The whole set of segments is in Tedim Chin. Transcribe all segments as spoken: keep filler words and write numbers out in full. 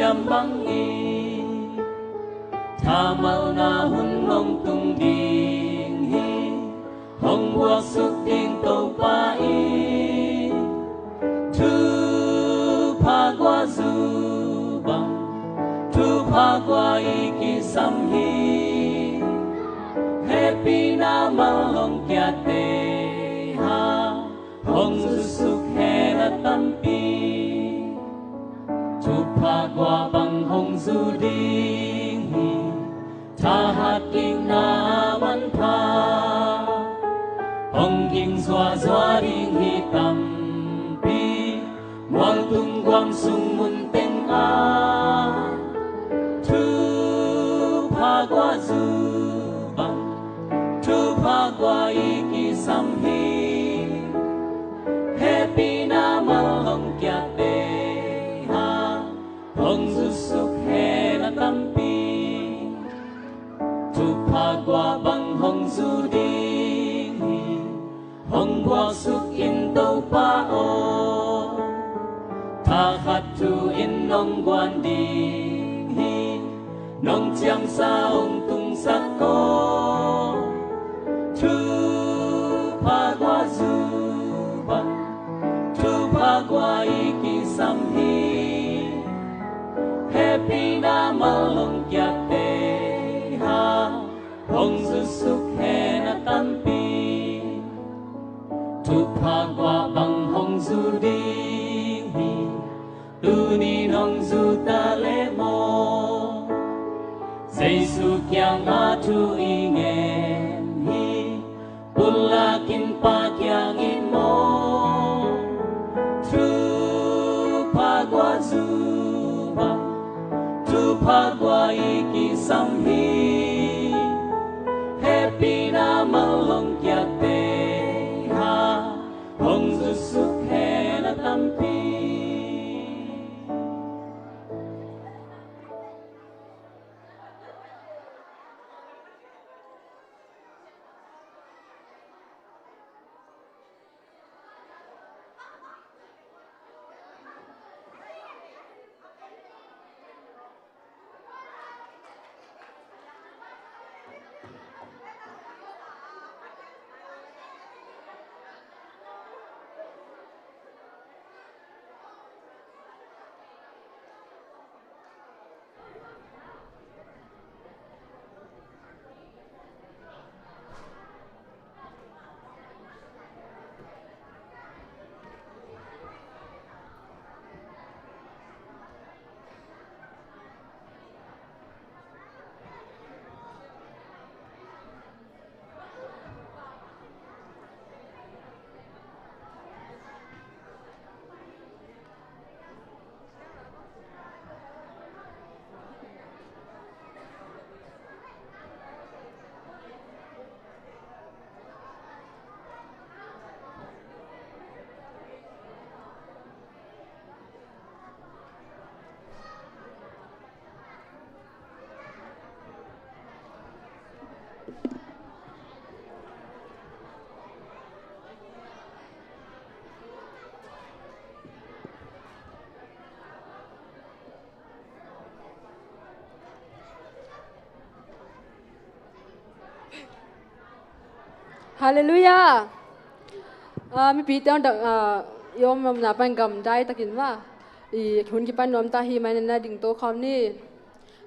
Siam bangin thamalna hun hong tung ding hi. Hong buaksuk ding Topa in thupha guah zu bang, thupha guah i kisam hi. Hehpihna mal hong kiate ha, hong zusuk hen a tampi. Thupha guah bang hong zu ding hi, thahat kikna manpha hong ging zuahzuah ding hi tampi. Mualtung guam sung mun teng ah thupha guah zu bang, thupha guah i kisam hi. Hehpihna mal hong kiate ha, hong zusuk hen a tampi. Thupha guah bang hong zu ding hi, hong buaksuk in Topa aw. Thakhat thu in nong guan ding hi, nong ciamsa hong tungsak aw. Thupha guah zu bang, thupha guah i kisam hi. Hehpihna mal hong kiate ha, hong zusuk hen a tampi. Thupha guah bang hong zu ding hi, tuni nong zu ta leh maw. Jesu kiangah thu i ngen hi, pulak in Pa kiang in maw. Thupha guah zu bang, thupha guah i kisam hi. Hehpihna mal hong kiate ha, hong zusuk hen a tampi. Halleluiah. Ah, mipite hong dak, ah, i om omna pan gamdai takin mah i hun kipan nuam ta hi. Mah na dingto khawm ni.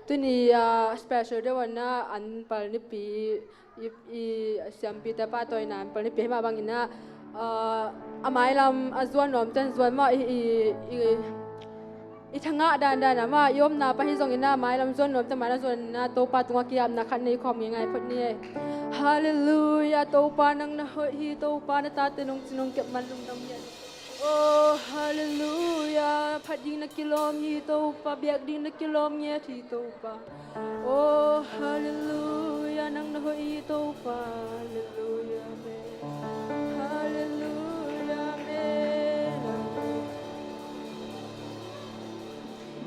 Tuni, ah, special day wan na an pal nipi i, i siampite pahtawina an pal nipi hi mah bangin ah, ah, a mailam a zuan nuam ten zuan mah i, i, i, i thangah dandan a mah i omna pan hi zongin ah mailam zuan nuam ten mailam zuan in ah Topa tungah kiapna khat nei khawm ngeingai phot ni ei. Halleluiah. Topa nang na hoih hi. Topa na tate nong ci nong kep man lungdam hi. Oh, halleluiah. Phat ding na kilawm hi Topa, biak ding na kilawm ngiat hi Topa. Oh, halleluiah. Nang na hoih hi Topa. Halleluiah, amen. Halleluiah, amen, amen.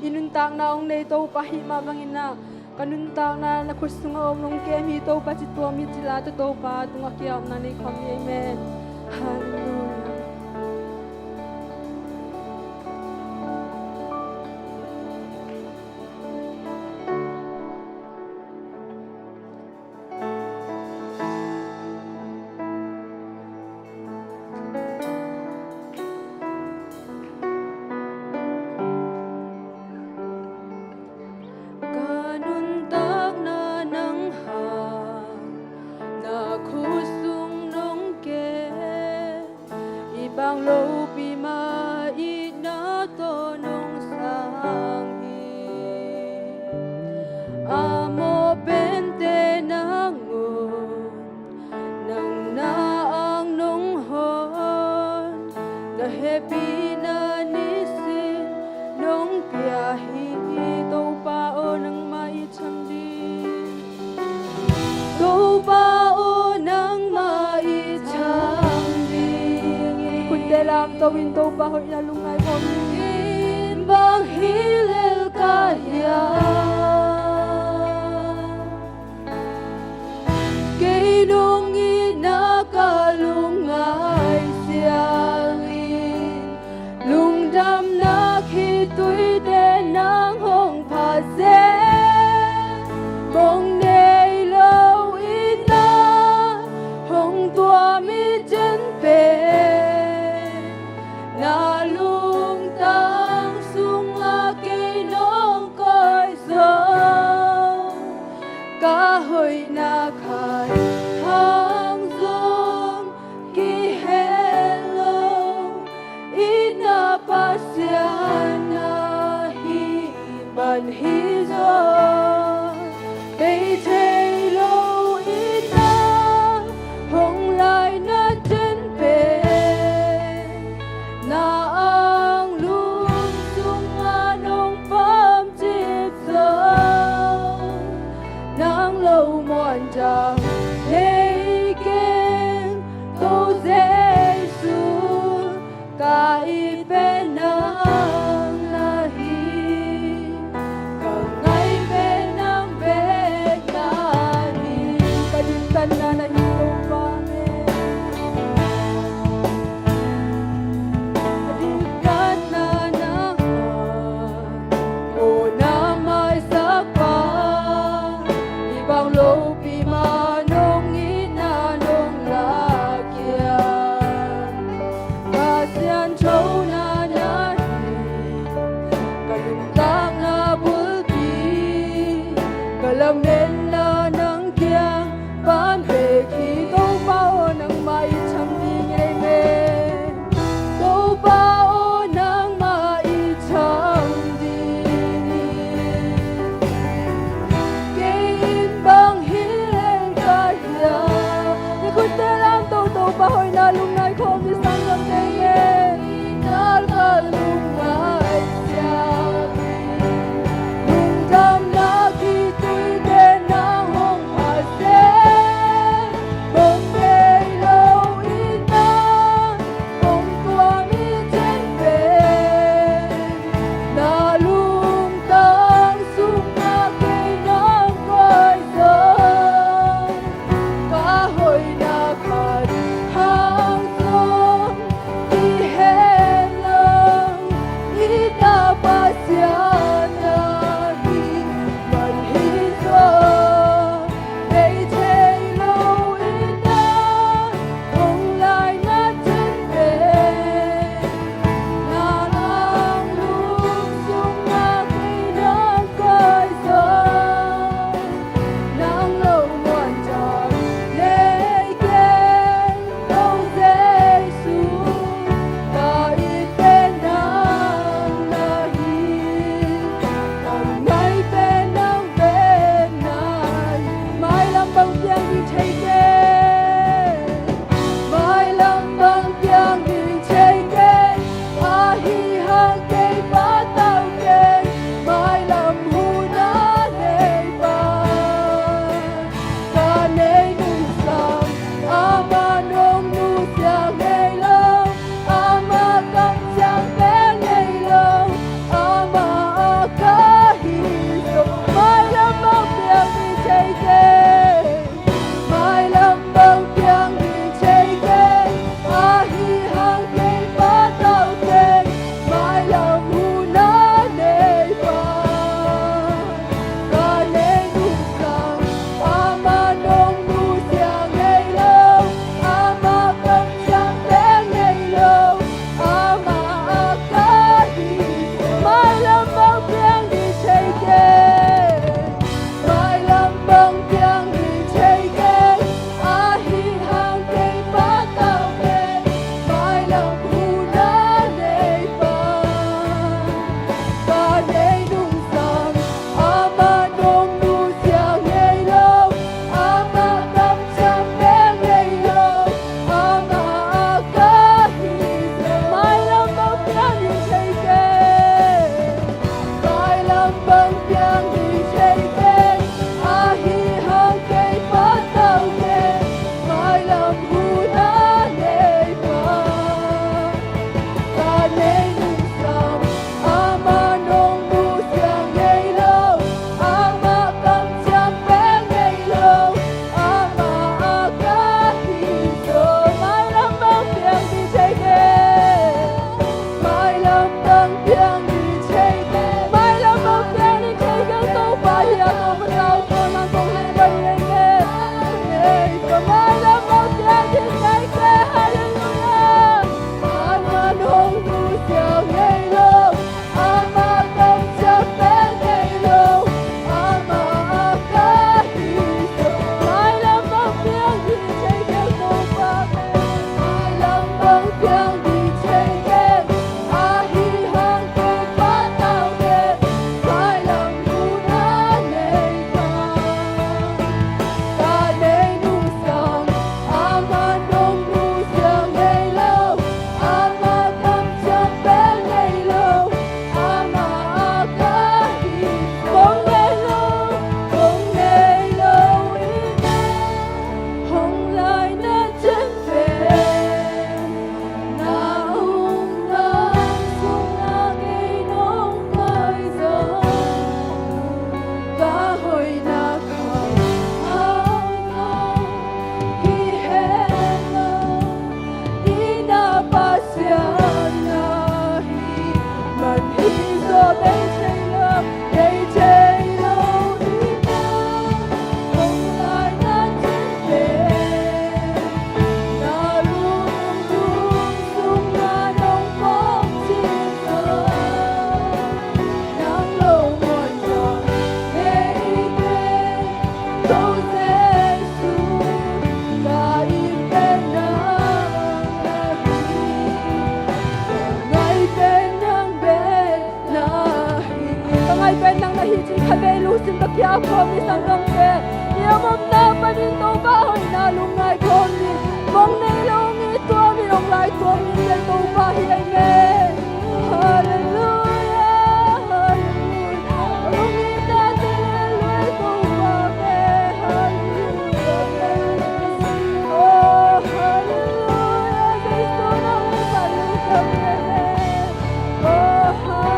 I nuntakna hong nei Topa hih mah bangin ah ka nuntakna na khut sungah om nong kem hi Topa ci tuam hi ci la tawh Topa tungah kiapna nei khawm hi. Amen. Halleluiah. Topa hoihna lungngai khawm in. Bang hi lel ka hiam? Kei nong itna ka lungngai sialin, lungdamna khitui te nang hong pha se. Mong nei lo itna hong tuam i cin pen, na lungtang sungah kei nong koih zong, ka hoihna khat hang zong kihel lo. Itna Pasian na hi man hi zaw, bei thei lo itna hong laina cin pen, na anglum sungah nong pamcip zong, nang lo muan dang nei keng, Topa Jesu. Ka it pen nang na hi, ka ngai pen nang bek na hi. Ka diktatna na hi, Topa, amen. Ka diktatna na hi, aw na maisak pa, i bang lopi mah nong itna nong lak hiam? Ka sianthona na hi, ka lungtang na bulpi, ka lametna nang kiang pan bek hi. Topa aw, nangmah it tham ding hi, amen. Topa aw, nangmah it tham ding hi. Kei in bang hi lel ka hiam? Na khutte lam to, Topa hoihna lungngai khawm ni, sanggam teng in. Nal ka lungngai sialin, lungdamna khitui te na Vei lungsim tawh kiap khawm ni, sanggam te. I om omna panin Topa hoihna lungngai khawm ni. Mong nei lo hong it tuam in, hong lai tuam in, ken Topa hi ei me. Halleluia, halleluia. Hong itna te le lui Topa me. Halleluia. Oh, halleluia. Jesu nang hong phat lungkam hi ei me. Halleluia.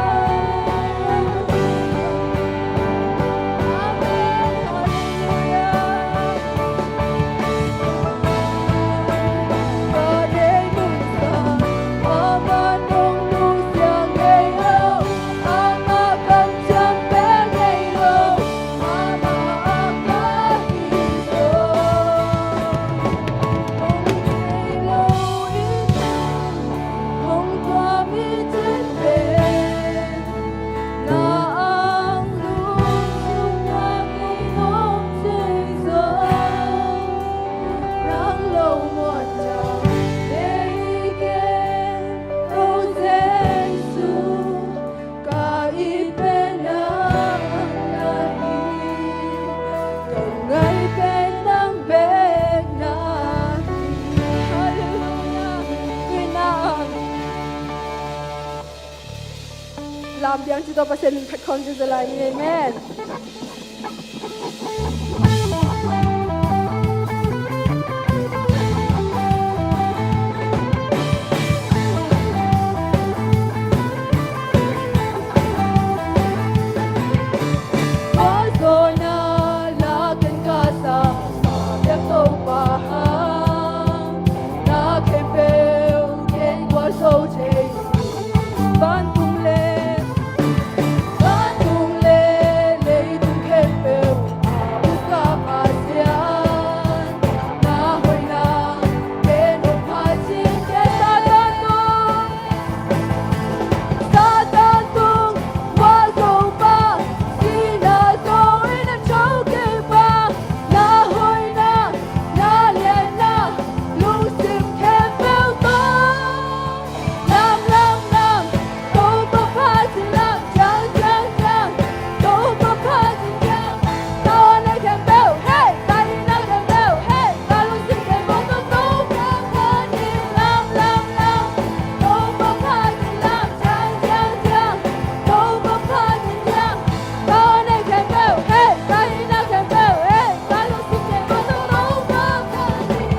Lam biang ci tawh Pasian min phat khawm ci zalai ni. Amen. Vantung le, vantung le leitung khempeuh a ukna Pasian, na hoihna ken hong phat ciat in. Satan tung, Satan tung, tua Topa, sihna zo in a cho kei pa, na hoihna, na lianna, lungsim khempeuh tawh. Lam, lam, lam. Topa phat in lam, ciang, ciang, ciang. Topa phat in ciang. Tawh na khempeuh, hey, tawh na khempeuh, hey. Ka lungsim khempeuh tawh Topa phat in lam, lam, lam. Topa phat in lam, ciang, ciang, ciang. Topa phat in ciang. Tawh na khempeuh, hey, tawh na khempeuh, hey. Ka lungsim khempeuh tawh Topa phat in.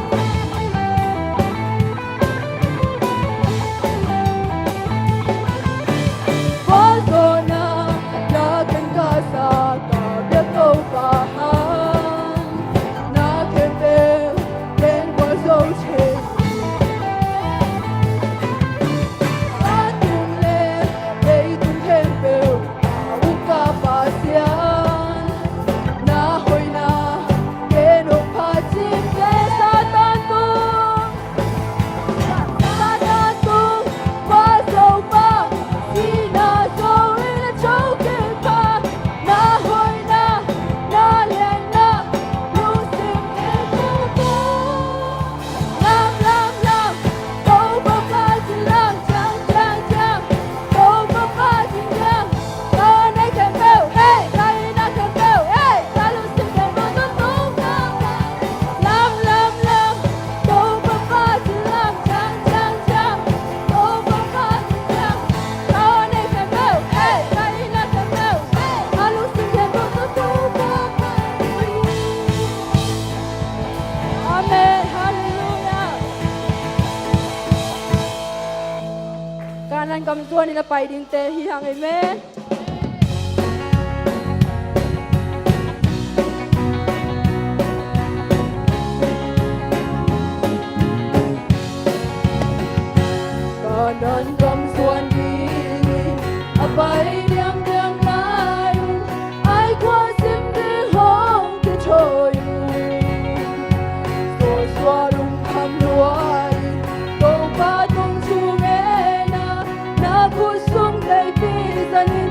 Amen. Halleluia. Kanaan gam zuan in a pai dingte hi hang. Amen. Kanaan gam zuan dingin a pai diamdiam lai-un, Ai khua sim ding hong kithawi un, Joshua lungkham lua-in Topa tung thu ngen a, na khut sung teipi zanin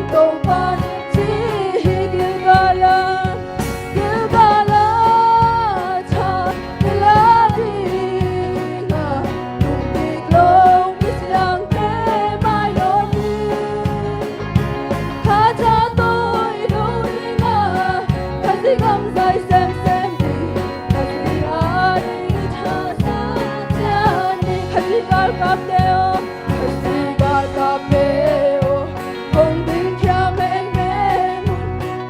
Galkapte aw, Khazih galkapte aw, hong dingkhia mengmeng un.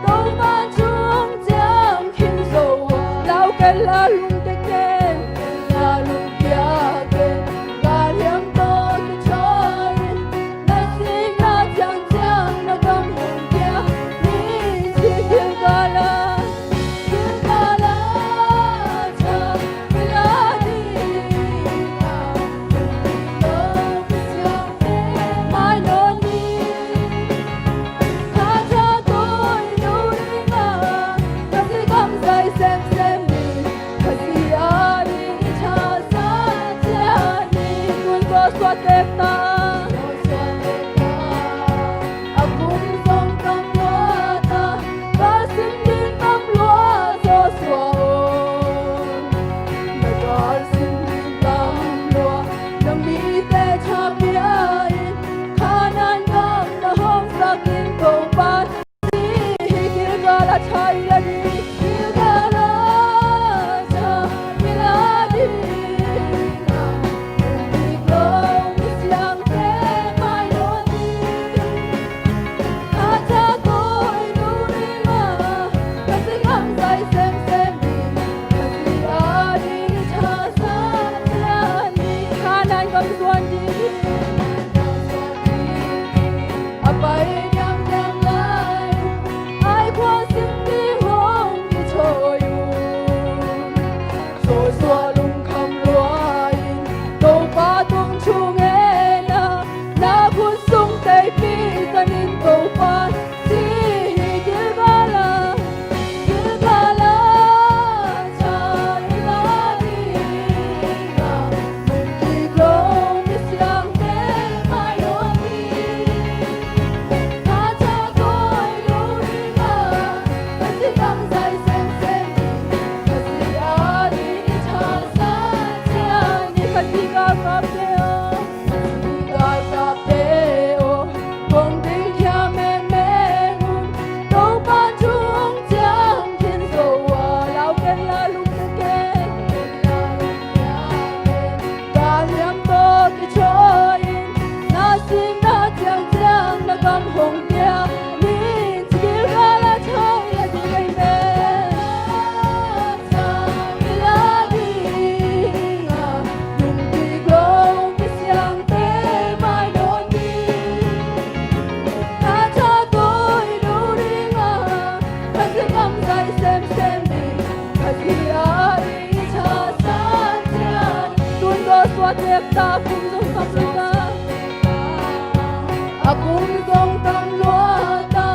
Topa thu hong ciam khin zo a, lau kei la, lungkia kei, lau kei la, lungkia kei. Galhiam tawh kithawi-in, na sihna ciangciang na gam hong pia ni. Ci Gilgal ah, Gilgal ah, a kum zong tam lua ta, galsim ding tam lua Joshua aw. Na galsim ding tam lua, na mite thapia-in, Kanaan gam na hawmsak in, Topa ci hi. Gilgal ah thai la ni, Gilgal ah thai la ni. Joshua lungkham lua-in, Topa tung thu ngen a, na khut sung teipih zanin, Topa ci hi. Gilgal ah, Gilgal ah, thai la ding a, nungkik lo misiangte mai lo ni. Galhiam tawh kithawi-in, na sihna ciangciang na gam hong pia ni. Ci Gilgal ah thai la ding a, thai la ding a, lungkik lo misiangte mai lo ni. Tun Joshua tep ta, kum zong tam lua ta, a kum zong tam lua ta,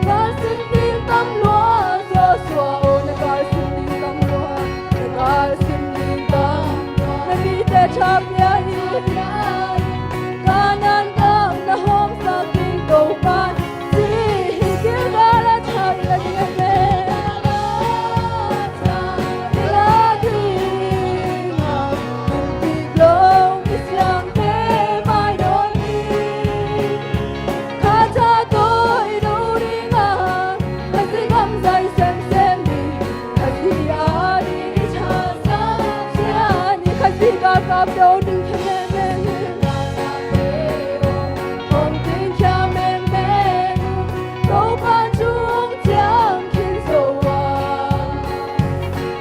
galsim ding tam lua Joshua aw, na galsim ding tam lua, na galsim ding tam lua, na mite thapia-in, Kanaan gam na hawmsak in, Topa ci hi. Gilgal ah thai la ding a, thai la ding a, lungkik lo misiangte mai lo ni. Kha tha tawi lo ding a, Khazih gam zai semsem ni, Khazih a ding i thasan ciat ni. Khazih galkapte aw, ding khia mengmeng in, hong ding khia mengmeng in, Topa thu hong ciam khin zo a.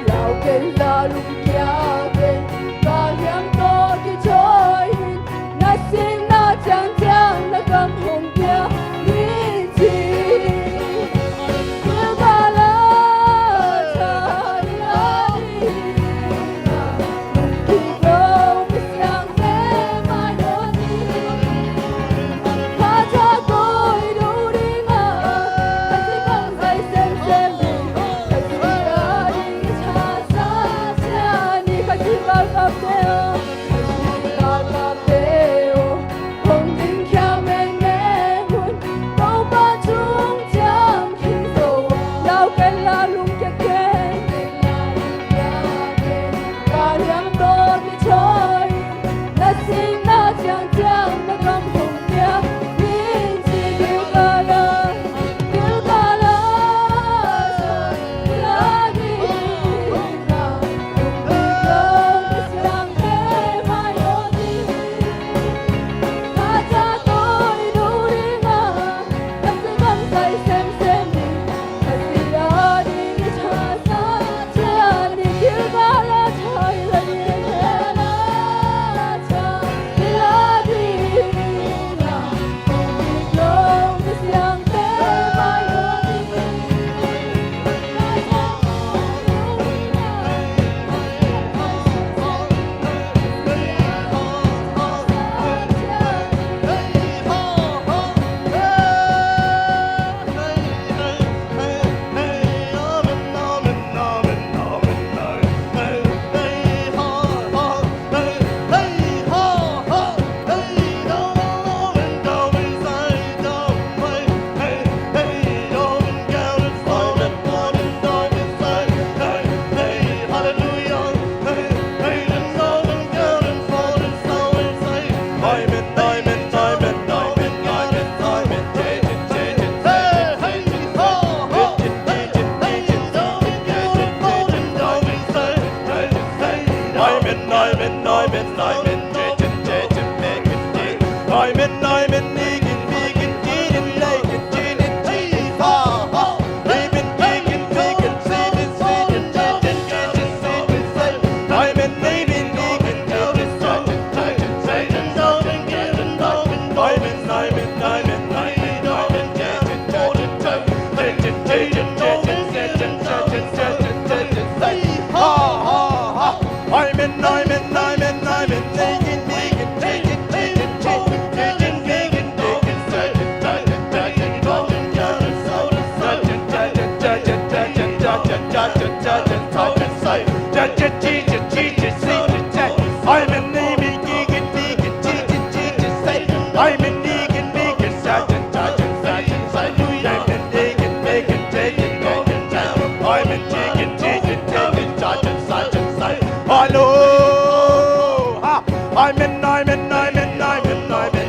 Lau kei la, lungkia kei, galhiam tawh kithawi-in, na sihna ciangciang na gam hong pia ni ci. Gilgal ah thai la ding a, lungkik lo misiangte mai lo ni. Kha tha tawi lo ding a, Khazih gam zai semsem ni, Khazih a ding i thasan ciat ni. Khazih galkapte aw, Khazih galkapte aw, hong ding khia mengmeng un, Topa thu hong ciam khin zo a. Lau kei la, lungkia kei, galhiam tawh kithawi-in, na sihna ciangciang na gam hong pia ni ci. Gilgal ah, Gilgal ah, Gilgal ah, lungkik lo misiangte mai lo ni. Hello. Ha. Amen, amen, amen, amen, amen.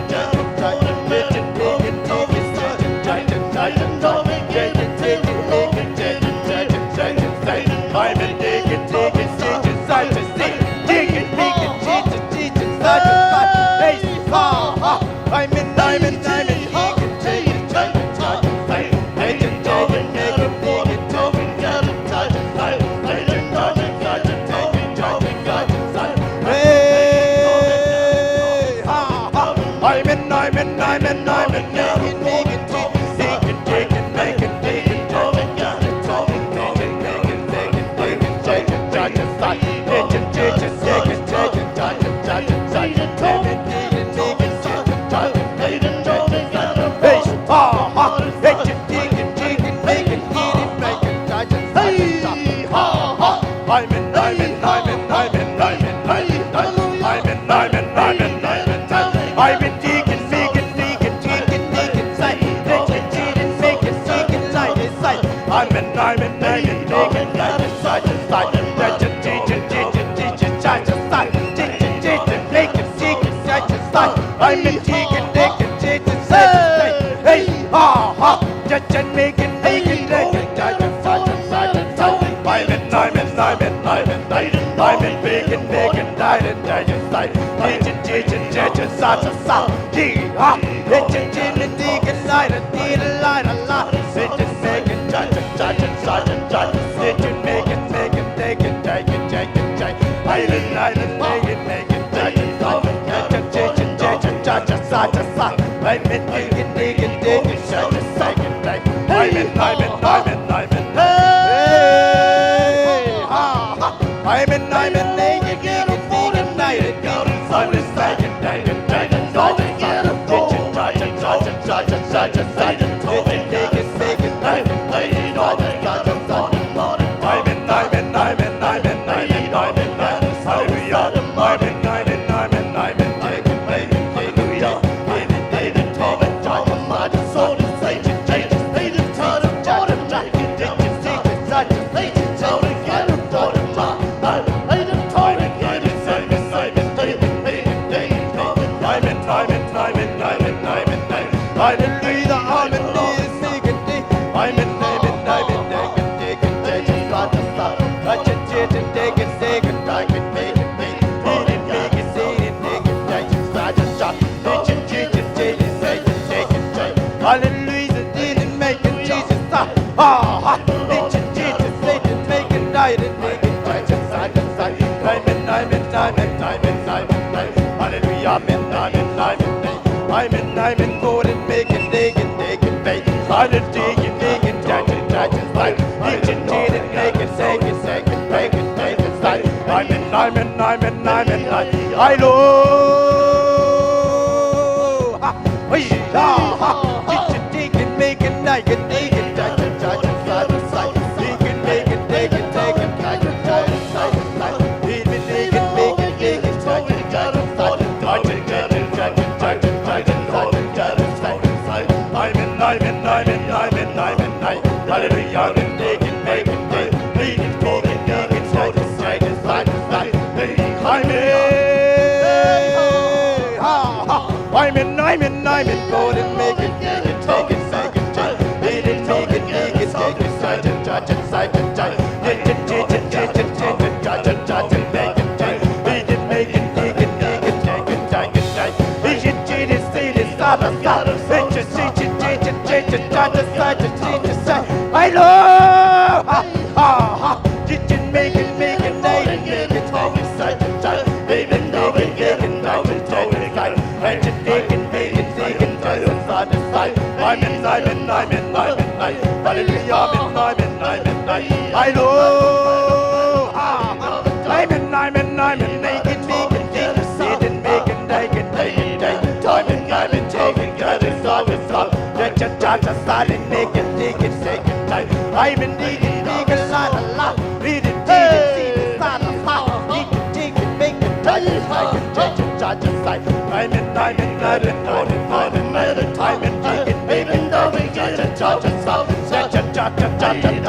Hallelujah, amen, amen,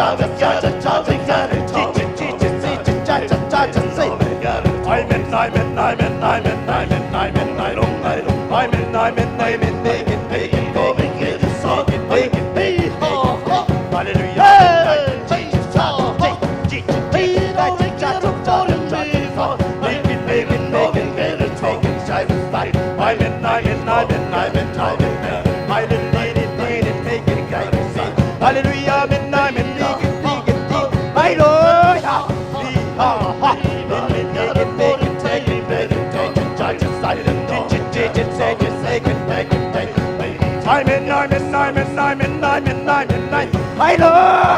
amen, amen, amen, amen. Hallelujah. Amen, amen, amen, amen, amen, amen, amen. Hallelujah.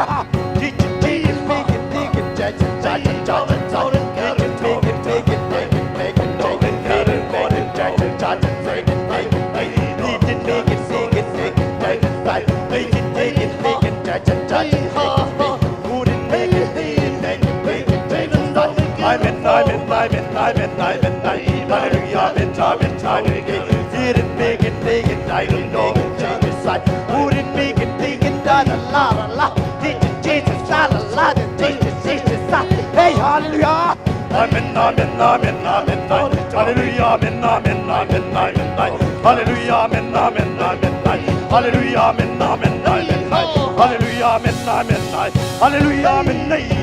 Hey, hallelujah. Amen, amen, amen, amen, amen. Hallelujah, amen, amen, amen, amen, amen. Hallelujah, amen, amen, amen, amen. Hallelujah, amen, amen, amen, amen. Hallelujah, amen, amen, amen. Hallelujah, amen, amen.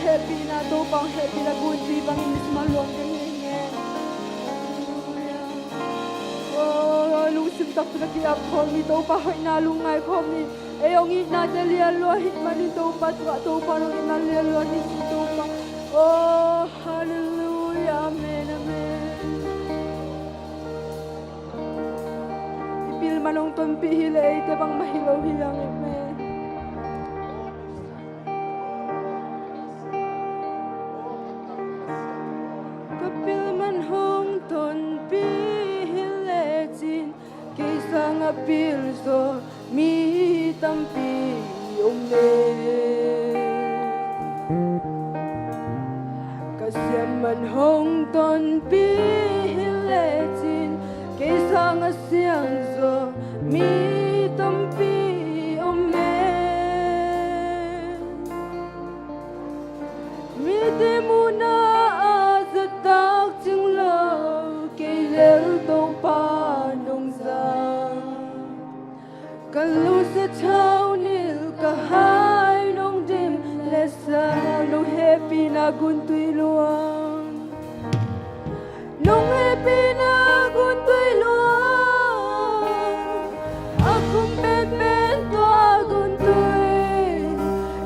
Hehpihna Topa hong hehpihna gunpi bangin i sum a luang ding hi ing e. Halleluia. Oh, lungsim taktak a ki-ap khawm ni Topa, hoihna lungngai khawm ni. Ei hong itnate lianlua hi manin Topa, tua Topa hong itna lianlua ni si Topa. Oh, halleluia. Amen, amen. I pil man hong tonpih hi leh eite bangmah hi lo hi hang e. Amen. Ka pil man hong tonpih hi lecin kei sangah pil zaw mi tampi om e. Ka siam man hong tonpih hi lecin kei sangah siam zaw mi tampi om e. Mite muhna ah zatak cing lo kei lel Topa nong za. Ka lusia thaunil ka hai nong dim leh sa, nong hehpihna guntui luang. Nong hehpihna guntui luang, a khum penpen tua guntui.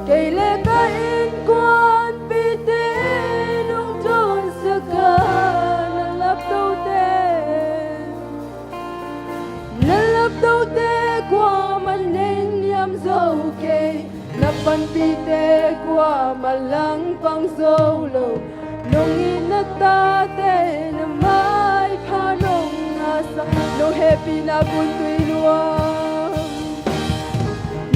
Kei le ka innkuanpihte nong dawnsak a, na laptote, na laptote kuamah nei niam zo kei. Na panpihte kuamah langpang zo lo. Nong it na tate na maipha nong ngahsak. Nong hehpihna guntui luang.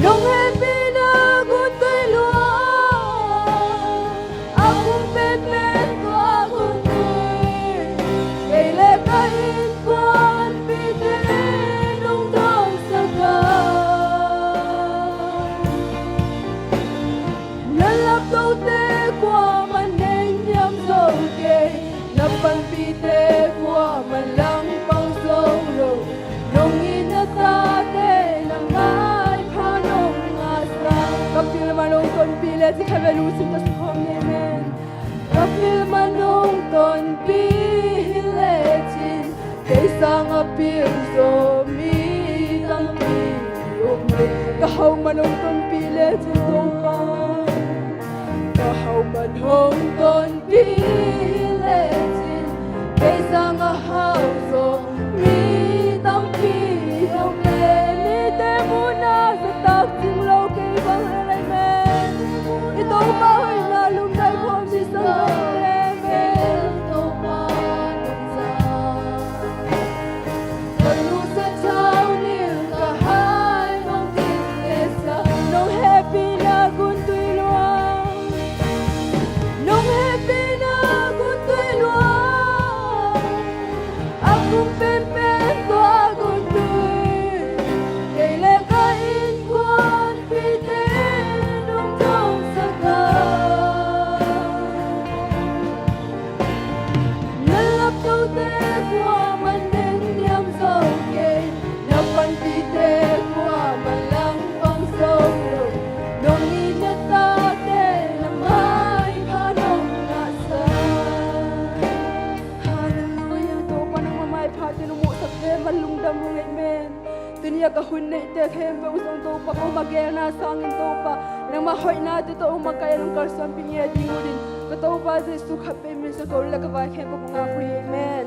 Nong hehpihna guntui luang, a khum penpen tua guntui. Kei le ka innkuanpihte nong dawnsak a, na laptote kuamah nei niam zo kei. Na panpihte kuamah langpang zo lo. Nong it na tate na maipha nong ngahsak. Ka pil man hong tonpih lecin khat vei lungsim ka sawm ni. Amen. Ka pil man hong tonpih hi lecin kei sangah pil zaw mi tampi om e. Ka hau man hong tonpih lecin Topa, ka hau man hong tonpih hi lecin kei sangah hau zaw mi tampi om e. Mite muhna zatak cing lo kei bang e. Amen. I Topa hoihna lungdam khawm ni sa. Amen. Ka lusia thaunil ka hai nong dim leh sa, nong hehpihna guntui luang. Nong hehpihna guntui luang, a khum penpen tua guntui. Kei le ka innkuanpihte nong dawnsak a, na laptote kuamah nei niam zo kei. Na panpihte kuamah langpang zo lo. Nong it na tate na maipha nong ngahsak. Halleluia. Topa nangmah maiphate nong muhsak ve man lungdam ung. Amen. Tuni a ka hun neihte khempeuh zong Topa, ko mah geelna sangin Topa, nangmah hoihnate tawh hong makaih a nong kalsuanpih ngei ding uh in, ka Topa Jesuh khat peuh min suang ko le ka vai khempeuh kong ap uh hi. Amen.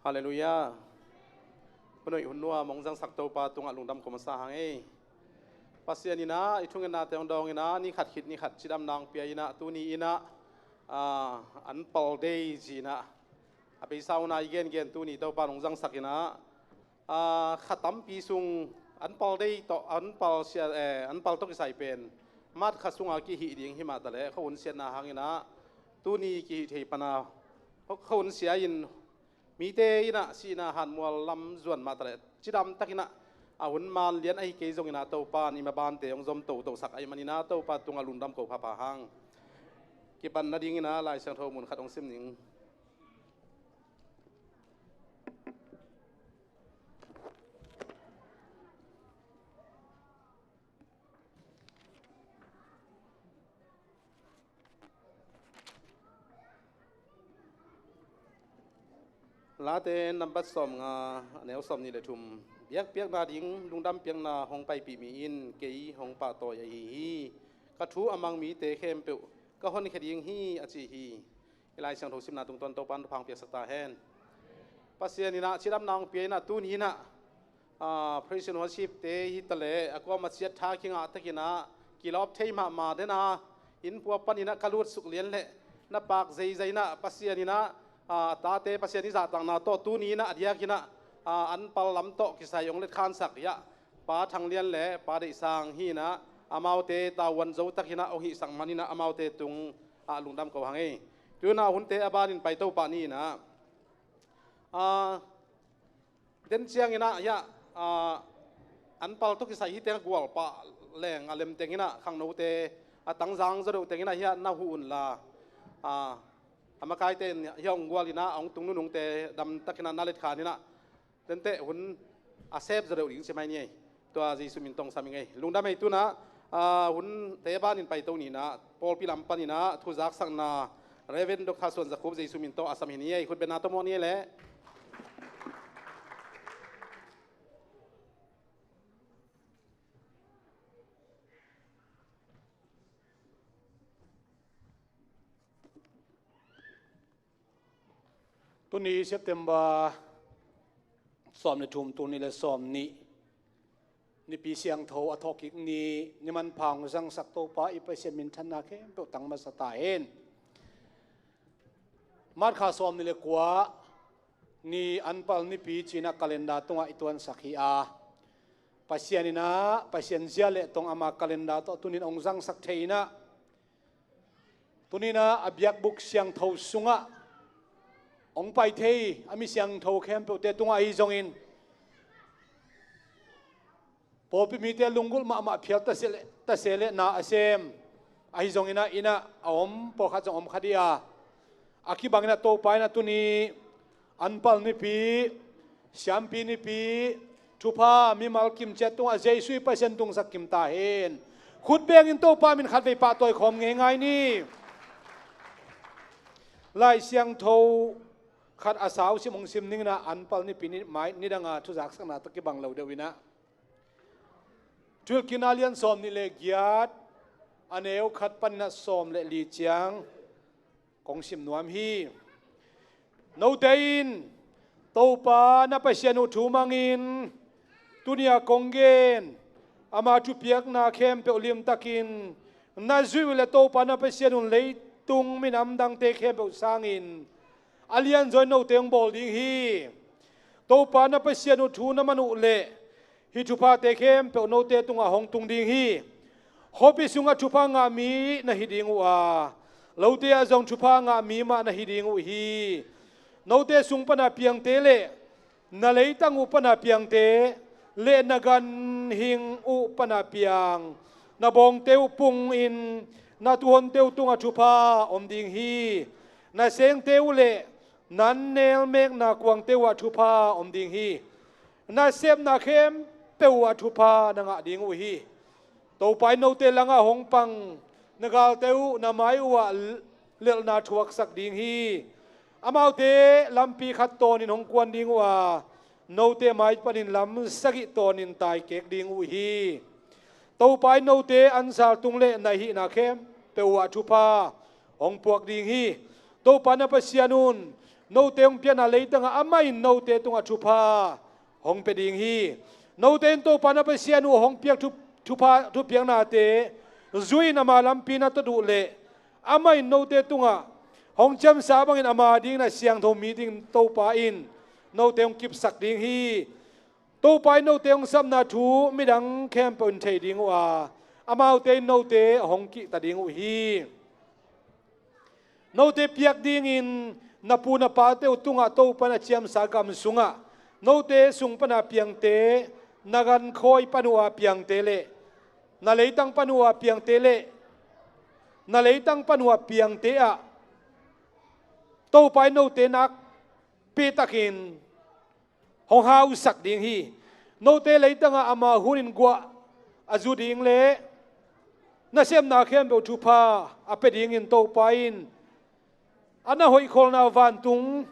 Halleluia. Panuih hun nuam hong zangsak Topa tungah lungdam ko masa hang ei. Pasian in ah i thungennate hong dawng in ah, ni khat khit ni khat cidamna hong pia in ah, tuni in ah, ah, Anpal Day ci-in ah A beisa un a i gengen tuni Topa nong zangsak in ah, a, kha tampi sung an pal dei tawh, an pal sia, eh, an pal tawh kisai pen March kha sungah kihih ding hi mah taleh, khuahun siatna hangin ah tuni kihih thei pan a, khuahun sia in mite in ah sihna hanmual lam zuan mah taleh, cidam takin ah a hun man lian ahi kei zongin ah Topa in i mabante hong zom totosak ahih manin ah Topa tungah lungdam ko phapha hang. Kipan nadingin ah Lai Siangtho mun khat hong sim ning. Late nambat sawmnga, a neu sawmnih le thum. Biakpiakna ding lungdam piakna hong paipih mi in kei hong pahtawi ahi hi. Ka thu a mang mite khempeuh ka honkhia ding hi, a ci hi. I Lai Siangtho simna tungtawn Topa in thupha hong piaksak ta hen. Pasian in ah cidamna hong pia in ah tuni in ah, ah, praise and worship te hi taleh, a kuama ciat tha kingah takin ah kilawp thei mahmah den a, inn pua panin ah ka lut suk lian leh na pak zeizai in ah Pasian in ah, ah, a tate Pasian i zahtakna tawh tuni in ah a diakin ah, ah, an pal lam tawh kisai hong letkhansak hi a, Pa Thang Lian le Pa Deih Sang hi in ah, amaute tavuan zo takin ah hong hihsak manin ah amaute tung ah lungdam ko hang ei. Tu in ah hunte a banin pai to pah ni in ah, ah, den ciangin ah hiah, ah, an pal tawh kisai hi teng a gualpah leng a lem teng in ah khangnote a tangzang zaw deuh teng in ah hiah na huh unla, ah, a makaite in hiah hong gual in ah hong tung nunungte dam takin ah na letkhan in ah, denteh hun a sep zaw deuh ding ci mai ni ei. Tua Jesu min tawh hong sam ing ei. Lungdam ei. Tu in ah, ah, hunte banin pai to ni in ah, pawlpi lam panin ah thuzaksakna Reverend Doctor Suan Za Khup Jesu min tawh a sam hi ni ei. Khutbetna tawh mawh ni ei leh. Tuni September sawm le thum, tul nih le sawm nih, Nipi Siangtho a thawhkik ni, ni manpha hong zangsak Topa i Pasian minthanna khempeuh tang masa ta hen. March kha sawm nih le kua ni an pal nipi ci in ah calendar tungah i tuansak hi a, Pasian in ah Pasian zia le tong ama calendar tawh tuni in hong zangsak thei in ah, tuni in ah a biakbuk siangtho sungah hong pai thei a mi siangtho khempeuhte tungah ahi zongin, pawlpi mite lunggulh mahmah phial tase le, tase le na a sem ahi zongin ah, inn ah a om pawlkhat zong om kha dih a, a kibangin ah Topa in ah tuni an pal nipi, siampi nipi, thupha mimal kim ciat tungah Jesu i Pasian tungsak kim ta hen. Khut bengin Topa min khatvei pahtawi khawm ngeingai ni. Lai Siangtho khat a sau sim hong sim ning in ah an pal nipi ni mai, nidanga thuzaksakna tawh kibang lo deuh in ah, Thuhilhkikna lian sawm nih le giat, a neu khat panin ah sawm le li ciang kong sim nuam hi. Note in Topa na Pasian uh thu mangin, tuni a kong gen ama thupiakna khempeuh limtakin na zuih uh leh, Topa na Pasian un leitung minam dangte khempeuh sangin a lianzaw in note hong bawl ding hi. Topa na Pasian uh thu na man uh leh hih thuphate khempeuh note tungah hong tung ding hi. Khuapi sungah thupha ngah mi na hi ding uh a, lote ah zong thupha ngah mi mah na hi ding uh hi. Note sung pana piangte le na leitang uh pana piangte le na ganhing uh pana piang, na bawngte uh pungin na tuuhonte uh tungah thupha om ding hi. Na sengte uh le na an nelmekna kuangte uhah thupha om ding hi. Na sepna khempeuh uhah thupha na ngah ding uh hi. Topa in note langah hong pang, na galte uh na mai uhah lelhna thuaksak ding hi. Amaute lampi khat tawnin hong kuan ding uh a, note mai panin lam sagih tawnin taikek ding uh hi. Topa in note ansal tung le na hihna khempeuh uhah thupha hong puak ding hi. Topa na Pasian un note hong piakna leitangah amah in note tungah thupha hong pia ding hi. Note in Topa na Pasian uh hong piak thu, thupha, thupiaknate zuih in ama lampi na tot uh leh, amah in note tungah Hong ciamsa bangin ama dingin a siangtho mi dingin Topa in note hong kipsak ding hi. Topa in note hong sapna thu midang khempeuh in thei ding uh a, amaute in note hong kihta ding uh hi. Note piak dingin na pu na pate uh tungah Topa in a ciamsa gam sungah note sung pana piangte, na gankhawi pan uh a piangte le na leitang pan uh a piangte le na leitang pan uh a piangte ah Topa in note nakpi takin hong hausak ding hi. Note leitangah ama hunin guah a zu ding le nasemna khempeuh thupha a pia dingin Topa in a na hoihkholhna vantung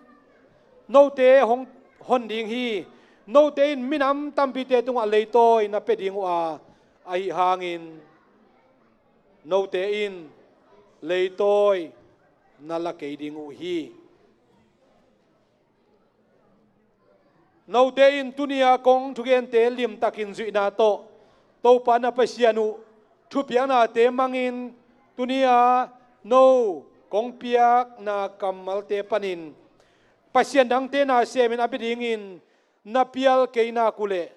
note hong hon ding hi. Note in minam tampite tungah leitawi na pia ding uh a, ahi hangin note in leitawi na la kei ding uh hi. Note in tuni-a kong thugente limtakin zuihna tawh Topa na Pasian uh thupiaknate mangin tuni-a no kong piakna kammalte panin Pasian dangte na semin a bia dingin na pial kei nak uh leh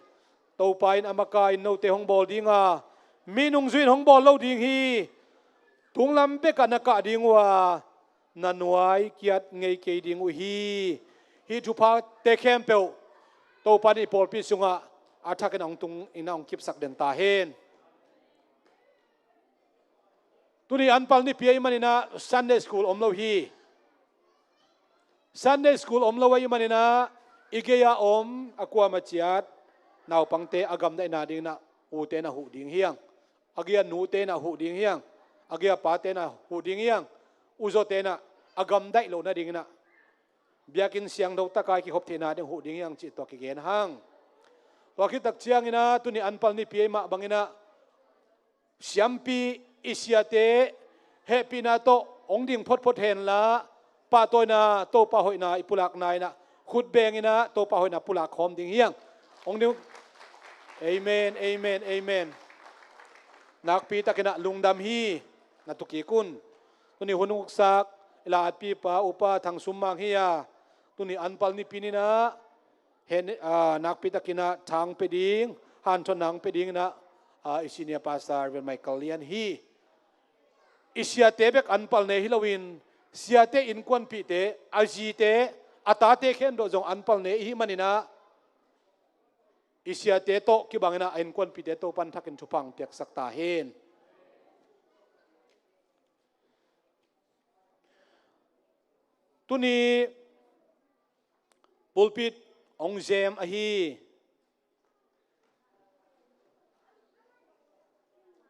Topa in a makaih in note hong bawl ding a, mi nungzui in hong bawl lo ding hi. Tunglam bekah na kah ding uh a, na nuai kiat ngei kei ding uh hi. Hih thuphate khempeuh Topa in i pawlpi sungah a thakin a hong tung in a hong kipsak den ta hen. Tuni anpal nipi ahih maninah Sunday school om lo hi. Sunday school om lo ahih maninah i gei-a om a kuama ciat naupangte a gamdaihna dinginah ute na huh ding hiang, a gei-a nute na huh ding hiang, a gei-a pate na huh ding hiang, uzawte na a gamdaih lohna dinginah biakinn siangtho taka i kikhop theihna ding huh ding hiang cih tua kigen hang. Tua khit tak cianginah tuni anpal nipi ahih mah banginah siampi i siate hehpihna tawh hong ding photphot henla pahtawina Topa hoihna i pulakna inah khut benginah Topa hoihna pulak khawm ding hiang. Hong ding. Amen, amen, amen. Nakpi takinah lungdam hi. Na tukik un. Tuni hun uksak i la atpipa upa Thang Sum Mang hi a, tuni anpal nipi ninah hen, ah, nakpi takinah thang pe ding, hanthotna hong pe dinginah, ah, i senior pastor Reverend Michael Lian hi. I siate bek anpal ne hi loin siate innkuanpihte, a zite, a tate khempeuh zong anpal ne i hih maninah i siate tawh kibanginah a innkuanpihte Topa in thakin thupha hong piaksak ta hen. Tuni pulpit hong zem ahi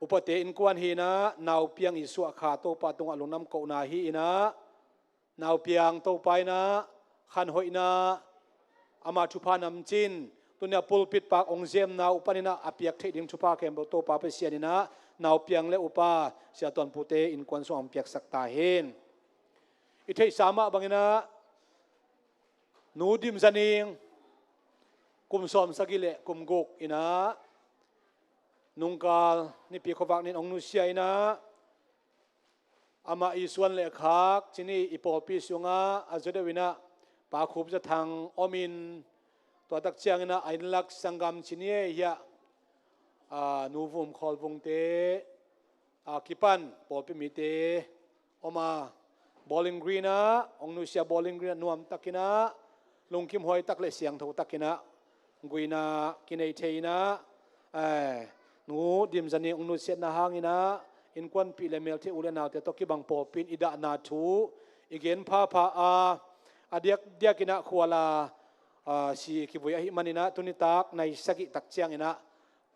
upate innkuan hi inah, Nau Piang i suahkha Topa tungah lungdam kohna hi inah, Nau Piang Topa inah khanhoihna, ama thupha namcin, tuni a pulpit pak hong zemna uh paninah a piak theih ding thupha khempeuh Topa Pasian inah Nau Piang le upa Sia Tuan Pute innkuan sungah hong piaksak ta hen. I theihsa mah banginah Nu Dim Za Ning kum sawmsagih le kum guk inah nungkal nipi khuavak nin hong nusia inah amah i suan le khak cini i pawlpi sungah a zaw deuh inah Pa Khup Za Thang omin, tua tak cianginah a innlak sanggam cini ei hiah, a, Nu Vum Khawl Vungte a kipan pawlpi mite om a, Bowling Green ah hong nusia, Bowling Green ah nuamtakinah lungkim huaitak le siangtho takinah guina kinei thei inah, eh, Nu Dim Za Ning hong nusiatna hanginah innkuanpih le meelthei u le naute tawh kibang pawlpi in i dahna thu i gen phapha a, a diakdiakinah khuala, ah, si kivui ahih maninah tunitak nai sagih tak cianginah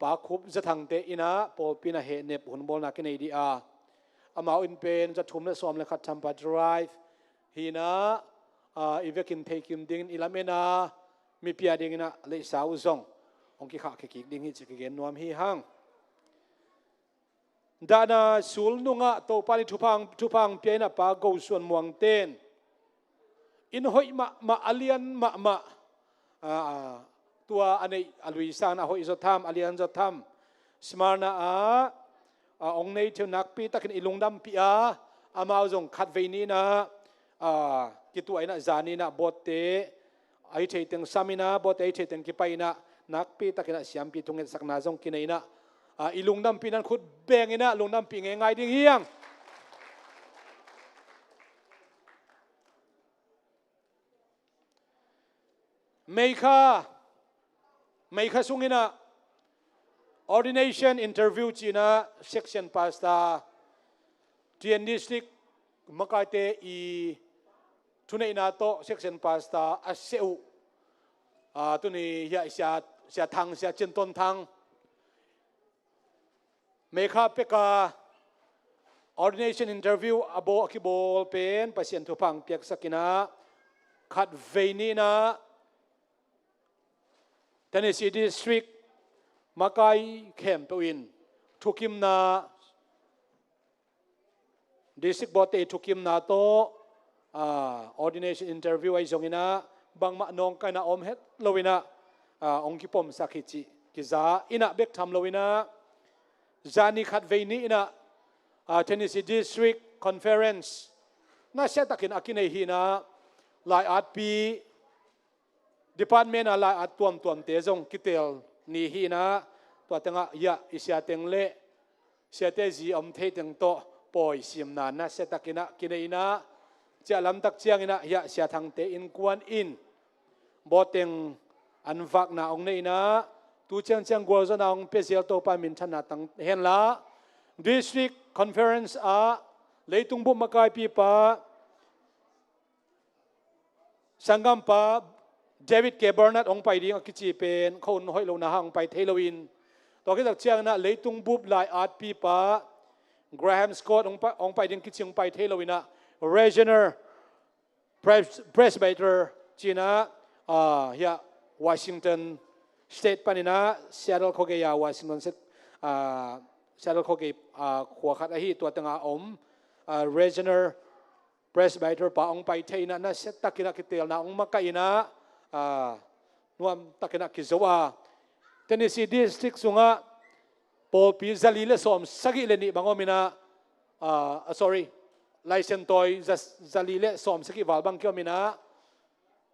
Pa Khup Za Thangte inah pawlpi inah hehnep hunbawlna kinei dih a, amau in pen za thum le sawm le khat Thampa Drive hi inah, ah, i vekin theikim dingin i lamen a, mi pia dinginah leihsa uh zong hong kikhahkhia kik ding hi ci kigen nuam hi hang. Dahna sulnungah Topa nih thupha, thupha hong pia inah Pa Go Suan Muangte in inn hoih mahmah, a lian mahmah, ah, tua a neih a lui sangin a hoih zaw tham, a lian zaw tham, Smyrna ah, ah, hong nei thei uh nakpi takin i lungdampih a, amau zong khatvei ni inah, ah, kituah inah, zan inah botte a hi thei teng sam inah, botte a hi thei teng kipai inah, nakpi takinah siampi thungetsakna zong kinei inah, ah, i lungdampihna khut beng inah lungdampih ngeingai ding hi hang. Meikha, Meikha sunginah ordination interview cinah section pastor, T N district makaite i thuneihna tawh section pastor a seh uh, ah, tuni hiah sia, sia Thang, sia Cinton Thang, Meikha peka ordination interview a bawl, a kibawl pen Pasian thupha hong piaksak inah, khatvei ni inah Tennessee District makai khempeuh in thukimna, district board te i thukimna tawh, ah, ordination interview ahi zong inah, bangmah nawngkaina om het lo inah, ah, hong kipomsak hi cih kiza inah bek tham lo inah, zani khatvei ni inah, ah, Tennessee District Conference nasia takin a kinei hi inah, lai-atpi department a lai-at tuamtuamte zong kitel ni hi inah, tua tengah hiah i sia teng le siate zi om thei teng tawh pawi simna nasia takinah kinei inah, ciah lamtak cianginah hiah sia Thangte innkuan in bawteng an vakna hong nei inah, tu ciangciang gualzawhna hong pia zel Topa minthanna tang henla, district conference ah leitung bup makaipipa, sanggampa David K Bernard hong pai ding a kici pen khuahun hoih lohna hang hong pai thei loin, tua khit tak cianginah leitung bup lai-atpipa Graham Scott hong pai, hong pai ding kici hong pai thei lo inah, regional pres-, presbyter cinah, ah, hiah Washington State paninah Seattle khuagei a, Washington State, ah, Seattle khuagei, ah, khua khat ahi, tua tengah om, ah, regional presbyter pa hong pai thei inah, nasia takinah kitelna hong makaih inah, ah, nuam takinah kizo a, Tennessee District sungah pawlpi zali le sawm sagih le nih bang om inah, ah, ah, sorry, Laisiangthawi za, zali le sawm sagih val bang kiom inah,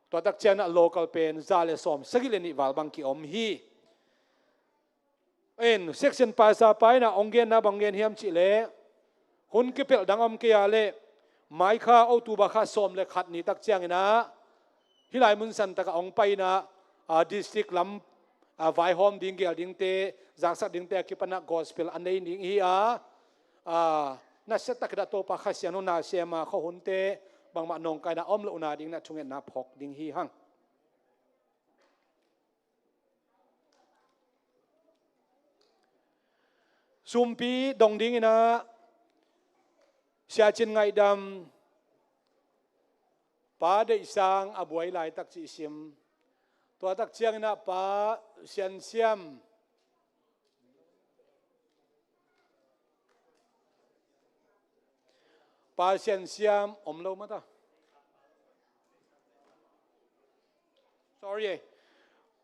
tua tak cianginah local pen za le sawm sagih le nih val bang kiom hi. In section pastor pa inah hong genna bang gen hiam cihleh, hun kipelh dang om kei a leh, mai kha, October kha sawm le khat ni tak cianginah hih lai mun san takah hong pai inah, ah, district lam, ah, vaihawm ding, gel dingte, zaksak dingte a kipanah gospel a nei ding hi a, ah, nasia takinah Topa Kha Siangtho na sem a, khuahunte bangmah nawngkaina om lohna ding inah thungetna phawk ding hi hang. Sumpi dong ding inah, Sia Cin Ngaih Dam, Pa Deih Sang a buai laitak cih sim. Tua tak cianginah Pa Sian Siam, Pa Sian Siam om lo mah ta. Sorry, eh.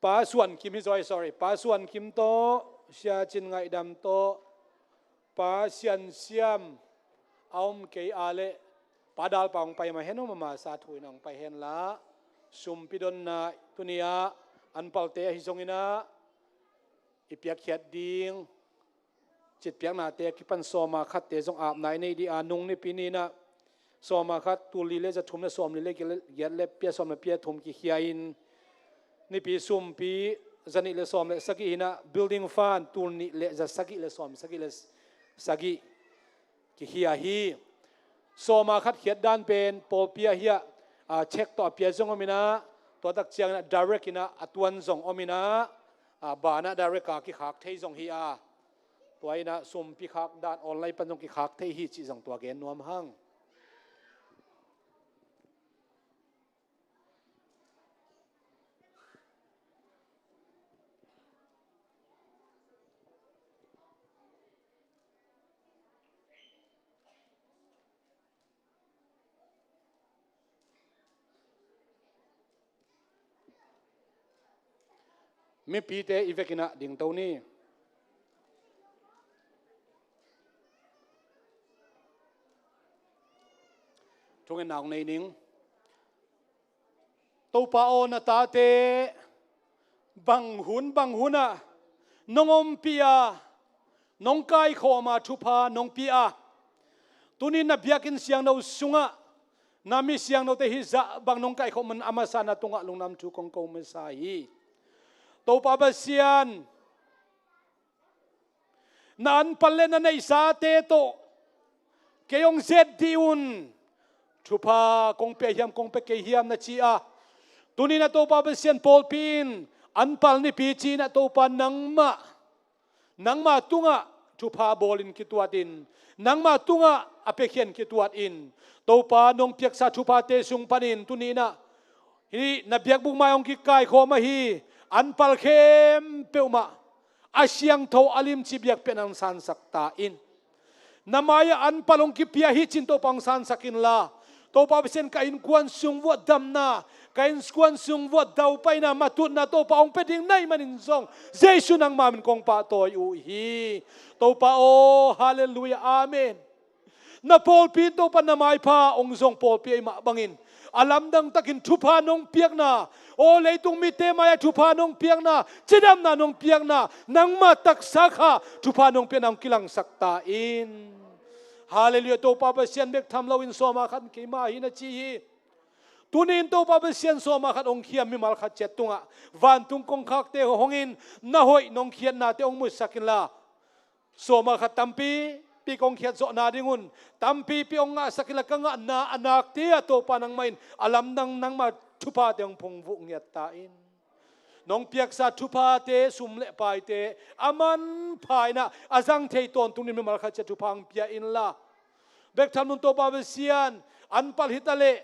Pa Suan Kim hi zaw, sorry. Pa Suan Kim tawh, Sia Cin Ngaih Dam tawh, Pa Sian Siam a om kei a leh, Pa Dal Pa hong pai mah hen, hong masa thu in hong pai henla, sumpi donna tuni-ah an palte ahi zonginah, i piakkhiat ding citpiaknate a kipan sawma khatte zong apna i nei dih a, nung nipi ni inah sawma khat tul li le za thum le sawm li le giat le pia sawm le pia thum kikhia in, nipi sumpi za nih le sawm le sagih hi inah, building fund tul nih le za sagih le sawm sagih le sagih kikhia hi. Sawma khat khiat dan pen pawlpi ah hiah, ah, cheque tawh a pia zong om inah, tua tak cianginah direct inah a tuan zong om inah, ah, banah direct a kikhak thei zong hi a, tua inah sumpi khak dan online pan zong kikhak thei hi cih zong tua gen nuam hang. Mipite i vekinah dingto ni. Hong en a hong nei ning. Topa aw, na tate bang hun bang hunah nong ompih a, nong kaikhawm a, thupha nong pia a, tuni na biakinn siangtho sungah na mi siangthote hih zah bang nong kaikhawm man a masa na tungah lungdam thu kong ko masa hi. Topa Pasian, na anpal le na neihsate tawh kei hong zet dih un. Thupha kong pia hiam, kong pia kei hiam na ci a, tuni na Topa Pasian pawlpi in anpal nipi ci-in ah Topa nangmah, nangmah tungah thupha bawlin kituatin, nangmah tungah a piakhian kituatin, Topa nong piaksa thuphate sung panin tuni in ah hih na biakbuk mai hong kikaikhawm ahi anpal khempeuh mah a siangtho a limci biakpiakna hong sansak ta in. Na mai-ah anpal hong kipia hi cin Topa hong sansak inla, Topa Pasian, ka innkuan sung vuah damna, ka innkuan sung vuah daupaina, matutna Topa hong pia ding na hih manin zong Jesu nangma min kong pahtawi uh hi. Topa aw, halleluiah, amen. Na pawlpi in Topa na maipha hong zong pawlpi ahih mah bangin a lamdang takin thupha nong piakna, aw leitung mite mai-ah thupha nong piakna, cidamna nong piakna, nangma taksa kha thupha nong piakna hong kilangsak ta in. Halleluiah. Topa Pasian, bek tham loin sawma khat keima hi na ci hi. Tuni in Topa Pasian, sawma khat hong khiam mimal khat ciat tungah vantung kongkhakte hong in na hoih nong khiatnate hong musak inla, sawma khat tampipi kong khiat zawhna dingun tampipi hong ngahsak inla, ka ngahna a nakte ah Topa nangmah in a lamdang nangma thuphate hong phungvuh ngiat ta in. Nong piaksa thuphate, sum le paite a manpha in ah a zang thei tawntung dingin mimal khat ciat thupha hong pia inla, bek tham loin Topa Pasian, anpal hi ta leh,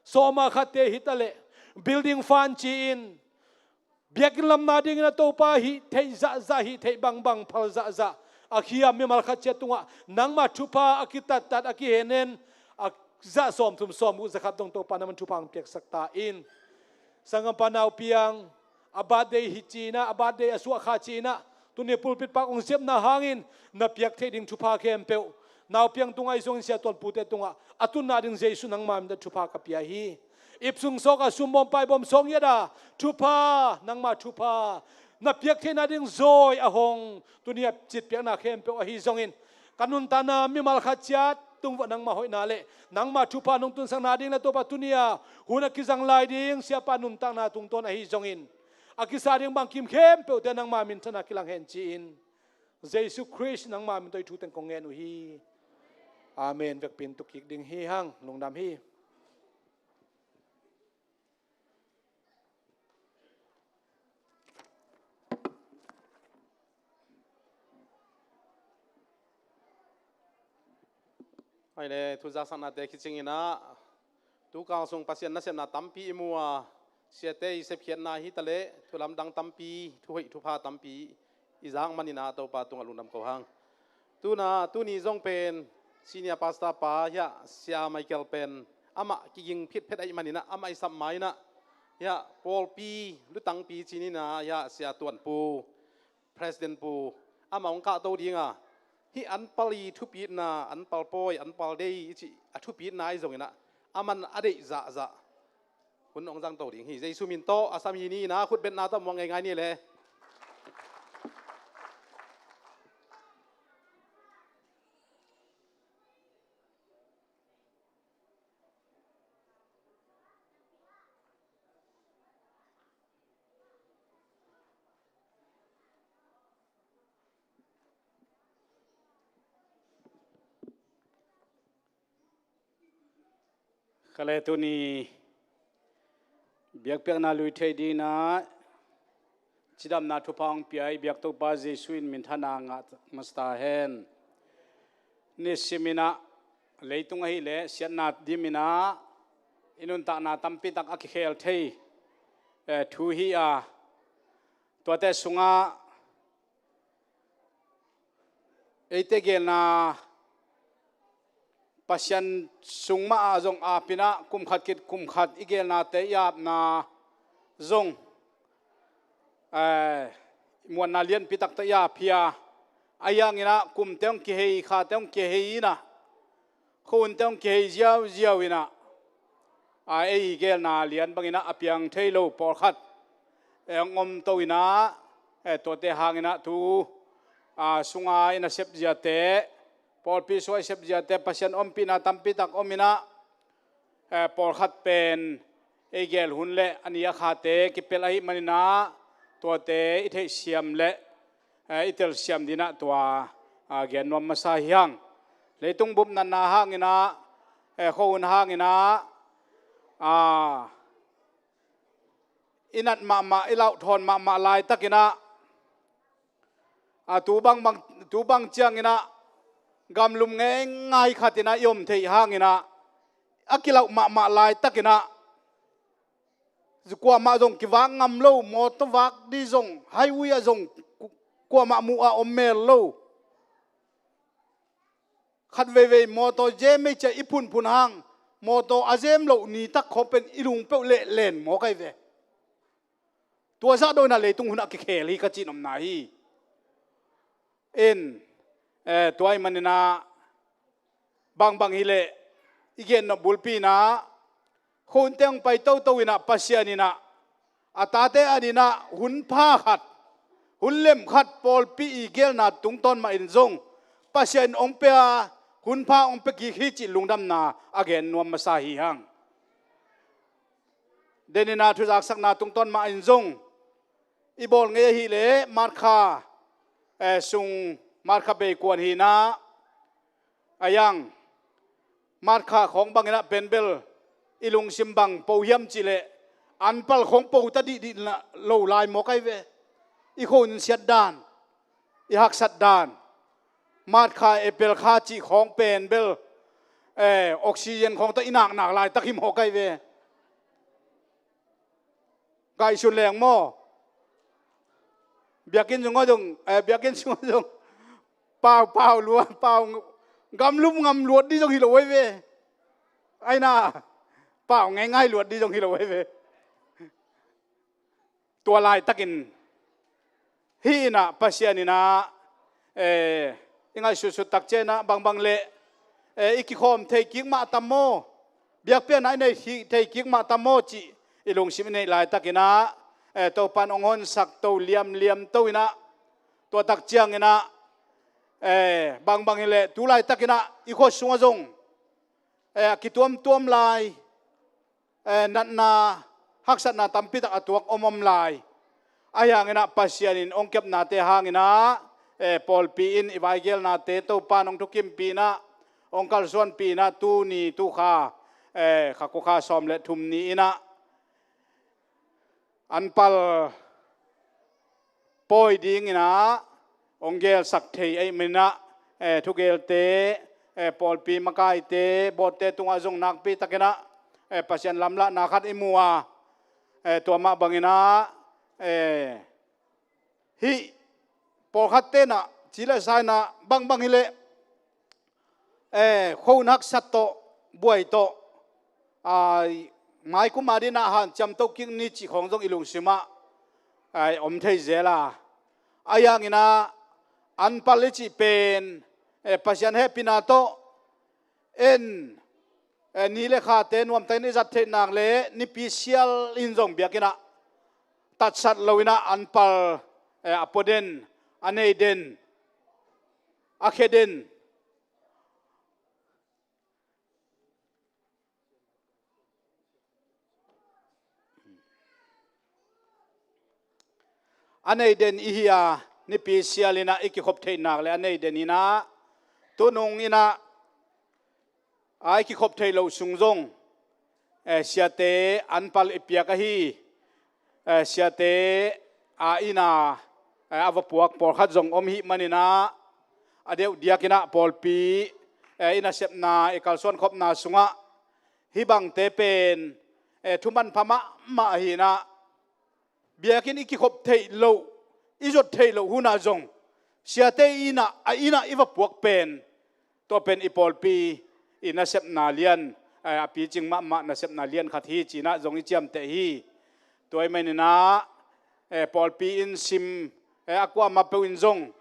sawma khatte hi ta leh, building fund ci-in, biakinn lamna dingin ah Topa hih theih zahzah, hih theih bangbang phal zahzah a khiam mimal khat ciat tungah nangma thupha a kitattat, a kihennen a zah sawmthum sawmguk zakhat dong Topa nangman thupha hong piaksak ta in. Sanggampa Nau Piang a birthday hi ci-in ah, a birthday a suah kha ci-in ah, tuni pulpit pak hong sepna hangin na piak theih ding thupha khempeuh Nau Piang tungah ahi zongin sia tuanpute tungah a tunna ding Jesu nangma min tawh thupha ka pia hi. Ip sung sawk a, sum bawm pai bawm sawk ngiat a, thupha, nangma thupha, na piak theihna ding zawi a hong tuni a citpiakna khempeuh ahi zongin, ka nuntakna mimal khat ciat tung vuah nangma hoihna le nangma thupha nong tunsakna ding le Topa tuni a hun a kizang lai ding siapa nuntakna tungtawn ahi zongin, a kisa ding bangkim khempeuhte nangma minthanna kilang hen ci-in, Jesu Khrist nangma min tawh hih thu teng kong ngen uh hi. Amen. Vekpi in tu kik ding hi hang. Lungdam hi. Hai le, thu zaksaknate khicing in ah, tu kal sung Pasian nasepna tampi i mu a, siate i sepkhiatna hi ta leh, thu lamdang tampi, thu hoih thupha tampi i zak man in ah Topa tungah lungdam ko hang. Tuna, tuni zong pen senior pastor pa hiah, Sia Michael pen amah kiging phitphet ahih man in ah, amah i sap ma in ah, hiah pawlpi lutangpi ci-in ah, hiah Sia Tuan Pu, President Pu, amah hong kahto ding a, hih anpal i thupitna, anpal pawi, anpal dei i cih a thupitna ahi zongin ah, aman a deih zahzah hun hong zangto ding hi. Jesu min tawh a sam hi ni in ah, khutbetna tawh muak ngeingai ni le. Kha le, tuni biakpiakna lui thei dingin ah cidamna thupha hong pia i biak Topa Jesu in minthanna ngah masa ta hen. Nisim in ah leitung ahih leh siatna dim in ah i nuntakna tampi tak a kikhel thei, eh, thu hi a, tuate sungah eite geelna Pasian sung mah ah zong ap in ah, kum khat khit kum khat i geelnate i apna zong, eh, muanna lianpi takte i ap hi a, ahi hangin ah kumte hong kihei, khate hong kihei in ah, khuaunte hong kihei ziauziau inah, a, ei i gelna lian banginah a piang thei lo pawlkhat, e, hong om to inah, e, tuate hanginah tu, a, sunga i nasep ziate, pawlpi sunga i sep ziate Pasian ompihna tampitak om inah, e, pawlkhat pen ei gel hun le a ni a khate kipelh ahih maninah tuate i theihsiam le, e, i telsiam dinah tua, a, gen nuam masa hi hang. Leitung bup natna hanginah, e, khuahun hanginah, a, i nat mahmah, i lauhthawn mahmah laitakinah, a, tu bangbang, tu bang cianginah gamlum ngeingai khatinah i om theih hanginah a kilauh mahmah laitakinah kuamah zong kivak ngam lo, mawtaw vak dih zong, highway ah zong ku-, kuamah muh a om mel lo. Khat veivei mawtaw zem ei ciah i phunphun hang, mawtaw a zem loh nitak khawng pen i lungpeuh lehlen mawk ahi ve. Tua zah dawinah leitung hunah kikhel hi ka cih nopna hi. In, e, tua ahih maninah bangbang hileh i gennop bulpi inah khuaunte hong pai toto inah Pasian inah a tate adinah hun pha khat, hun lem khat pawlpi i gelna tungtawn mahin zong Pasian hong pia, hun pha hong pia kik hi cih lungdamna a gen nuam masa hi hang. Deninah thuzaksakna tungtawn mahin zong i bawl ngei ahileh Marka, e, sung Marka beikuan hinah a yang Marka khawng banginah pen bel i lungsim bang po hiam cihleh anpal khawng po ta dihdih lo lai mawk ahi ve. I khuahun siat dan, i haksat dan, Marka, April kha cih khawng pen bel, e, oxygen khawng tawh i naknak laitak hi mawk ahi ve. Ngaihsun leng maw? Biakinn sungah zong, e, biakinn sungah zong pau, pau luat, pau gamlum ngam luat dih zong hi lo ahi ve. Aina, pau ngeingai luat dih zong hi lo ahi ve. Tua laitakin hih inah Pasian inah, e, i ngaihsutsut tak cianginah bangbang leh, e, i kikhawm thei kik mah tam maw, biakpiakna i nei thei kik mah tam maw cih i lungsim i neih laitakinah, e, Topan hong honsak to liamliam to inah tua tak cianginah, e, bangbang hileh tu laitakinah i khua sungah zong, e, a kituamtuam lai, e, natna, haksatna tampitak a tuak om om lai. Ahi hanginah Pasian in hong kepnate hanginah, e, pawlpi in i vaigelnate Topan hong thukimpih inah, hong kalsuanpih inah tuni tukha, e, kha kua kha sawm le thum ni inah anpal pawi dinginah hong gelsak thei ahih maninah, e, thugelte, e, pawlpi makaite, bawtte tungah zong nakpitakinah, e, Pasian lamlahna khat i mu a, e, tua mah banginah, e, hih pawlkhat tenah cilesa inah bangbang hileh, e, khuahun haksat tawh, buai tawh, a, maikum adinah hanciam to kik ni cih khawng zong i lungsimah, a, om thei zel a. Ahi hanginah anpal i cih pen, e, Pasian hehpihna tawh en, e, ni le khate nuamtakin i zat theih nak le nipi sial in zong biakinnah tatsat loinah anpal, e, a pua den, a nei den, a khia den. A nei den i hi a, nipi sial inah i kikhop theih nak le a nei den inah, tunung inah a i kikhop theih loh sung zong, e, siate anpal i piak ahi, e, siate a inn a, e, a va puak pawlkhat zong om hih maninah, a deuh diakinah pawlpi, e, i nasepna, i kalsuan khopna sungah hih bangte pen, e, thuman pha mahmah ahi inah, biakinn i kikhop theih loh, i zot theih loh hunah zong siate i inn ah, a inn ah i va puak pen, tua pen i pawlpi i nasepna lian, a, a picing mahmah nasepna lian khat hi ci-inah zong i ciamteh hi. Tua ahih maninah, e, pawlpi in sim, e, a kuamah peuh in zong,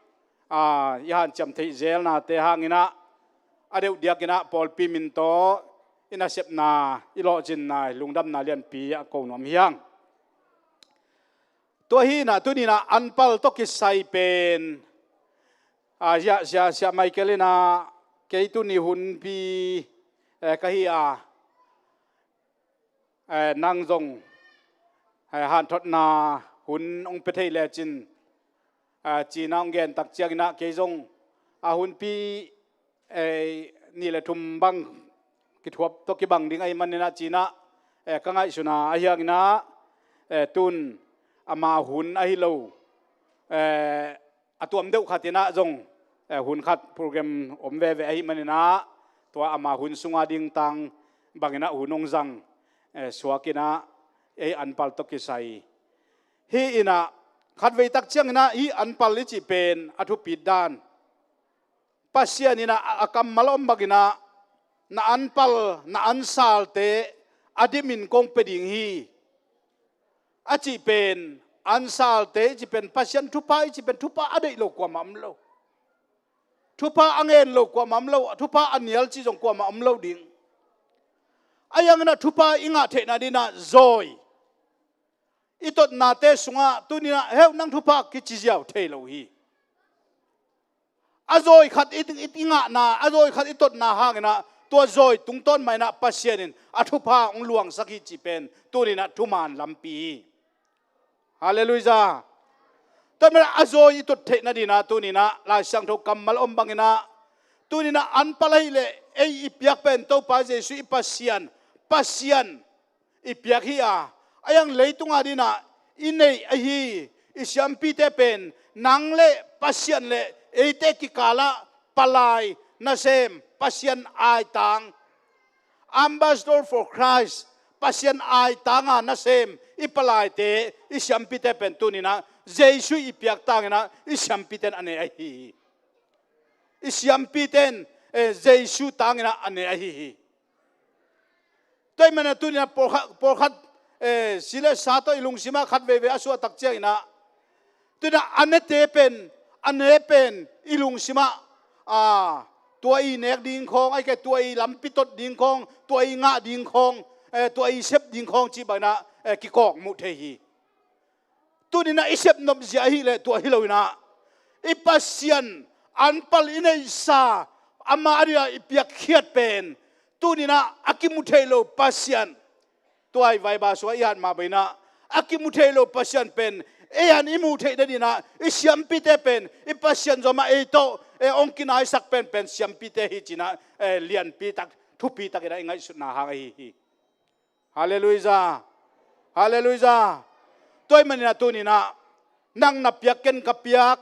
a, i hanciam theih zelnate hanginah, a deuh diakinah pawlpi min tawh i nasepna, i lawhcinna, i lungdamna lianpi a ko nuam hi hang. Tua hi inah tuninah anpal tawh kisai pen, a, Sia, Sia, Sia Michael inah kei tuni hunpi, eh, ka hi a, eh, nang zong, eh, hanthotna hun hong pia thei lecin, eh, cina hong gen tak cianginah kei zong a hunpi, eh, nih le thum bang kithuap tawh kibang ding ahih maninah cinah, eh, ka ngaihsuna ahi hanginah, eh, tun ama hun ahi lo, eh, a tuam deuh khatinah zong, eh, hun khat program om veve ahih maninah tua ama hun sunga ding tang banginah hun hong zang, eh, suakinah ei anpal tawh kisai. Hi inah khatvei tak cianginah hi anpal i cih pen a thupit dan Pasian inah a, a kammal a om banginah na anpal, na ansalte a dimin kong pia ding hi a cih pen, ansalte i cih pen Pasian thupha i cih pen thupha a deih lo kuamah om lo. Thupha a ngen lo kuamah om lo, thupha a nial cih zong kuamah om lo ding. Ahi hanginah thupha i ngah theihna dinah zawi i totnate sungah tuninah heu nang thupha kici ziau thei lo hi. A zawi khat i, i, i ngahna, a zawi khat i totna hanginah tua zawi tungtawn mah inah Pasian in a thupha hong luangsak hi cih pen tuninah thuman lampi hi. Halleluiah. Tua manin a zawi i tot theihna dinah tuninah Lai Siangtho kammal om banginah tuninah anpal ahih leh ei i piak pen Topa Jesuh i Pasian, Pasian i piak hi a, a iang leitunga dinah i neih ahi i siampite pen nang le Pasian le eite kikalah palai, nasem, Pasian aitang, Ambassador for Christ, Pasian aitanga nasem i palaite, i siampite pen tuninah Jesuh i piak tanginah i siampite in a ne ahi hi. I siampite in, eh, Jesuh tanginah a ne ahi hi. Tua ahih manin tuninah pawlkhat, pawlkhat, eh, si le sa tawh i lungsimah khat veivei a suah tak cianginah tuninah a nete pen, a ne pen i lungsimah, a, tua i nek ding khawng, ahih kei tua i lampi tot ding khawng, tua i ngah ding khawng, eh, tua i sep ding khawng cih banginah, eh, kikawk muh thei hi. Tuninah i sepnop zia ahih leh tua hi loinah i Pasian anpal i neihsa, ama a dinah i piakkhiat pen tuninah a kimu thei lo Pasian. Tua i Bible sungah i hat mah banginah a kimu thei lo Pasian pen ei han i muh theihna dinah i siampite pen i Pasian zomah ei tawh, eh, hong kinaisak penpen siampite hi cinah, eh, lianpi tak, thupi takinah i ngaihsutna hang ahi hi. Halleluiah. Halleluiah. Tua ahih maninah tuninah nang na piak, ken ka piak,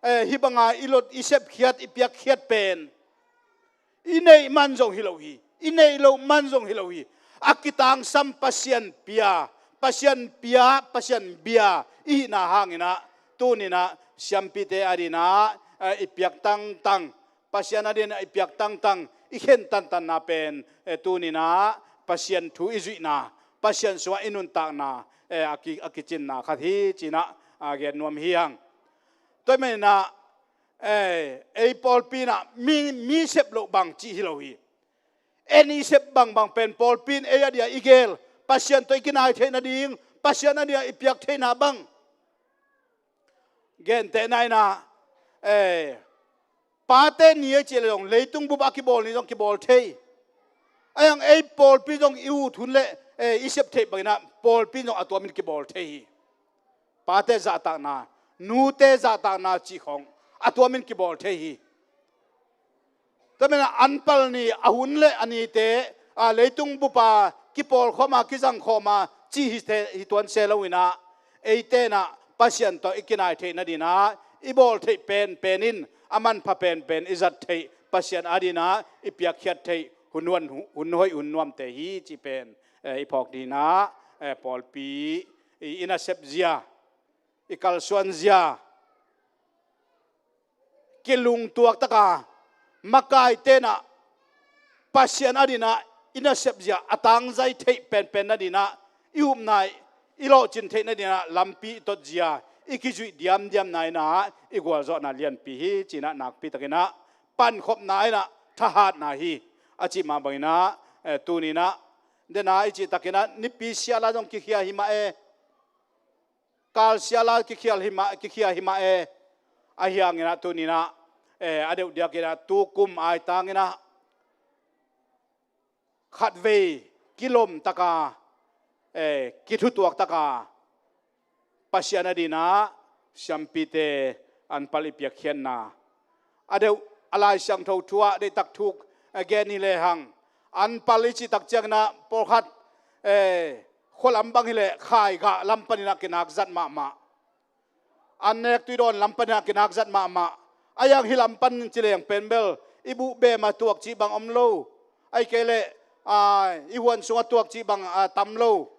eh, hih banga i lot, i sepkhiat, i piakkhiat pen i neih man zong hi lo hi, i neih loh man zong hi lo hi. A kitangsam Pasian pia, Pasian pia, Pasian bia i hihna hanginah tuninah siampite a dinah, eh, i piak tangtang, Pasian a dinah i piak tangtang, i khen tantanna pen, eh, tuninah Pasian thu i zuihna, Pasian sungah i nuntakna, eh, a ki, a kicinna khat hi cinah, a, gen nuam hi hang. Tua ahih maninah, eh, ei pawlpi inah mi, mi sep loh bang cih hi lo hi. En i sep bangbang pen pawlpi in ei a dia i gel, Pasian tawh i kinai theihna ding, Pasian a dia i piak theihna bang. Gentehna inah, eh, pate ni a cih leh zong leitung bup a kibawl ni zong kibawl thei. Ahi hang ei pawlpi zong i ut hun le, eh, i sep theih banginah pawlpi zong a tuamin kibawl thei hi. Pate zahtakna, nute zahtakna cih khawng a tuamin kibawl thei hi. Tua manin anpal ni, a hun le a nite, a, leitung bupa kipawlkhawma, kizangkhawma cih hi tuan se loinah eite inah Pasian tawh i kinai theihna dinah i bawl theih penpen in a manpha penpen i zat theih, Pasian a dinah i piakkhiat theih hun, hun, hun hoih, hun nuamte hi cih pen, eh, i phawk dinah, eh, pawlpi i, i nasep zia, i kalsuan zia, kilungtuak taka makaite inah Pasian a dinah i nasep zia a tangzai theih penpen na dinah i upna i lawhcin theihna dinah lampi i tot zia i kizuih diamdiamna inah i gualzawhna lianpi hi cinah nakpi takinah pankhopna inah thahatna hi. A cih mah banginah, eh, tuninah, dena i cih takinah nipi siala zong kikhia hi mah e, kal siala kikhia hi mah, kikhia hi mah e. Ahi hanginah tuninah, eh, a deuh diakinah tukum ai tanginah khatvei kilomtaka, eh, kithutuaktaka Pasian a dinah siampite anpal i piakkhiatna. A deuh a Lai Siangtho thu-ah deihtak thuk, eh, gen hi lehang, anpal i cihtak cianginah pawlkhat, eh, khualam bang hileh khaigah lam paninah kinak zat mahmah. An nek tuidawn lam paninah kinak zat mahmah. A yang hi lam pan cileng pen bel i buh bema tuak cih bang om lo. Ai kei leh, ah, i huan sungah tuak cih bang, ah, tam lo.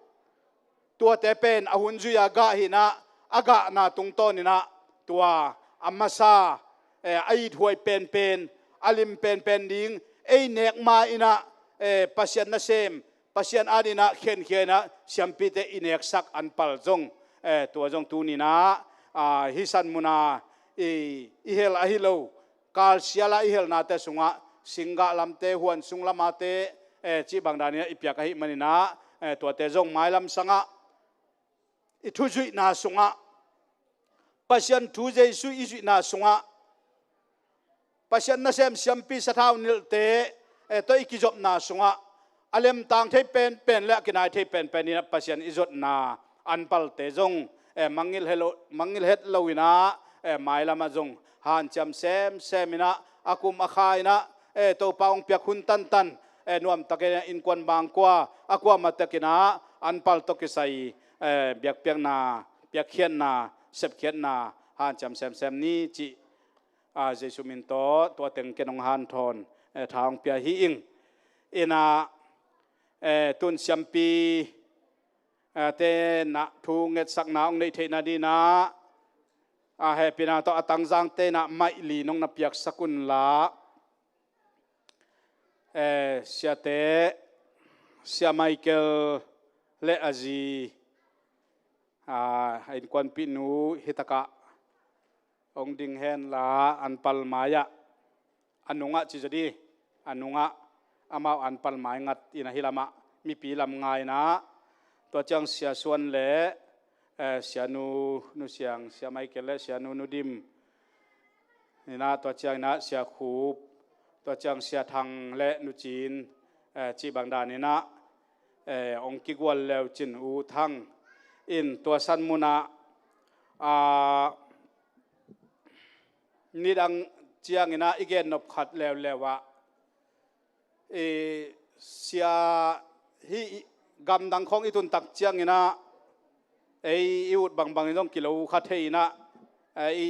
Tuate pen a hun zui-a gah hinah, a gahna tungtawninah tua a masa, eh, a ithuai penpen, a lim penpen ding ei nek ma inah, eh, Pasian nasem, Pasian adinah khenkhia inah siampite i neksak anpal zong, eh, tua zong tuninah, ah, hih san muna i, i hel ahi lo, kal siala i helnate sungah, singgah lamte, huan sung lamate, eh, cih bang daninah i piak ahi maninah, eh, tuate zong mailam sangah i thuzuihna sungah, Pasian thu Jesuh i zuihna sungah, Pasian nasem siampi sathau nilhte, eh, tawh i kizopna sungah a lemtang thei penpen le a kinai thei penpen inah Pasian i zotna anpalte zong, eh, mangngilh het lo, mangngilh het lo inah, eh, mailamah zong hanciam semsem inah, a kum a kha inah, eh, Topa hong piak hun tantan, eh, nuamtakin inkuan bangkua a kuamah takinah anpal tawh kisai, eh, biakpiakna, piakkhiatna, sepkhiatna hanciam semsem ni cih, ah, Jesuh min tawh tua teng ken hong hanthawn, eh, tha hong pia hi ing. Inah, eh, tun siampi, eh, tenah thu ngetsakna hong neih theihna dinah, ah, hehpihna tawh a tangzang tenah maih li nong na piaksak unla, eh, siate, Sia Michael le a zi, ah, a innkuanpihnu hitakah hong ding henla anpal mai-ah, a nungah ci zaw di, a nungah amau anpal mai ngat inah hih lamah mipi lam nga inah, tua ciang Sia Suan le, eh, Sianu Nu Siang, Sia Michael le Sianu Nu Dim inah, tua ciang inah Sia Khup, tua ciang Sia Thang le Nu Cin, eh, cih bang dan inah, eh, hong kigual leu cin U Thang in tua san munah, ah, nidang cianginah i gennop khat leuleu ah, i sia hih gamdang khawng i tuntak cianginah ei i ut bangbangin zong kilo kha thei inah, eh, i,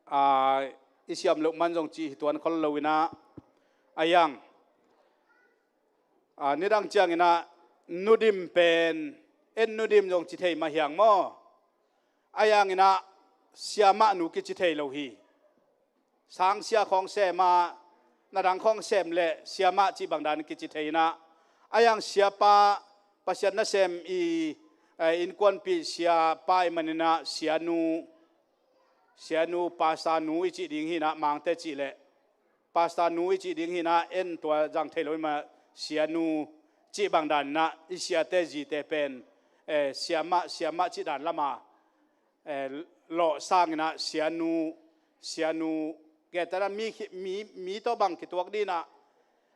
ah, i siam loh man zong cih hi tuan khol lo inah, a yang, ah, nidang cianginah Nu Dim pen, en Nu Dim zong ci thei mah hiang maw? A yanginah siamah nu kici thei lo hi. Sangsia khawng sem a, nadang khawng sem le siamah cih bang dan kici thei inah, a yang siapa, Pasian nasem i, eh, innkuanpih siapa i maninah Sianu, Sianu, Pastor nu i cih ding hi inah, Mangte cih leh Pastor nu i cih ding hi inah, en tua zang thei lo i mah, Sianu cih bang dan inah i siate zite pen, eh, siamah, siamah cih dan lama, eh, lawh sanginah Sianu, Sianu, gentehna mi khi-, mi, mi tawh bang kituak dinah,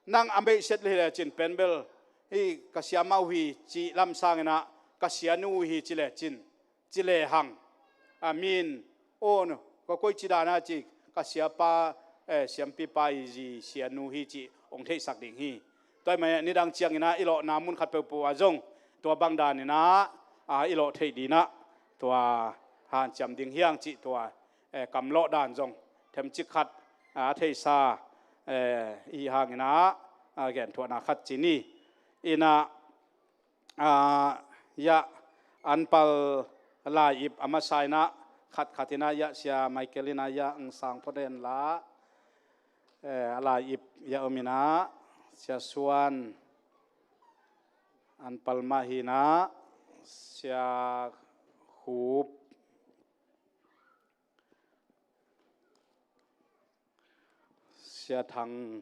nang a meihset le hi lecin pen bel, hih ka siamah uh hi cih lam sanginah ka Sianu uh hi ci lecin, ci lehang, a min, aw, ka koici dana ci, ka siapa, eh, siampipa i zi Sianu hi cih hong theihsak ding hi. Tua i mah nidang cianginah i lawhna mun khat peuhpeuh ah zong tua bang daninah, ah, i lawh theih dinah tua hanciam ding hiang cih tua, eh, kamlawh dan zong themcik khat, ah, a theihsa, eh, i hanginah, ah, genthuahna khat ci ni. Inah, ah, yah, anpal lai-ip a masa inah khatkhat inah yah, Sia Michael inah yah, ang sang phot henla, eh, a lai-ip yah om inah, Sia Suan anpal mah hi inah, Sia Khup, Sia Thang,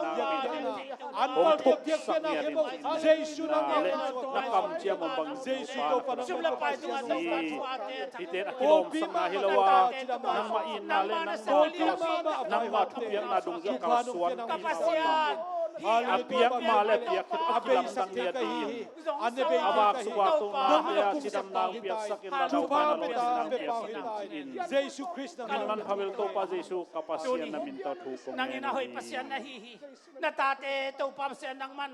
na hong thuksak ni a ding Jesu na le na kamciam om bang Jesu Topa na kamciam hi. Hihte in a kilawmsakna hi lo a, nangmah itna le nangmah thupiakna dungzui a kalsuan a piak ma le a piak khin a kilamdang ni a ding a vak suk a tungna te a cidamna hong piaksak in la, Topa na lawhcinna hong piaksak in ci-in. Jesu Khrist na min man pha bel Topa Jesu ka Pasian na min tawh thu kong ngen hi. Pasian na hi hi. Na tate Topa Pasian nangman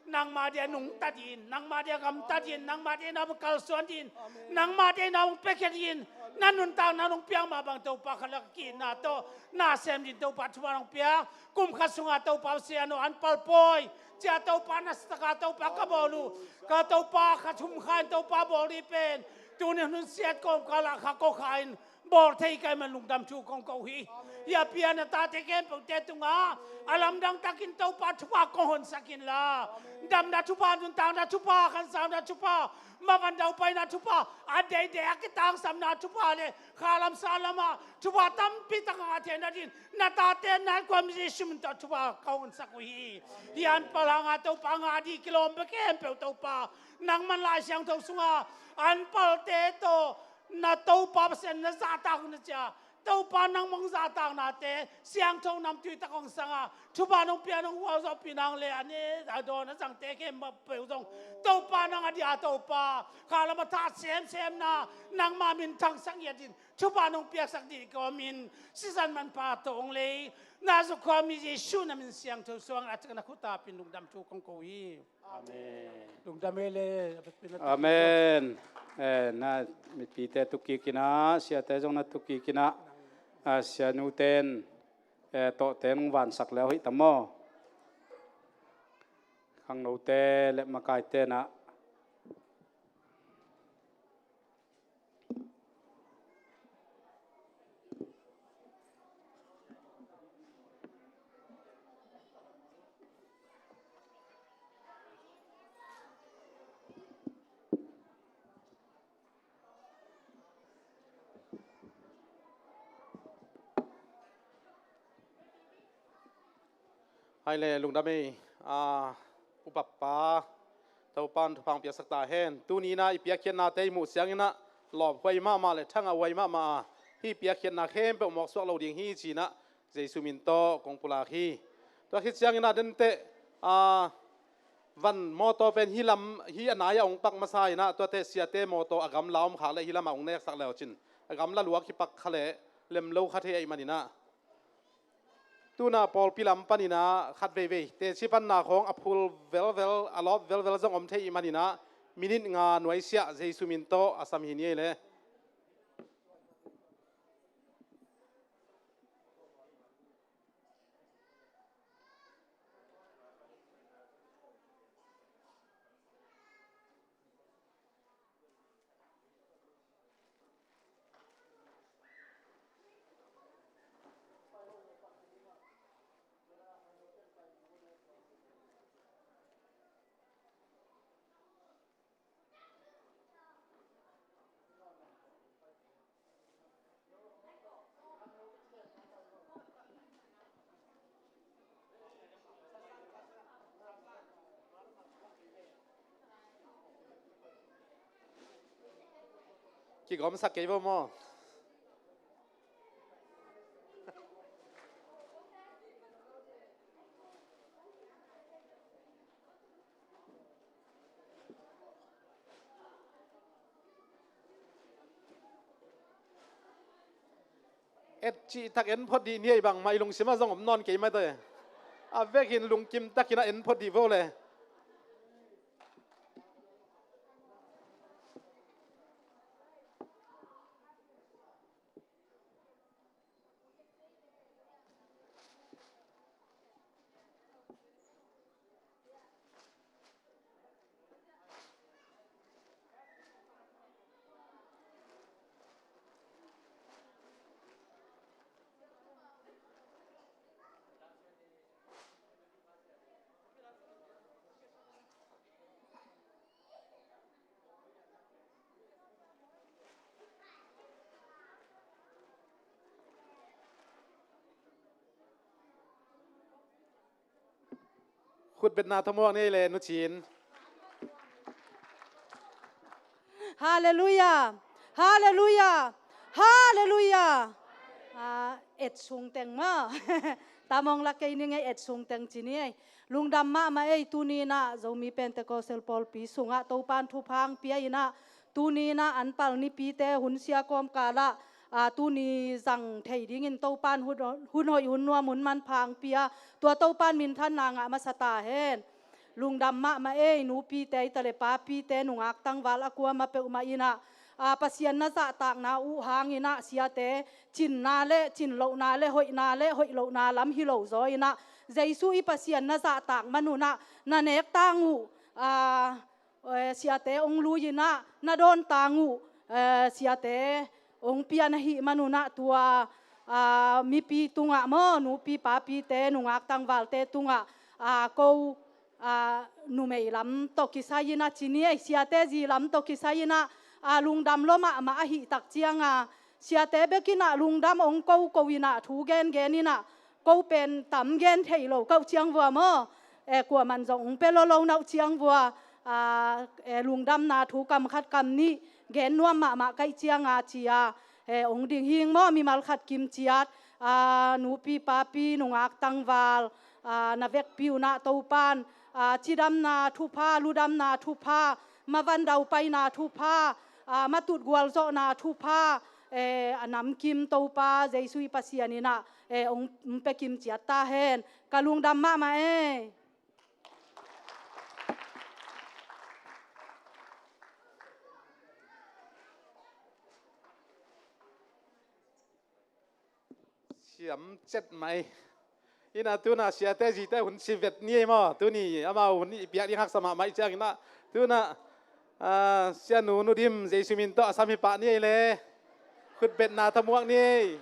Nangmah dia nungta dingin, nangmah dia gamta dingin, nangmah dia na hong kalsuan dingin, nangmah dia na hong piakhia dingin, na nuntakna nong piak mah bang Topa khatlak ki-itna tawh, na sem dingin Topa thupha nong piak, kum khat sungah Topa Pasian aw an palpawi, cia Topa na sitaka Topa ka bawl uh, ka Topa khat hum kha in Topa bawl ding pen, tuni hun siat kawmkal ah kha kawkha in, bawl thei ka hih man lungdam thu kong ko hi. Hih a pia na tate khempeuhte tungah a lamdang takin Topa thupha kong honsak inla, damna thupha, nuntakna thupha, khansauna thupha, mavan daupaina thupha, a deidei a kitangsamna thupha le khalam salam ah thupha tampi tak a ngah theihna dingin na tate na innkuan Jesu min tawh thupha ka honsak uh hi. Hih an pal hangah Topa ngah ding kilawm bek khempeuh Topa nangman Lai Siangtho sungah an palte tawh na Topa Pasian na zahtak na cia, Topa nang mong zahtaknate siangtho namtui tak hong sanga, thupha nong pia nong huazawhpih nang le a ne a dawn a zangte khempeuh zong Topa nang a dia Topa khalam a thah semsemna nangma minthang sang hiatin thupha nong piaksak dih kawmin sisan manpha tawh hong lei na zukhuami Jesu na min siangtho suang a cik na khutapin lungdam thu kong ko hi. Amen. Lungdam e le. Amen. Eh, na mipite tukikinah siate zong na tukikinah, ah, sianuten, eh, tawhte nong vansak le hoih tam maw? Khangnote le makaite nah. Hai le lungdam ei, a, upa pa, Topan thupha piaksak ta hen. Tuni inah i piakkhiatnate i muh cianginah lawphuai mahmah le thangahhuai mahmah a, hih piakkhiatna khempeuh mawksuak lo ding hi cinah Jesu min tawh kong pulak hi. Tua khit cianginah denteh, a, van mawtaw pen hih lam, hih a nai a hong pak masa inah tuate siate mawtaw a gamla om khak le hih lamah hong neksak le uh cin a gamla luak hi pak kha le lem lo kha thei ahih maninah. Tuna pawlpi lam paninah khat veivei teci panna khawng a phul velvel, a lawp velvel zong om thei ih maninah minit nga nuaisiah Jesu min tawh a sam hi ni ei le. Kigawmsak kei vo maw? Et cihtak en phot dih ni ei, bangmah i lungsimah zong om nawn kei mah tawh e. A vekin lungkim takin a en phot dih vo le. Khutbetna thamuak ni ei le Nu Cin. Halleluiah. Halleluiah. Halleluiah. Ah, et sungteng maw? Tamong la kei ning ei, et sungteng ci ni ei. Lungdam mahmah ei, tuni inah Zomi Pentecostal pawlpi sungah Topan thupha pia inah tuni inah an pal nipite hun sia kawmkalah, ah, tuni zang thei dingin Topan hun, hun hoih, hun nuam, hun manpha pia, tua Topan minthanna ngah masa ta hen. Lungdam mahmah ei, nupite i ta le papite nungak tangval a kuamah peuhmah in ah, a, Pasian na zahtakna uh hangin ah siate cinna le cinlohna le hoihna le hoih lohna lam hi lo zaw in ah, Jesu i Pasian na zahtak man un ah na nek tang uh, a, eh, siate hong lui in ah na dawn tang uh, eh, siate hong pian ahih man un ah tua, a, mipi tungah maw, nupi papite nungak tangvalte tungah, a, ko, a, numei lam tawh kisai in ah ci ni ei, siate zi lam tawh kisai in ah, a, lungdam lua mahmah ahih tak ciang a, siate bek in ah lungdam hong ko ko in ah thu gengen in ah, ko pen tam gen thei lo kauh ciang vua maw, eh, kuaman zong hong pia lo lo nauh ciang vua, a, eh, lungdamna thu kam khat kam nih gen nuam mahmah kaih ciang a ci a, eh, hong ding hing maw, mimal khat kim ciat, a, nupi papi nungak tangval, a, na vekpi un ah Topan, a, cidamna thupha, ludamna thupha, mavan daupaina thupha, a, matut gualzawhna thupha, eh, a namkim Topa Jesu i Pasian in ah, eh, hong, hong pia kim ciat ta hen. Ka lungdam mahmah ei. Siam cet mai. Ina tuna siate zite hun si vet ni ei maw. Tuni amau hun i piak ding haksa mahmah i ciangin ah, tuna, ah, sianu Nu Dim Jesu min tawh a sam hi pah ni ei le. Khutbetna thamuak ni ei.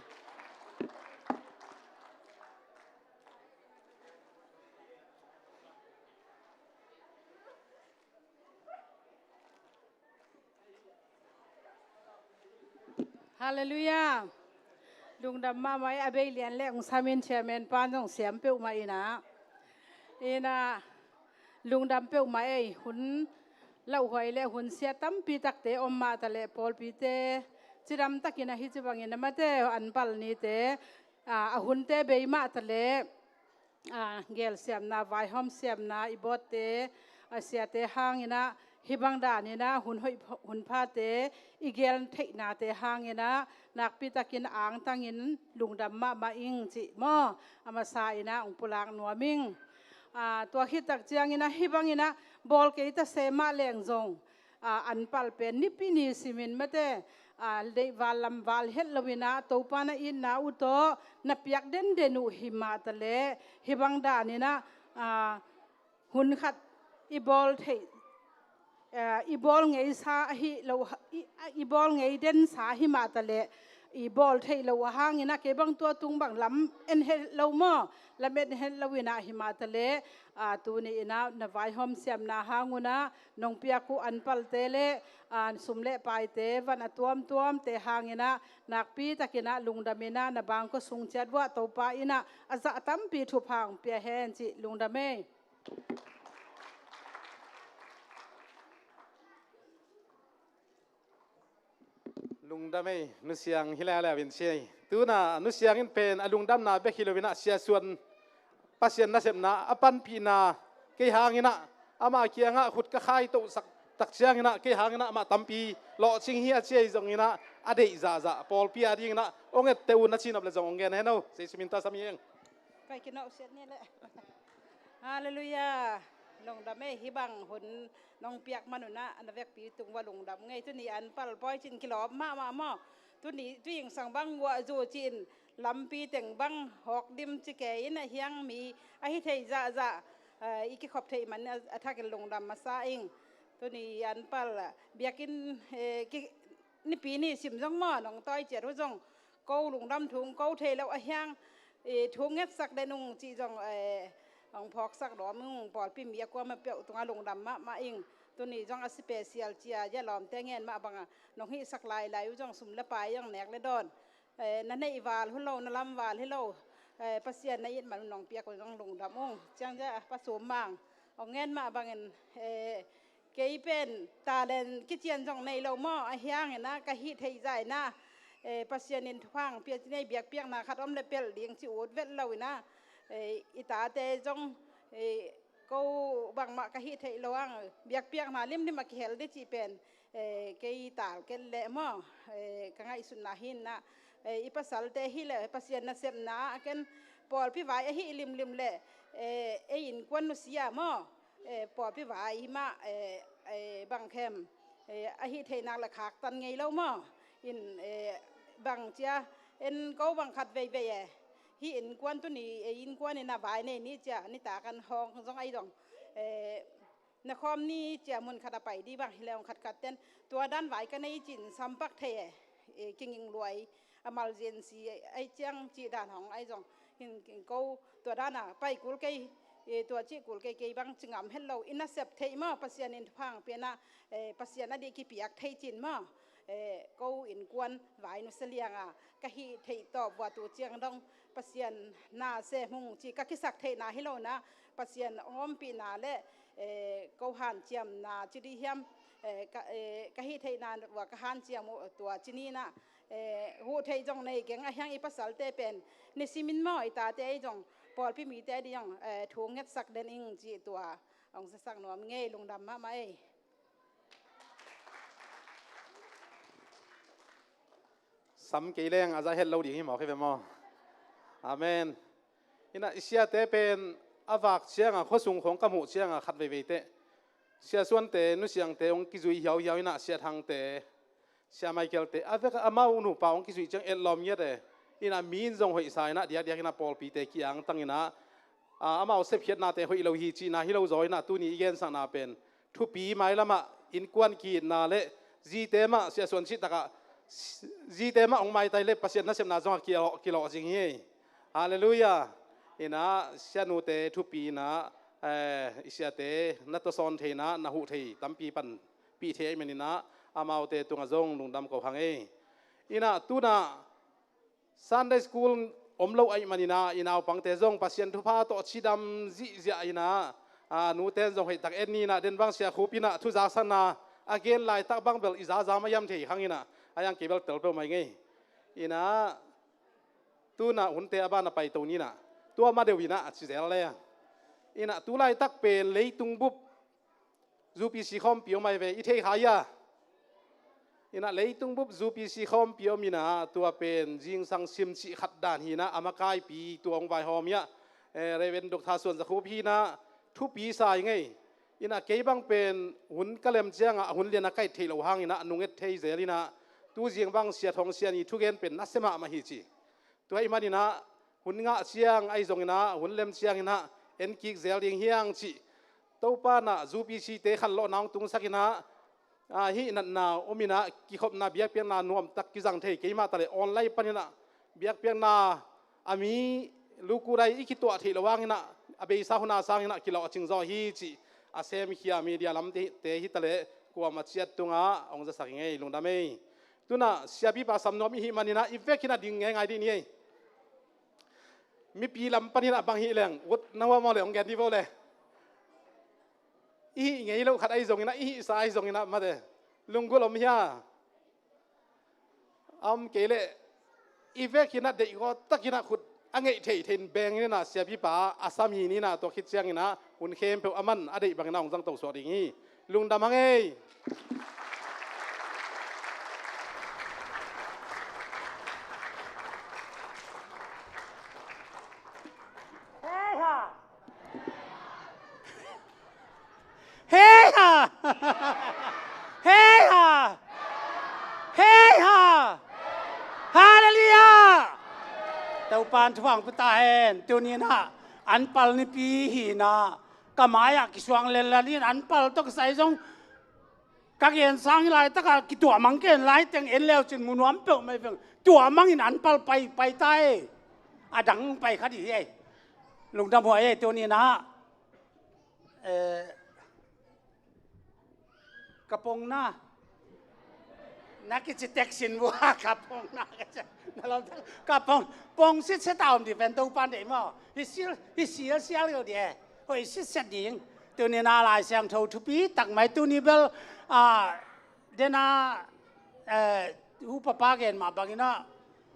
Halleluiah. Lungdam mahmah ei, a bei lian le hong samin chairman pan zong siam peuhmah in ah. In ah lungdam peuhmah ei, hun lauhuai le hun sia tampi takte om mah ta le pawlpite cidam takin a hi ci bangin a mate anpal nite, a, a hunte bei mah ta le, a, gelsiamna, vaihawm siamna i bawtte, a, siate hangin ah hih bang danin ah hun hoih, hun phate i gel theihnate hangin ah nakpi takin angtangin lungdam mahmah ing cih maw, a masa in ah hong pulak nuam ing. A, tua khit tak ciangin ah hih bangin ah bawl kei ta se mah leng zong, a, anpal pen nipi ni simin mate, a, deihval lamval het lo in ah Topa na itna uh tawh na piak denden uh hi mah ta le, hih bang danin ah, a, hun khat i bawl thei, a, i bawl ngeisa ahi lo, i, a, i bawl ngei densa hi mah ta le, i bawl theih lo a hangin ah kei bang tua tung bang lam en het lo maw, lam en het lo in ah hi mah ta le, a, tuni in ah na vaihawm siamna hang un ah nong piak uh anpalte le, a, sum le paite van a tuamtuamte hangin ah nakpi takin ah lungdam in ah na bangkua sung ciat vuah Topa in ah a zah tampi thupha hong pia hen cih lungdam ei. Lungdam ei, Nu Siang hi leuleu in ci ei. Tuna Nu Siang in pen a lungdamna bek hi lo in ah Sia Suan Pasian nasepna a panpihna kei hangin ah amah kiangah khut ka khaitohsak tak ciangin ah kei hangin ah amah tampi lawhcing hi a ci ei zongin ah a deih zahzah pawlpi a dingin ah hong etteh un a ci nop le zong hong gen hen o. Jesu min tawh sam hi eng. Kai kinawh siat ni le. Halleluiah. Lungdam ei, hih bang hun nong piak man un ah na vekpi tung va lungdam ngei. Tuni anpal pawi cin kilawm mahmah maw. Tuni tuingsang bang guah zu cin lampi teng bang hawk dim ci kei in ah hiang mi ahi thei zahzah, eh, i kikhop theih man a, a thakin lungdam masa ing. Tuni anpal, ah, biakinn, eh, ki, nipi ni sim zong maw nong tawi ciat uh zong ko lungdam thu hong ko thei lo a hiang, eh, thu hong ngetsak den ung cih zong, eh, hong phawksak dawm ung. Pawlpi mi a kuamah peuh tungah lungdam mahmah ing. Tuni zong a special cia zia lawmte ngen mah bangah nong hihsak lailai uh zong sum le pai zong nek le dawn, eh, na neih val hi lo, na lam val hi lo, eh, Pasian na it man uh nong piak uh zong lungdam ung. Ciang zia Pa Sum Mang hong ngen mah bangin, eh, kei pen talent kician zong nei lo maw, a hiangin ah ka hih theih zah in ah, eh, Pasian in thupha hong pia ci nei, biakpiakna khat om le pelh ding ci ut vet lo in ah, eh, i tate zong, eh, ko bangmah ka hih theih lo ang, biakpiakna limlim a kihel ding cih pen, eh, kei tal ken leh maw, eh, ka ngaihsutna hi in ah, eh, i pasalte hi leh Pasian nasepna ah ken pawlpi vai ahi limlim leh, eh, ei innkuan nusia maw, Eh, pawlpi vai hi mah, eh, eh, bang khem, eh, a hih theihnak le khaktan ngei lo maw? In, eh, bang cia, en ko bang khat veivei eh. Hih innkuan tuni, eh, innkuan in a vai nei ni cia, nitak an hawng zong ahi zong. Eh, na khawm ni cia mun khat a pai di bang hi leng khat khat ten. Tua dan vai ka nei cin sampak thei eh. Eh, kinging luai. Emergency ai ciang cih dan hong ai zong hin ko tua dana pai kul kei, eh, tua cih kul kei kei bang ci ngam het lo, i nasep theih maw, Pasian in thupha hong piakna, eh, Pasian a dih kipiak thei cin maw, eh, ko innkuan vai nusia lianga ka hih theih tawh vua tu ciang dong Pasian na se hmung ci ka kisak theihna hi lo na, Pasian hong ompihna le, eh, ko hanciamna ci dih hiam, eh, ka, eh, ka hih theihna vua ka hanciam uh tua ci ni na, eh, huh theih zong nei keng a hiang i pasalte pen nisimin maw i tate ahi zong pawlpi mite a dih zong, eh, thu ngetsak den ing ci tua hong siasak nuam ngei, lungdam mahmah ei. Sam kei leng a za het lo ding hi maw, khe ve maw? Amen. Ina i siate pen a vak cianga khuasung khong ka hmuh cianga khat veivei teh. Sia Suante, Nu Siangte hong kizui hiauhiau ina Sia Thangte, Sia Michael te, a vek amau nupa hong kizui ciang etlawm ngiat e. Ina mi in zong hoihsa ina diakdiak ina pawlpite kiangtang ina, a, amau sepkhiatnate hoih lo hi cihna hi lo zaw ina tuni i gensakna pen thupi mailamah innkuan kiitna le zite mah Sia Suan cih takah zite mah hong maitai le Pasian nasepna zongah kilawh, kilawh zing hi. Halleluiah. Ina sianute thupi ina, eh, i siate na tawsawn theina na huh thei tampi pan pih thei ahih maninah amaute tungah zong lungdam ko hang ei. Inah tunah Sunday school om lo ahih maninah i naupangte zong Pasian thupha tawh cidam zihziah inah, a, nute in zong hoihtak en ni inah den bang Sia Khup inah thuzaksakna a gen laitak bang bel i zaza maiam thei hang inah a yang kei bel tel peuhmah ing ei. Inah tunah hunte a ban a paito ni inah tua ma deuh inah a ci zel le. Inah tu laitak pen leitung bup UPC khawmpi om ai ve, i thei kha ia. Inah leitung bup UPC khawmpi om inah tua pen zingsang sim cih khat dan hi inah a makaipi tua hong vaihawm iah, eh, Reverend Doctor Suan Za Khup hi inah thupi sa ing ei. Inah kei bang pen hun ka lem ciangah a hun lian a kaih theih loh hang inah a nunget thei zel inah tu ziang bang Sia Thawng Sia ni thugen pen nasia mahmah hi ci. Tua ahih maninah hun ngah ciang ahi zonginah hun lem cianginah en kik zel ding hiang cih Topa inah UPC te khanlawhna hong tungsak inah, a, hih natna om inah kikhopna biakpiakna nuamtak kizang thei keimah taleh online paninah biakpiakna a mi lukudai i kituah theih loh hanginah a beisa huna sanginah kilawh a cingzaw hi cih a semkhia media lamte hi taleh kuama ciat tungah hong zasak ing ei, lungdam ei. Tunah siapipa samnuam ihih maninah i vekinah ding ngeingai dih ni ei. Mipi lam paninah bang hih leng ut na huam aw le hong gen dih vo le. Ihih ngei loh khat ahi zonginah ihih sa ahi zonginah mate lunggulh om hia? A om kei leh i vekinah deihgaw takinah khut a ngeih theihtheih in beng inah siapipa a sam hi ninah tua khit cianginah hun khempeuh a man a deih banginah hong zangto suak ding hi. Lungdam hang ei. Hei ha! Hei ha! Hei ha! Hei ha! Halleluiah! Topan thupha hong pia ta hen. Tuninah anpal nipi hinah ka mai-ah kisuang lel lel in anpal tawh kisai zong ka gen sang hi laitakah kituahmang ken laiteng en leucin munuam peuhmah veng tuahmangin anpal pai pai ta e. A dang pai kha dih hi ei. Lungdam huai ei tuninah. Eh, ka pongna na kici teksin vua ka pongna ka ci na lam ka pong pong sitset a om dih pen Topan deih maw? Hi sil hi sial sial keu dih e. Hoih sitset ding. Tuninah Lai Siangtho thupi takmai tuni bel, a, dena, eh, hu papa gen mah banginah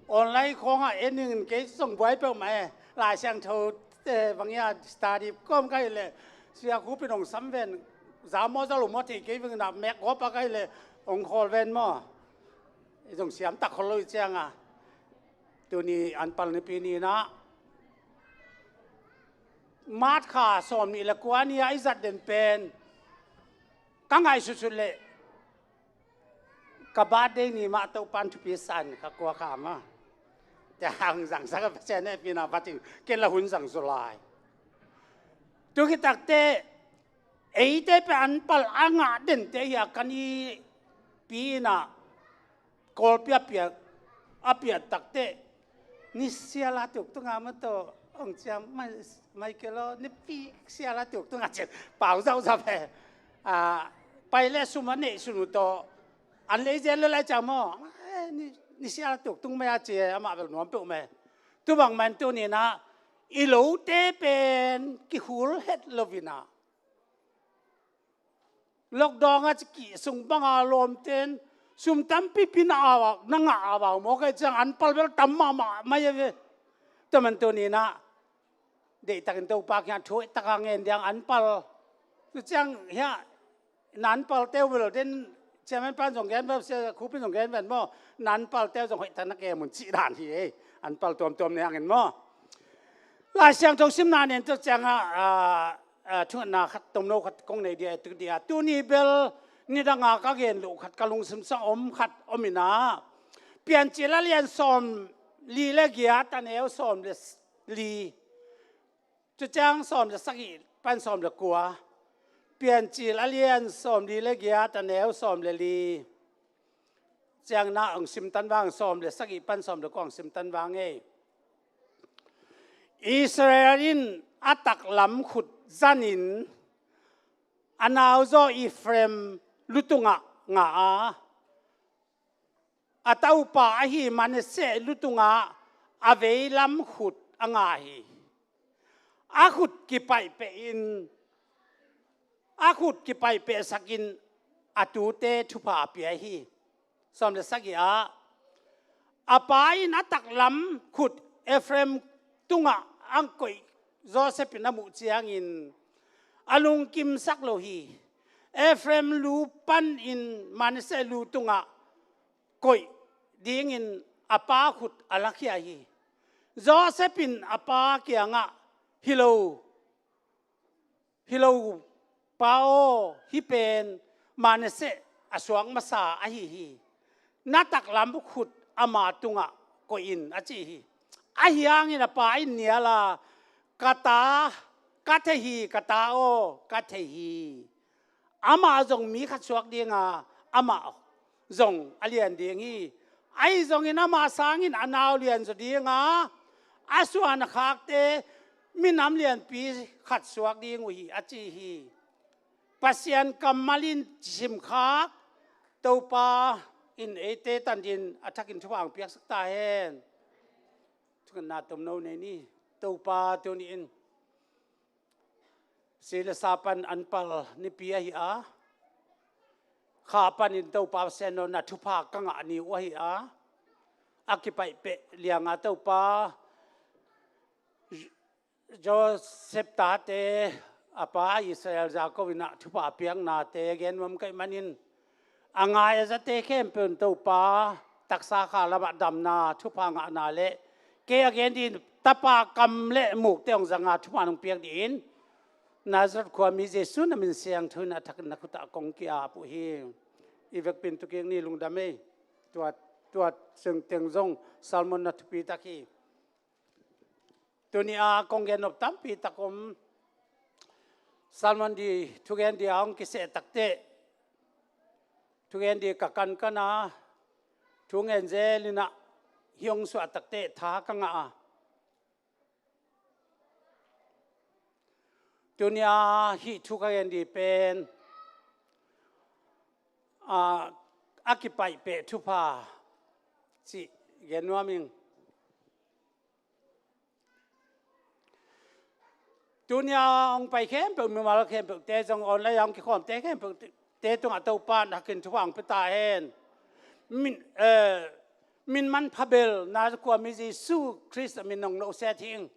online khawngah en ningin kei zong buai peuhmah e. Lai Siangtho, eh, bangin a study kawm ka hih leh Sia Khup in hong sam ven za maw za lo maw thei kei vengin a mek gawp a ka hih leh hong khawl ven maw? I zong siam tak khol lo i cianga tuni anpal nipi ninah March kha sawm nih le kua ni-a i zat den pen ka ngaihsutsut leh ka birthday ni mah Topan thupi san kha kua kha mah. Te hang zangsak a Pasian hehpihna va ting ken la hun zang zaw lai. Tu khit takteh eite pen an pal a ngah dente hi a, kan i pi in ah Kawlpi a piak, a piak takteh ni siala tuktunga maw tawh hong ciam mai, mai kei lo, ni pi siala tuktunga ciam pau zauhzauh ve. A, pai le sum a neih sun uh tawh an lei zel lo lai ciang maw, eh, ni, ni siala tuktung mai a ci, amah bel nuam peuh mai. Tu bang man tu ni-in ah i lote pen kihul het lo-in ah lockdown a ci kih sung banga lawmten sum tampipi na au, na ngah au, au maw, kai ciang an pal bel tam mahmah mai a ve. Tua man tu ni-in ah deihtakin Topa kiangah thu hoihtaka ngen ding an pal. Tu ciang hiah na an palte uh bel den, chairman pan zong gen ven, sia Khupin zong gen ven maw, na an palte uh zong hoihtak na kem un cih dan hi ei. An pal tuamtuam ni hangin maw. Lai Siangtho simna nen tua ciangah, ah, ah, thungetna khat, tomno khat kong nei dia, tu dia. Tuni bel nidanga ka gen loh khat, ka lungsim sungah om khat om in ah, Piancil a lian sawm li le giat, a neu sawm le li. Tua ciang sawm le sagih pan sawm le kua. Piancil a lian sawm li le giat, a neu sawm le li ciang na hong simtan vang, sawm le sagih pan sawm le kua hong simtan vang ei. Israel in a taklam khut zanin a nauzaw Efraim lu tungah ngah a, a tapa ahi Manasseh lu tungah a veilam khut a ngah hi. A khut kipaihpeh in, a khut kipaihpehsakin a tute thupha a pia hi. Sawm le sagih ah, a pa in a taklam khut Efraim tungah a koih Joseph in a muh ciangin a lungkimsak lo hi. Efraim lu panin Manasseh lu tungah koih dingin a pa khut a lakhia hi. Joseph in a pa kiangah, "Hi lo, hi lo, pa aw, hih pen Manasseh a suak masa ahi hi. Na taklam khut ama tungah koih in," a ci hi. Ahi hangin a pa in nial a, "Ka ta, ka thei hi, ka ta aw, ka thei hi. Amah zong mi khat suak ding a, amah zong a lian ding hi. Ahi zongin amah sangin a nau lian zaw ding a, a suan a khakte minam lianpi khat suak ding uh hi," a ci hi. Pasian kammal in cisim khak Topa in eite tandin a thakin thupha hong piaksak ta hen. Thungetna tomno nei ni. Topa, tuni in si le sa pan an pal nipi ahi a, kha panin Topa Pasian nawn a thupha ka ngah ni uh ahi a, a kipaihpeh lianga Topa Joseph tate, a pa Israel Jacob in ah thupha piaknate gen nuam ka hih manin, a ngai a zate khempeuh in Topa taksa kha lamah damna, thupha ngahna le kei a gen ding tapa kam le mukte hong zanga thupha nong piak dingin Nazareth khuami Jesu na min siangtho in a thakin na khutah kong ki-ap uh hi. I vekpi in tu kik ni. Lungdam ei. Tua, tua tengteng zong sermon na thupi tak hi. Tuni a kong gen nop tampi tak om. Sermon di, thugen di a hong kiseh takteh, thugen di ka kankan a, thungen zel in ah hih hong suah takteh tha ka ngah a. Tuni a hih thu ka gen di pen, a, a kipaihpeh thupha cih gen nuam ing. Tuni a hong pai khempeuh, mimal khempeuhte zong online a hong kikhawmte khempeuhte tungah Topa in hakin thupha hong pia ta hen. Min, eh, min manpha bel Nazareth khuami Jesu Khrist min hong nohset hi ing.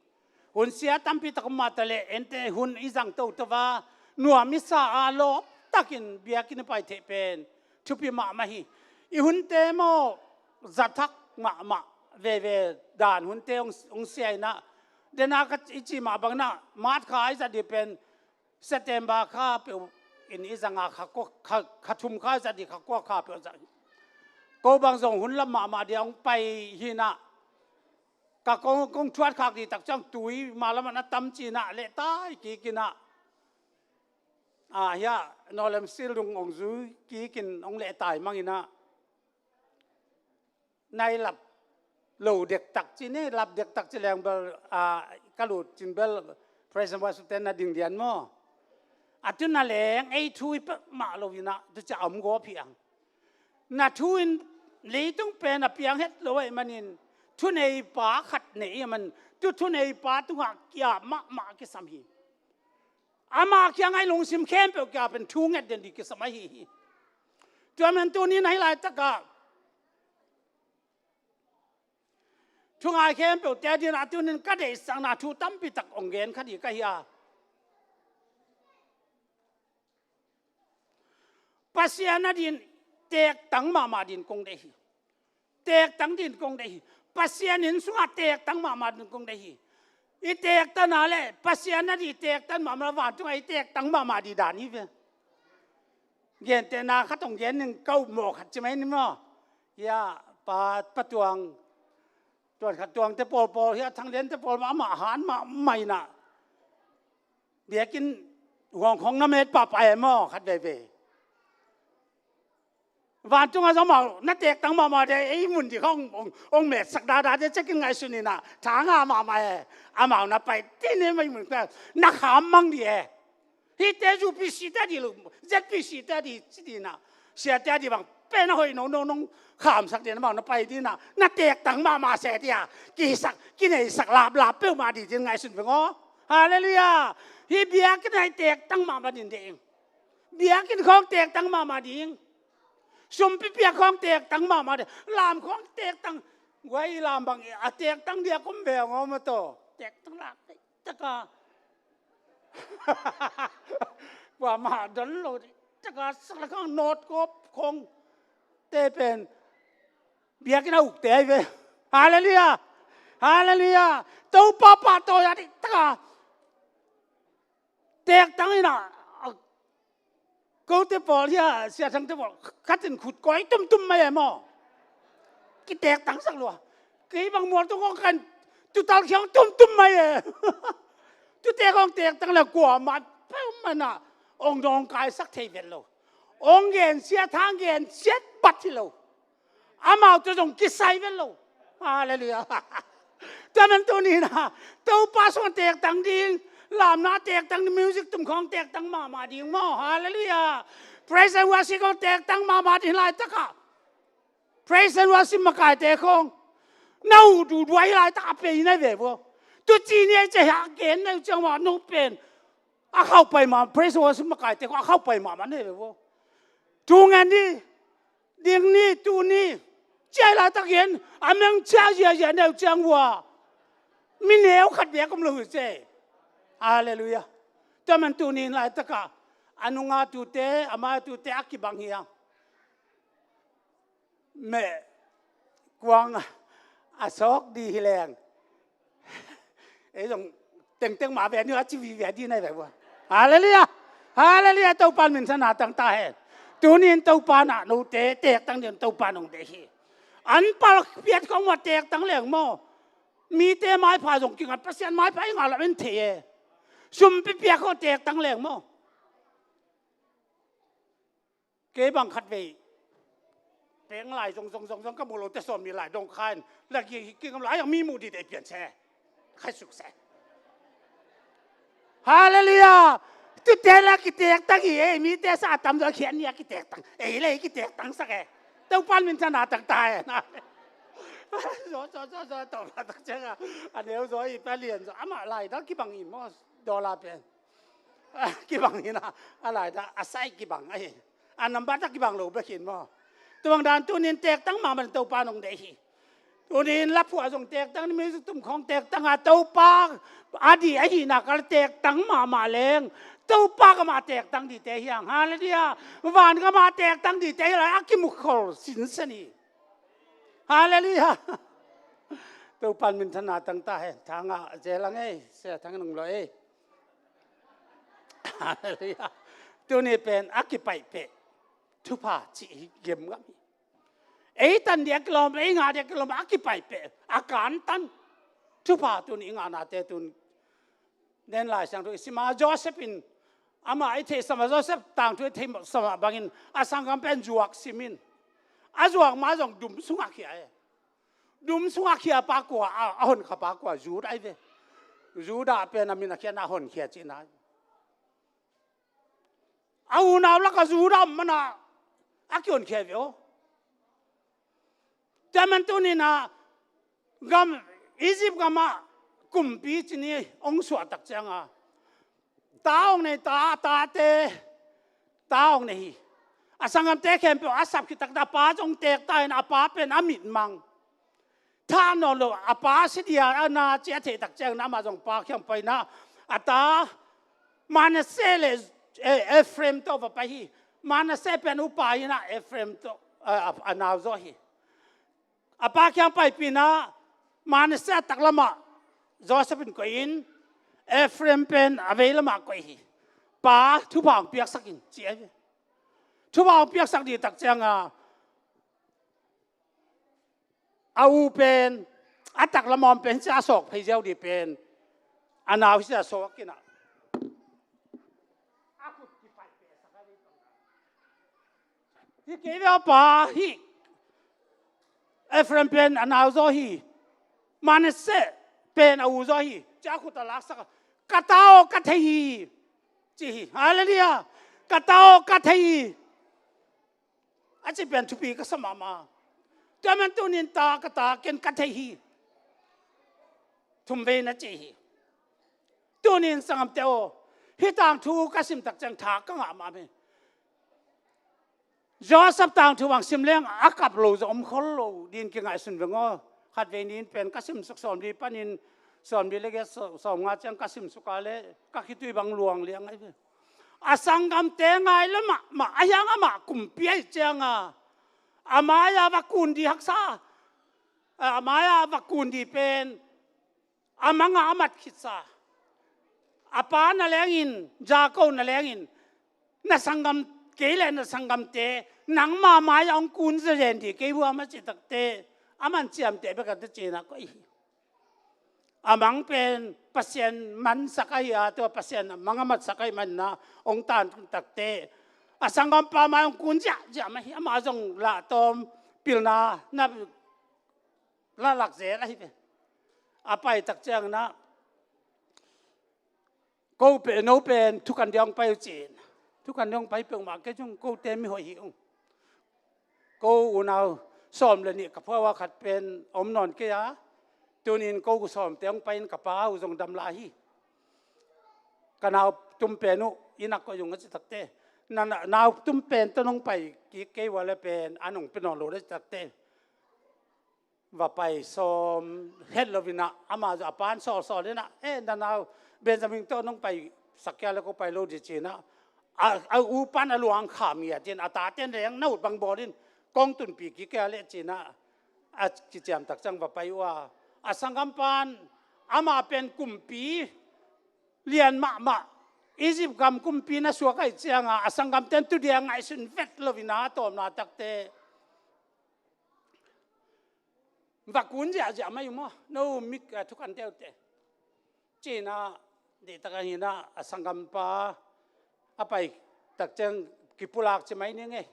Hun sia tampi tak om mah taleh, ente hun i zang toto a, nuam i sa a, lawp takin biakinn i pai theih pen thupi mahmah hi. I hunte maw, za thak mahmah veve dan hunte hong, hong sia in ah, Dena ka i ci mah bangin ah, March kha i zat dih pen September kha peuh in i zang a, kha kua, kha, kha thum kha i zat dih, kha kua kha peuh zang. Ko bang zong hun lam mahmah dih a hong pai hi in ah, ka kong, kong thuat khak dih tak ciang tui mah lam ah na tam ci in ah, lehtai kik in ah, a, hiah Nolem Sil Lung hong zui kik in hong lehtai mang in ah, nai lap lo dektak ci ni, lap dektak ci leng bel, a, ka lut cin bel praise and worship te na ding dian maw? A tu na leng ei thu i peuhmah lo in ah, tu ci a om gawp hi ang. Na thu in leitung pen a piang het lo ahih manin, thuneipa khat nei ahih man, tu thuneipa tungah kia mahmah kisam hi. Ama kiangah i lungsim khempeuh kia pen thu nget den dih kisam ahi hi. Tua man tuni in ahi laitakah, thungai khempeuh te adingin ah, tuni in ka deihsakna thu tampi tak hong gen kha dih ka hi a. Pasian adingin teektang mahmah dingin kong deih hi. Teektang dingin kong deih hi. Pasian inn sungah teektang mahmah dingin kong deih hi. I teektan a leh Pasian ading i teektan mahmah, vantungah i teektang mahmah ding dan hi ve. Gentehna khat hong gen ning, ka upmawh khat ci mai ni maw? Hiah Pa, Pa Tuang, Tuan Khat Tuang te pawlpawl, hiah Thang Lian te pawl mah, amah han mahmah in ah, biakinn huang khawng na met pahpah e maw, khat veivei. Vantungah zong amau na teektang mahmah ding, ei mun ding khawng hong, hong metsak dada ding ci-in ngaihsun in ah, tha ngah mahmah e. Amau na pai teh ne, ei mun khawng na kham mang ding e. Hihte UPC te ading lo, ZPC te ading ci ding in ah, siate ading bang pen a hoih nono, nong khamsak ding in ah, amau na pai ding in ah, na teektang mahmah se ding a, kihisak, kineisak laplap peuhmah ding ci-in ngaihsun veng aw. Halleluiah. Hih biakinn ah i teektang mahmah ding deih ing. Biakinn khawng teektang mahmah ding. Sumpi piak khawng teektang mahmah ding. Lam khawng teektang. Guai, lam bang a teektang ding a kum ve ngawm a taw. Teektang lak taka. Kuamah don lo taka, sak le khang nawt kawp khawng te pen biakinn a ukte ahi ve. Halleluiah. Halleluiah. Topa pahtawi a ding taka. Teektang in ah, a, kote pawl hiah, Sia Thangte pawl khat in khut kawi tumtum mai e maw? Kiteektangsak lua. Kei bang mual tung kong kan tutal khiang tumtum mai e. Tute kong teektang le kuamah peuhmah in ah hong dawngkaisak thei vet lo. Hong gensiat, hong gensiat bat hi lo. Amaute zong kisai vet lo. Halleluiah. Tua man tuni in ah, Topa sungah teektang ding, lamna teektang ding, music tum khawng teektang mahmah ding maw. Halleluiah. Praise and worship khawng teektang mahmah ding laitakah, praise and worship makaite khawng na uh duhduh ahi laitakah, a pei na ve vua. Tu ci ni ei ci a gen na uh ciang ua, no pen a khauh pai mah, praise and worship makaite khawng a khauh pai mahmah na hi ve vua. Thu ngen ni, ding ni, tu ni, ci a hi laitak in a meng cia ziazia na uh ciang ua, mi neu khat bek om lo hi ci. Halleluiah. Tua man tuni in laitakah a nunga tute, a mai tute a kibang hi a. Meh kuang a sawk ding hi leng, ei zong tengteng mah ve ni a ci vive ding na hi ve vua. Halleluiah. Halleluiah. Topa in minthanna tang ta hen. Tuni in Topa in ah note teektang ding Topa in hong deih hi. An pal piat khawng mah teektang leng maw? Mite maipha zong kingat, Pasian maipha i ngah lam in thei e. Sumpi piak khawng teektang leng maw? Kei bang khat vei peng lai zong zong zong zong ka mu lote sawm nih lai dong kha in, la ki, ki ngam lai ang mi mu dite pian se. Khai suk se. Halleluiah. Tute la kiteektang hi e, mite sa a tam zaw khian ni a kiteektang. Ei le kiteektangsak e. Topa in minthanna tang ta e. Zaw zaw zaw zaw, Topa tak ciang a, a neu zaw i pa lian zaw. Amah lai dal kibang in maw, dollar pen. Kibang hi na, a lai dah a sai kibang ahi. A nambat a kibang lo bek hi maw? Tua bang dan tuni in teektang mahmah in Topa in hong deih hi. Tuni in laphuah zong teektang, music tum khawng teektang a, Topa a ding ahihna kal teektang mahmah leng, Topa kamah teektang dingte hi hang. Halleluiah. Van kamah teektang dingte hi lai a kimukhol sinsen hi. Halleluiah. Topan minthanna tang ta hen, thanga zelang ei, sia thang nung lo ei. Halleluiah. Tuni pen a kipaih peh thupha cih hi gemgam hi. Ei tan dia kilawm, ei ngah dia kilawm, a kipaih peh, a kantan thupha tuni i ngahnate tun. Nen Lai Siangtho i sima Joseph in, ama i theihsa mah, Joseph tangthu i theihsa mah bangin a sanggam pen zuak simin, a zuak ma zong dum sungah khia e. Dum sungah khia pa kua, a, a honkhia pa kua, Judah i ve. Judah pen a min a khiatna a honkhia cihna. A unau lakah Judah om mana a kihonkhia ve aw. Tua man tuninah gam, Egypt gamah kumpi cini hong suahtak cianga ta hong nei, ta, tate ta hong nei hi. A sanggamte khempeuh a sap khit takte a pa zong teek ta in a pa pen a mitmang. Tha nawn lo a pa si dia a na ci a theih tak ciangin amah zong pa kiang paina a ta Manasseh le, eh, Ephraim tawh va pai hi. Manasseh pen upa ina Ephraim tawh, eh, a, a nau zaw hi. A pa kiang paipina Manasseh a taklamah Joseph in koih in, Ephraim pen a veilamah koih hi. Pa, thupha hong piaksak in ci ahi ve. Thupha hong piaksak dih tak cianga a u pen, a taklamah om pen cia a sawk phei ziau dih pen a nau hi cia sawk inah a khut kipaih pehsak a dih. Hi kei ve aw pa, hi Ephraim pen a nau zaw hi, Manasseh pen a u zaw hi, cia khut a laksak a, ka ta aw ka thei hi ci hi. Halleluiah. Ka ta aw ka thei hi. A ci pen thupi ka sa mahmah. Tua man tunin ta ka ta ken ka thei hi. Thumvei na ci hi. Tunin sanggamte aw, hih tangthu ka sim tak ciang tha ka ngah mahmah hi. Joseph tangthu bang sim leng a kap lo zong om khol lo din kingaihsun veng aw. Khatvei nin pen ka simsuk sawmli panin sawmli le giat, sawmnga ciang ka simsuk a le ka khitui bang luang liang ahi ve. A sanggamte ngai lo mahmah, a hiang amah kumpi ahi cianga a mai-a va kun dih haksa, a mai-a va kun dih pen a manga a mat khitsa. A pa na lengin, Jakob na lengin, na sanggam kei le na sanggamte nangma mai-ah hong kun zazen dih kei uh a, ma cih takte a man ciamteh bek a ta cina koih hi. A mang pen Pasian mansak ahi a, tua Pasian a mang a matsak ahi manna hong tan takte a sanggampa mai hong kun ziahziah mah hi. Amah zong lahtawm pilna na la lak zel ahi ve. A pai tak ciangin ah ko pen, no pen thukan dia hong pai uh cin. Thukan dia hong pai peuhmah kei zong kote mi hoih hi ung. Ko unau sawm le nih ka phuah uh a, khat pen om nawn kei a, tunin ko sawmte hong pai in ka pa uh zong dam lai hi. Ka nau tum pen uh inn ah koih ung a ci takte, na, na, nau tum pen tawh nong pai kik kei uh a le pen an hong pia nawn lo na ci takte, va pai sawm het lo inah, amah zong a pan sawlsawl inah, eh, na nau Benjamin tawh nong pai sak kia le ko pai lo dih ci inah, a, a u pan a luang kham ngiat in a tate in leng na ut bang bawl in kong tunpi kik kia le ci inah a kiciam tak ciang va pai uh a, a sanggam pan amah pen kumpi lian mahmah, Egypt gam kumpi na suak ahi cianga a sanggamte in tu dia ngaihsun vet lo inah a tawpna takte va kun ziahziah mai uh maw, no mik, eh, thukan deuhte. Ci inah dihtak ahi inah a sanggampa a pai tak ciang kipulak ci mai ning ei.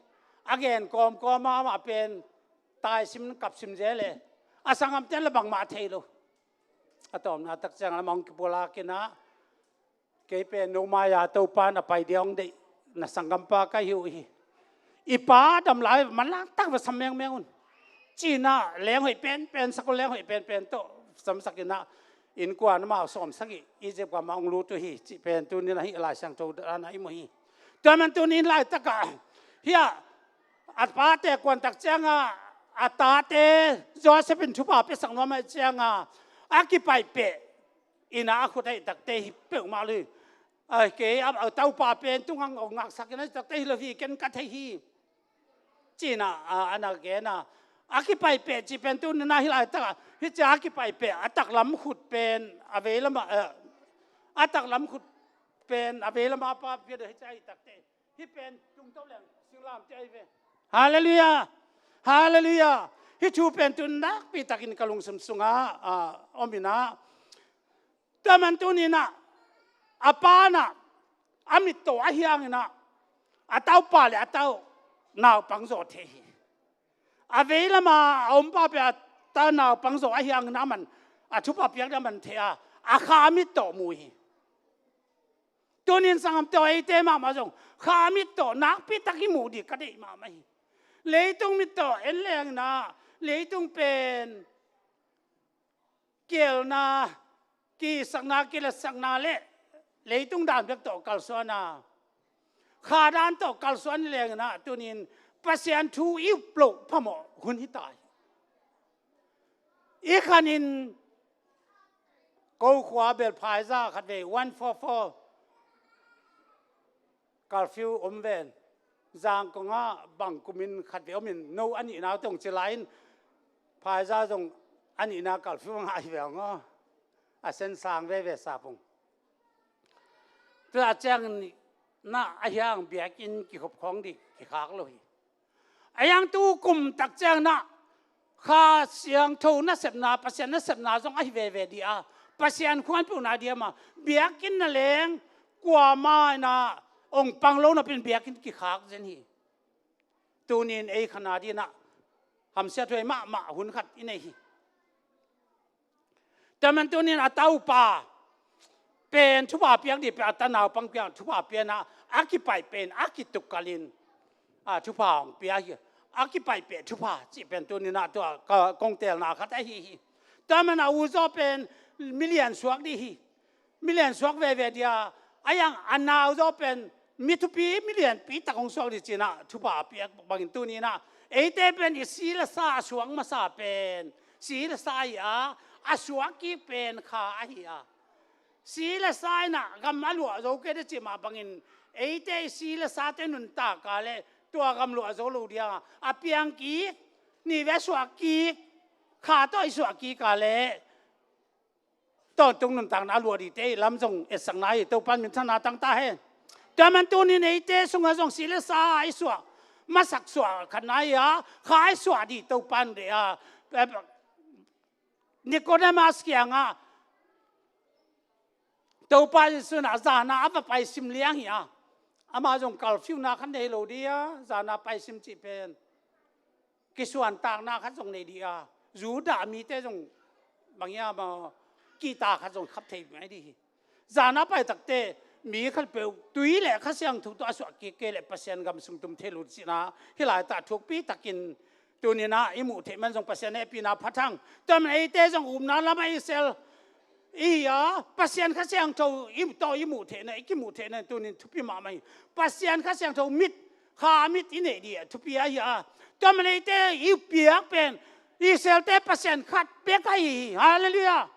A gen kawmkawm a amah pen taisim kapsim zel e. A sanggamte in la bangmah thei lo. A tawpna tak ciang lamah hong kipulak inah, kei pen no mai-a Topan a pai dia hong deih na sanggampa ka hi uh hi. I pa dam lai manlang tak va sam mengmeng un. Ci inah lenghoih penpen sak un, lenghoih penpen tawh samsak inah innkuan amau sawm sagih Egypt gamah hong lut uh hi cih pen tunin ahi Lai Siangtho dan ah i mu hi. Tua man tunin laitakah hiah a pate kuan tak cianga a tate Joseph in thupha piasak nuam ahi cianga a kipaih peh inah a khut ahi takte hi peuhmah lo hi. A, kei a, a taupa pen tungang ong ngaksak in ahi takte hi lo hi, ken ka thei hi. Ci inah a, a na gen a, A kipaipeh cih pen tuni-in ah hih laitakah hih ciang a kipaipeh a taklam khut pen a veilam ah, eh, a taklam khut pen a veilam ah pa pia deuh hih ciang hih takte. Hih pen tungto leng singlamteh ahi ve. Halleluiah. Halleluiah. Hih thu pen tun nakpi takin ka lungsim sungah, ah, om in ah. Tua man tuni-in ah a pa in ah a mittaw ahi hangin ah a taupa le a tau naupang zaw thei hi. A veilam ah a om pa pen a tau naupang zaw ahi hangin ah a man a thupha piak ding a man thei a, a kha a mittaw mu hi. Tuni-in sanggam tawh eite mahmah zong kha a mittaw nakpi tak i muh ding ka deih mahmah hi. Leitung mittaw en leng in ah leitung pen kielna, kisakna, kiletsakna le leitung dan bek tawh kalsuan a, kha dan tawh kalsuan leng in ah tuni-in Pasian thu i up loh phamawh hun hi ta hi. I khanin ko khua bel phaiza khatvei one four four curfew om ven. Zangkong ah bang kumin khatvei omin no a nihna tawh ci lai-in phaiza zong a nihna curfew a ngah hi ve hang aw. A sen sang veve sap ung. Tua ciangin ah a hiang biakinn kikhop khawng ding kikhak lo hi. A hiang tu kum tak ciangin ah Kha Siangtho nasepna, Pasian nasepna zong ahi veve ding a, Pasian khuanpeuhna ding a, biakinn na leng kuamah in ah ong pang lo napi-in biakinn kikhak zen hi. Tuni-in ei kha na dingin ah hamsiat huai mahmah hun khat i nei hi. Tua man tuni-in a taupa pen thupha piak ding pen a ta naupang piak thupha piak in ah a kipaipeh in a kitukkalh in, a, thupha hong pia hi. A kipaipeh thupha cih pen tuni-in ah tua ka kong teelna khat ahi hi. Tua man a u zaw pen milian suak ding hi. Milian suak veve ding a, a hiang a nau zaw pen mi thupi milianpi tak hong suak ding ci-in ah thupha a piak bangin tuni-in ah eite pen i si le sa a suak masa pen si le sa hi a, a suak kik pen kha ahi a. Si le sa in ah gam a luah zo kei ding cih mah bangin eite i si le sate nuntak a leh tua gam luah zo lo ding a, a piang kik, nihvei suak kik, kha tawh i suak kik a leh tawntung nuntakna a luah dingte i lam zong etsakna hi. Topa'n minthanna tang ta hen. Tua man tuni-in eite sungah zong si le sa i suah masak suah khat na hi a, kha i suah ding Topa'n deih a. Nikodemus kiangah Topa Jesuh in ah zan-a a va paisim liang hi a, amah zong kalfiuna khat nei lo ding a, zan-a paisim cih pen kisuantakna khat zong nei ding a, Judah mite zong bang hiam a, kihta khat zong khap thei mai ding hi. Zan-a pai takte mi khatpeuh tui le Kha Siangtho tawh a suah kik kei leh Pasian gam sung tum thei lo cihna hih laitak thukpi takin tuni-in ah i muh theih man zong Pasian hehpihna phat hang. Tua man eite zong upna lamah i sel i hi a, Pasian Kha Siangtho i tawh i muh theihna, i kimuh theihna tuni-in thupi mahmah hi. Pasian Kha Siangtho mit, kha mit i neih ding a thupi ahi a. Tua man eite i piak pen Israelte Pasian khat bek ahi hi. Halleluiah.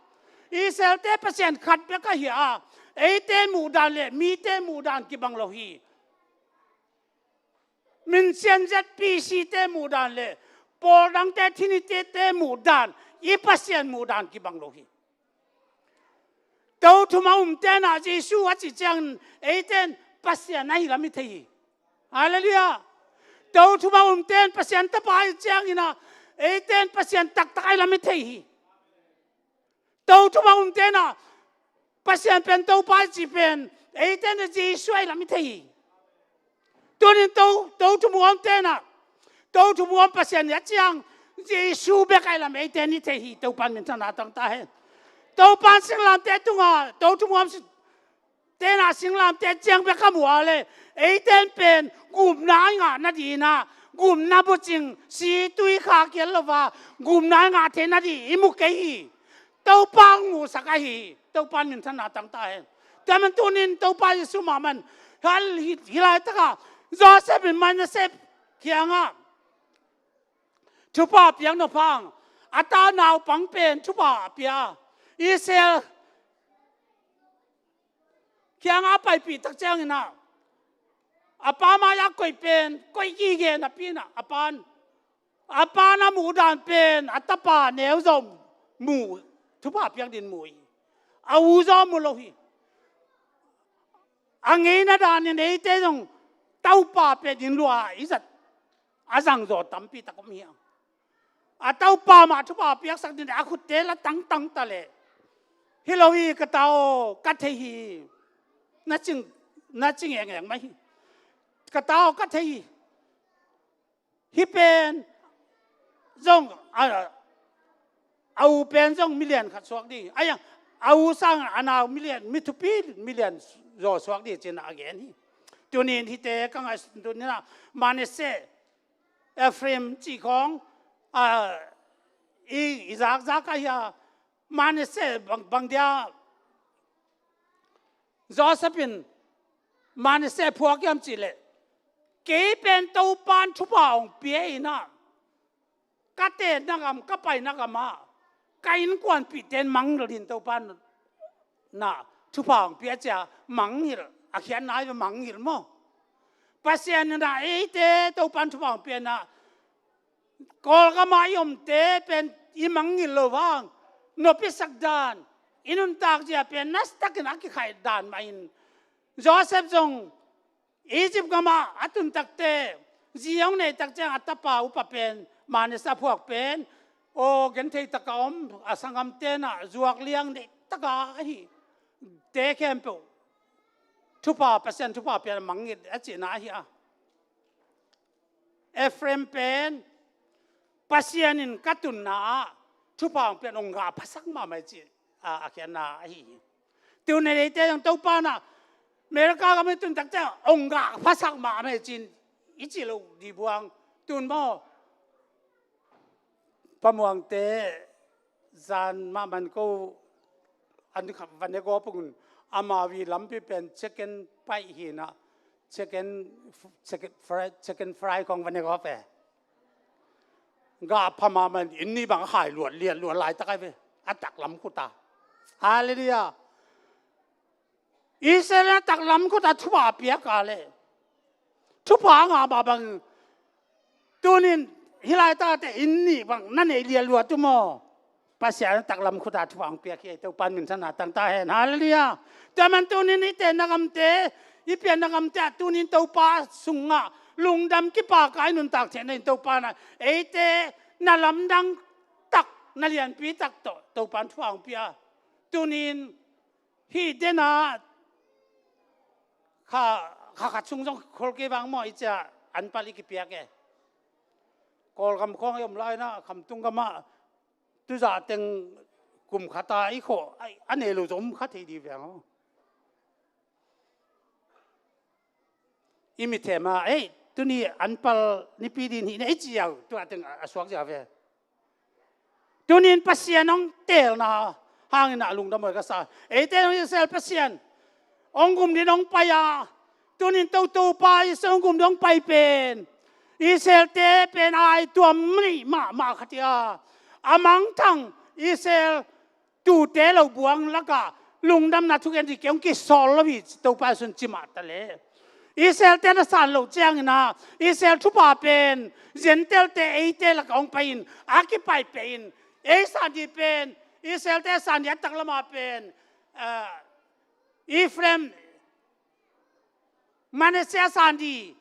Israelte Pasian khat bek ahi a, eite muhdan le mite muhdan kibang lo hi. Minsian Z P C te muhdan le pawl dangte, Trinity te muhdan, i Pasian muhdan kibang lo hi. Tothum a umte in ah Jesuh a cih ciangin eite in Pasian ahi lam i thei hi. Halleluiah. Tothum a umte in Pasian tapa ahi ciangin ah eite in Pasian taktak ahi lam i thei hi. Tothum a umte in ah Pasian pen Topa i cih pen eite in ah Jesuh ahi lam i thei hi. Tuni-in to, tothum a umte in ah tothum a um Pasian i a ciang Jesuh bek ahi lam eite in i thei hi. Topa'n minthanna tang ta hen. Topa'n singlamteh tungah tothum a um si te in ah singlamteh ciang bek a mu a leh eite in pen gupna i ngah nadingin ah gupna bucing, si tui kha kial lo a gupna i ngah thei nading i mu kei hi. Topa hong musak ahi hi. Topa'n minthanna tang ta hen. Tua man tuni-in Topa Jesuh mahmah in hal hi, hih laitakah Joseph in Manasseh kiangah thupha piak nop hang, a ta naupang pen thupha a pia. Israel kiangah a paipih tak ciangin ah a pa mai-ah koih pen koih gige napi-in ah a pa'n A pa na muh dan pen a tapa neu zawh muh, thupha piak ding muh hi. A u zawh mu lo hi. A ngeina danin eite zong Topa pia ding lua i zat a zangzaw tampi tak om hi a. A Topa mah thupha piaksak ding a khutte la tangtang ta leh, hi lo hi ka ta aw, ka thei hi, na cing, na cing engeng mai hi. Ka ta aw, ka thei hi. Hi pen zong a, a u pen zong milian khat suak ding. Ai, a u sang a nau milian, mi thupi milian zaw suak ding cin a gen hi. Tunin hite ka ngaihsun tunin ah Manasseh, Ephraim cih khawng, a, i, i zakzak a hi a, Manasseh bang, bang dia Joseph in Manasseh phuak hiam cih leh, kei pen Topan thupha hong pia in ah, ka tenna gam, ka paina gam ah ka innkuanpihte in mangngilh in, Topan na thupha hong pia ci a mangngilh, a khiatna hi ve, mangngilh maw. Pasian in ah eite Topan thupha hong pia in ah, Kawlgam ah i omte pen i mangngilh loh hang, nopsak dan, i nuntak zia pen nasatakin a kikhaih dan mah in, Joseph zong Egypt gam ah a tun takteh, zi hong neih tak ciang a tapa upa pen, Manasseh a phuak pen, aw, genthei taka om, a sanggamte in ah zuak liang neih taka ahi te khempeuh thupha, Pasian thupha pian mangngilh a cihna ahi a. Ephraim pen Pasian in ka tunna ah thupha hong pian, hong gah phasak mahmah hi ci a, a khiatna ahi hi. Tun eite zong Topa in ah America gam i tun tak ciang hong gah phasak mahmah hi ci-in i cih loh ding buang. Tun maw, Pa Muangte zan mahmah in ko an kha va ne gawp un, amau i lampi pen chicken paih hi na, chicken, chicken fry, chicken fry khawng va ne gawp e. Gah pha mahmah in, inn nih bang a khai luat liat luat laitak ahi ve, a taklam khut a. Halleluiah. Israel in a taklam khut a thupha a piak a leh, thupha a ngah mah bangin, tunin hih laitakte inn nih bang na neih liat luat uh maw. Pasian in a taklam khut a thupha hong piak hi, Topa in minthanna tang ta hen. Halleluiah. Tua man tunin i tenna gamte, i pianna gamte ah tunin Topa sungah lungdam kipaka i nuntak theihna in Topa in ah eite na lamdang tak, na lianpi tak tawh Topa in thupha hong pia. Tunin hih dena kha, kha khat sung zong khol kei vang maw, i cia an pal i kipiak e. Kawlgam khawng i om lai na, Khamtung gam ah tuzah teng kum khat a i khawh a, a nei lo zong om kha thei ding veng aw. I mithem a, ei, tuni an pal nipi ding hi ne, i ci ziau, tua teng a, a suak ziau ve. Tunin Pasian hong teelna hangin a lungdam huai ka sa. Eite hong Israel Pasian hong gum ding hong pai a, tunin Topa Jesu hong gum ding hong pai pen, Israelte pen a tuam nih mahmah khat hi a, a mangthang Israel tuute lo buang lakah lungdamna thugen ding kei hong kisawl lo hi, Topa Jesu in ci mah ta leh. Israelte na san loh ciangin ah, Israel thupha pen Gentile-te eite lakah hong pai-in a kipaipeh in, ei san ding pen, Israelte san ding a taklam ah pen, ah, Ephraim, Manasseh a san ding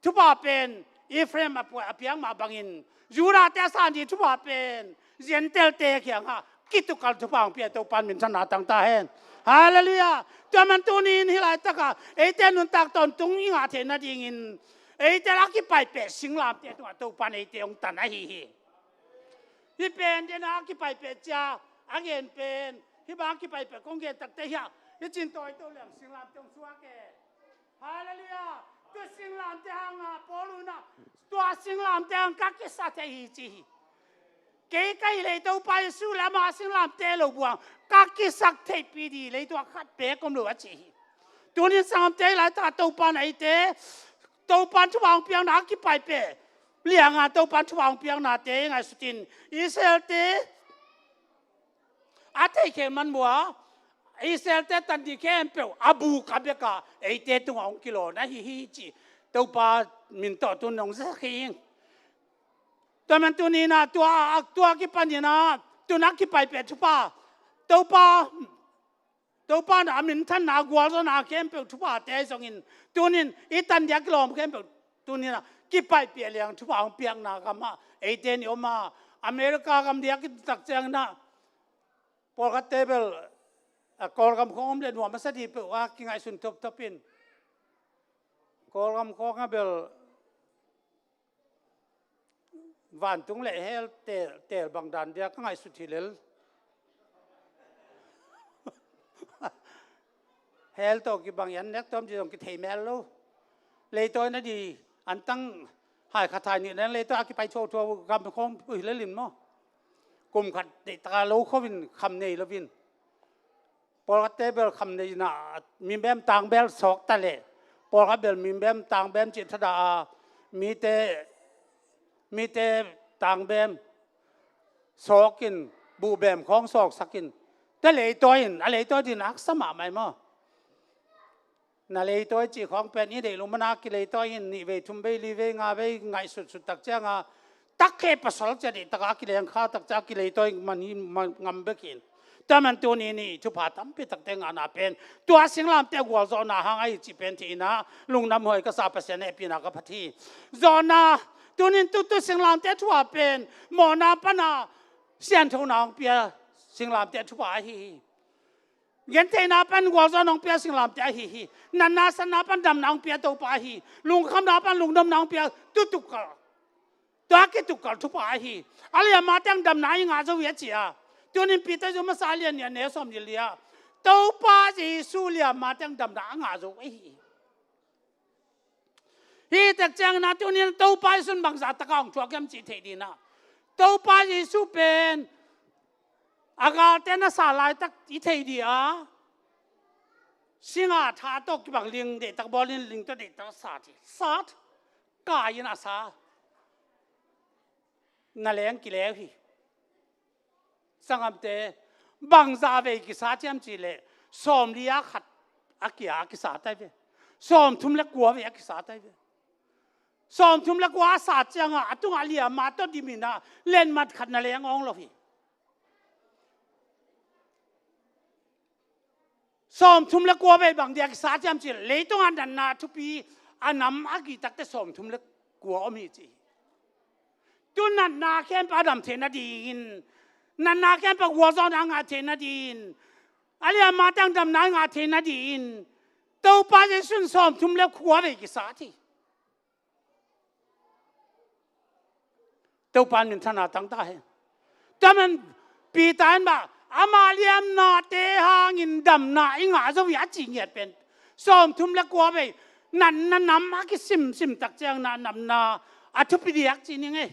thupha pen Ephraim a pua-, a piak mah bangin, Judah-te a san ding thupha pen Gentile-te kiangah kitukal thupha hong pia Topa in minthanna tang ta hen. Halleluiah. Tua man tunin hih laitakah eite nuntak tawntung i ngah theih nadingin eite a kipaipeh singlamteh tungah Topa in eite hong tan ahi hi. Hih pen dena a kipaipeh cia a gen pen, hih bang a kipaipeh kong gen takte hiah, hih cin tawi to liang singlamteh hong suak e. Halleluiah. Tua singlamteh hanga Paul in ah, tua singlamteh hang ka kisa thei hi ci hi. Kei ka hih leh Topa Jesu le ama singlamteh lo buang ka kisak theihpih ding leitung ah khat beek om lo a ci hi. Tunin sanggamte, hih laitak Topa in eite, Topa in thupha hong piakna a kipaipeh lianga Topa in thupha hong piaknate ngaihsutin, Israelte a theihkhial man mua, Israelte tan ding khempeuh a buk a bek a eite tungah hong kilawn ahi hi cih Topa min tawh tun hong zasak hi ing. Tua man tuni-in ah tua, tua kipanin ah tuni-in ah kipaipih thupha, Topa, Topa na a minthanna gualzawhna khempeuh thuphate ahi zongin tuni-in i tan dia kilawm khempeuh tuni-in ah kipaipih liang thupha hong piakna gam ah eite i om a, America gam dia kitak ciangin ah pawlkhatte bel, a, Kawlgam khawng om leh nuam a sa dih peuh a kingaihsun thopthop in. Kawlgam khawng ah bel vantung leh hell teel, teel bang dan dia ka ngaihsut hi lel. Hell tawh kibang i an nek tawm dih zong kithei mel lo. Leitawi na dih antang hai khat hai nih leng leitawi a kipai thuauthuau gam khawng uh hi lel in maw. Kum khat deihtak a lo kho in kham nei lo in. Pawlkhatte bel kham nei in ah, mi bem tang bel sawk ta leh, pawlkhat bel mi bem tang bem cih thadah a, mite, mite tang bem sawk in, buh bem khawng sawksak in, tua leitawi in, a leitawi ding in haksa mahmah hi maw. Na leitawi cih khawng pen i deih lungmana kileitawi in, nih vei, thum vei, li vei, nga vei ngaihsutsut tak ciang a, tak khe pasal cia deih tak a kileng kha tak cia kileitawi man hi, man ngam bek hi in. Tua man tuni-in i thupha tampi takte ngahna pen tua singlamteh gualzawhna hang ahi cih pen theihna lungdam huai ka sa, Pasian hehpihna ka phat hi. Zawhna, tuni-in tutu singlamteh thupha pen mawhna pan a sianthona hong pia singlamteh thupha ahi hi. Gentheihna pan gualzawhna hong pia singlamteh ahi hi. Natna satna pan damna hong pia Topa ahi hi. Lungkhamna pan lungdamna hong pia tutukkal, tua kitukkal thupha ahi hi. A liamma teng damna i ngah zo hi a ci a. Tuni-in Peter zu masa a lian nih a neu sawm nih li ah Topa Jesu liamma teng damna a ngah zo ahi hi. Hih tak ciangin ah tuni-in Topa Jesu in bangzah tak a hong thuak hiam cih theih ding in ah, Topa Jesu pen a galte na sa laitak i thei dih a, singa tha tawh kibang ling deihtak bawl in ling tawh deihtak sat hi. Sat, kai in a sa. Na leng kileu hi. Sanggamte, bangzah vei kisa hiam cih leh sawmli a khat a kia a kisa tai ve. Sawmthum le kua vei a kisa tai ve. Sawmthum le kua a sat ciang a, a tungah liamma tawh dim in ah letmat khat na leng awng lo hi. Sawmthum le kua vei bang dia kisa hiam cih leh, leitung a natna thupi a nam a gih tak teh sawmthum le kua om hi ci hi. Tu natna khempeuh a dam theih nadingin, natna khempeuh gualzawhna a ngah theih nadingin, a liamma teng damna a ngah theih nadingin Topa Jesu in sawmthum le kua vei kisat hi. Topa in minthanna tang ta hen. Tua man Peter in mah, ama liamnate hangin damna i ngah zo hi a ci ngiat pen, sawmthum le kua vei natna nam a kisimsim tak ciang natna a thupi diak ci ning ei.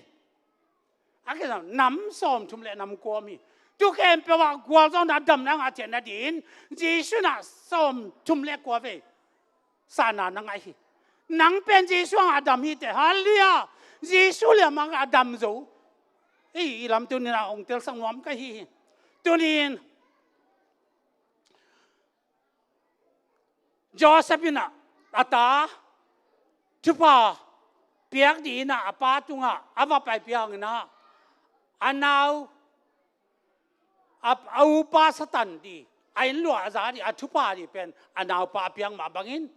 A kisam nam sawmthum le nam kua om hi. Tu khempeuh ah gualzawhna damna a ngah theih nadingin Jesu in ah sawmthum le kua vei satna na ngah hi. Nang pen Jesu hangah dam hi teh, halleluiah. Jesu liamah a dam zo. Ei, i lam tuni-in ah hong telsak nuam ka hi hi. Tuni-in Joseph in ah a ta thupha piak dingin ah a pa tungah a va paipih hangin ah a nau, a, a upa Satan ding, a inn luah a za ding, a thupha ding pen a naupa a piak mah bangin,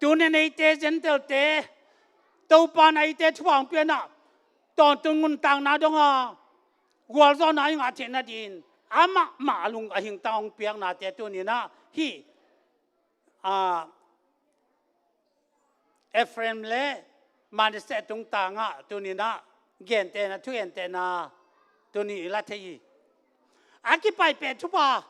tuni-in eite Gentile-te Topa in eite thupha hong pia in ah, tawntung nuntakna dong a gualzawhna i ngah theih nadingin amah mah a lung a hingtang hong piaknate tuni-in ah hih, a, Ephraim le Manasseh tungtang ah tuni-in ah gentehna, thugentehna tuni-in i la thei hi. A kipaipih thupha.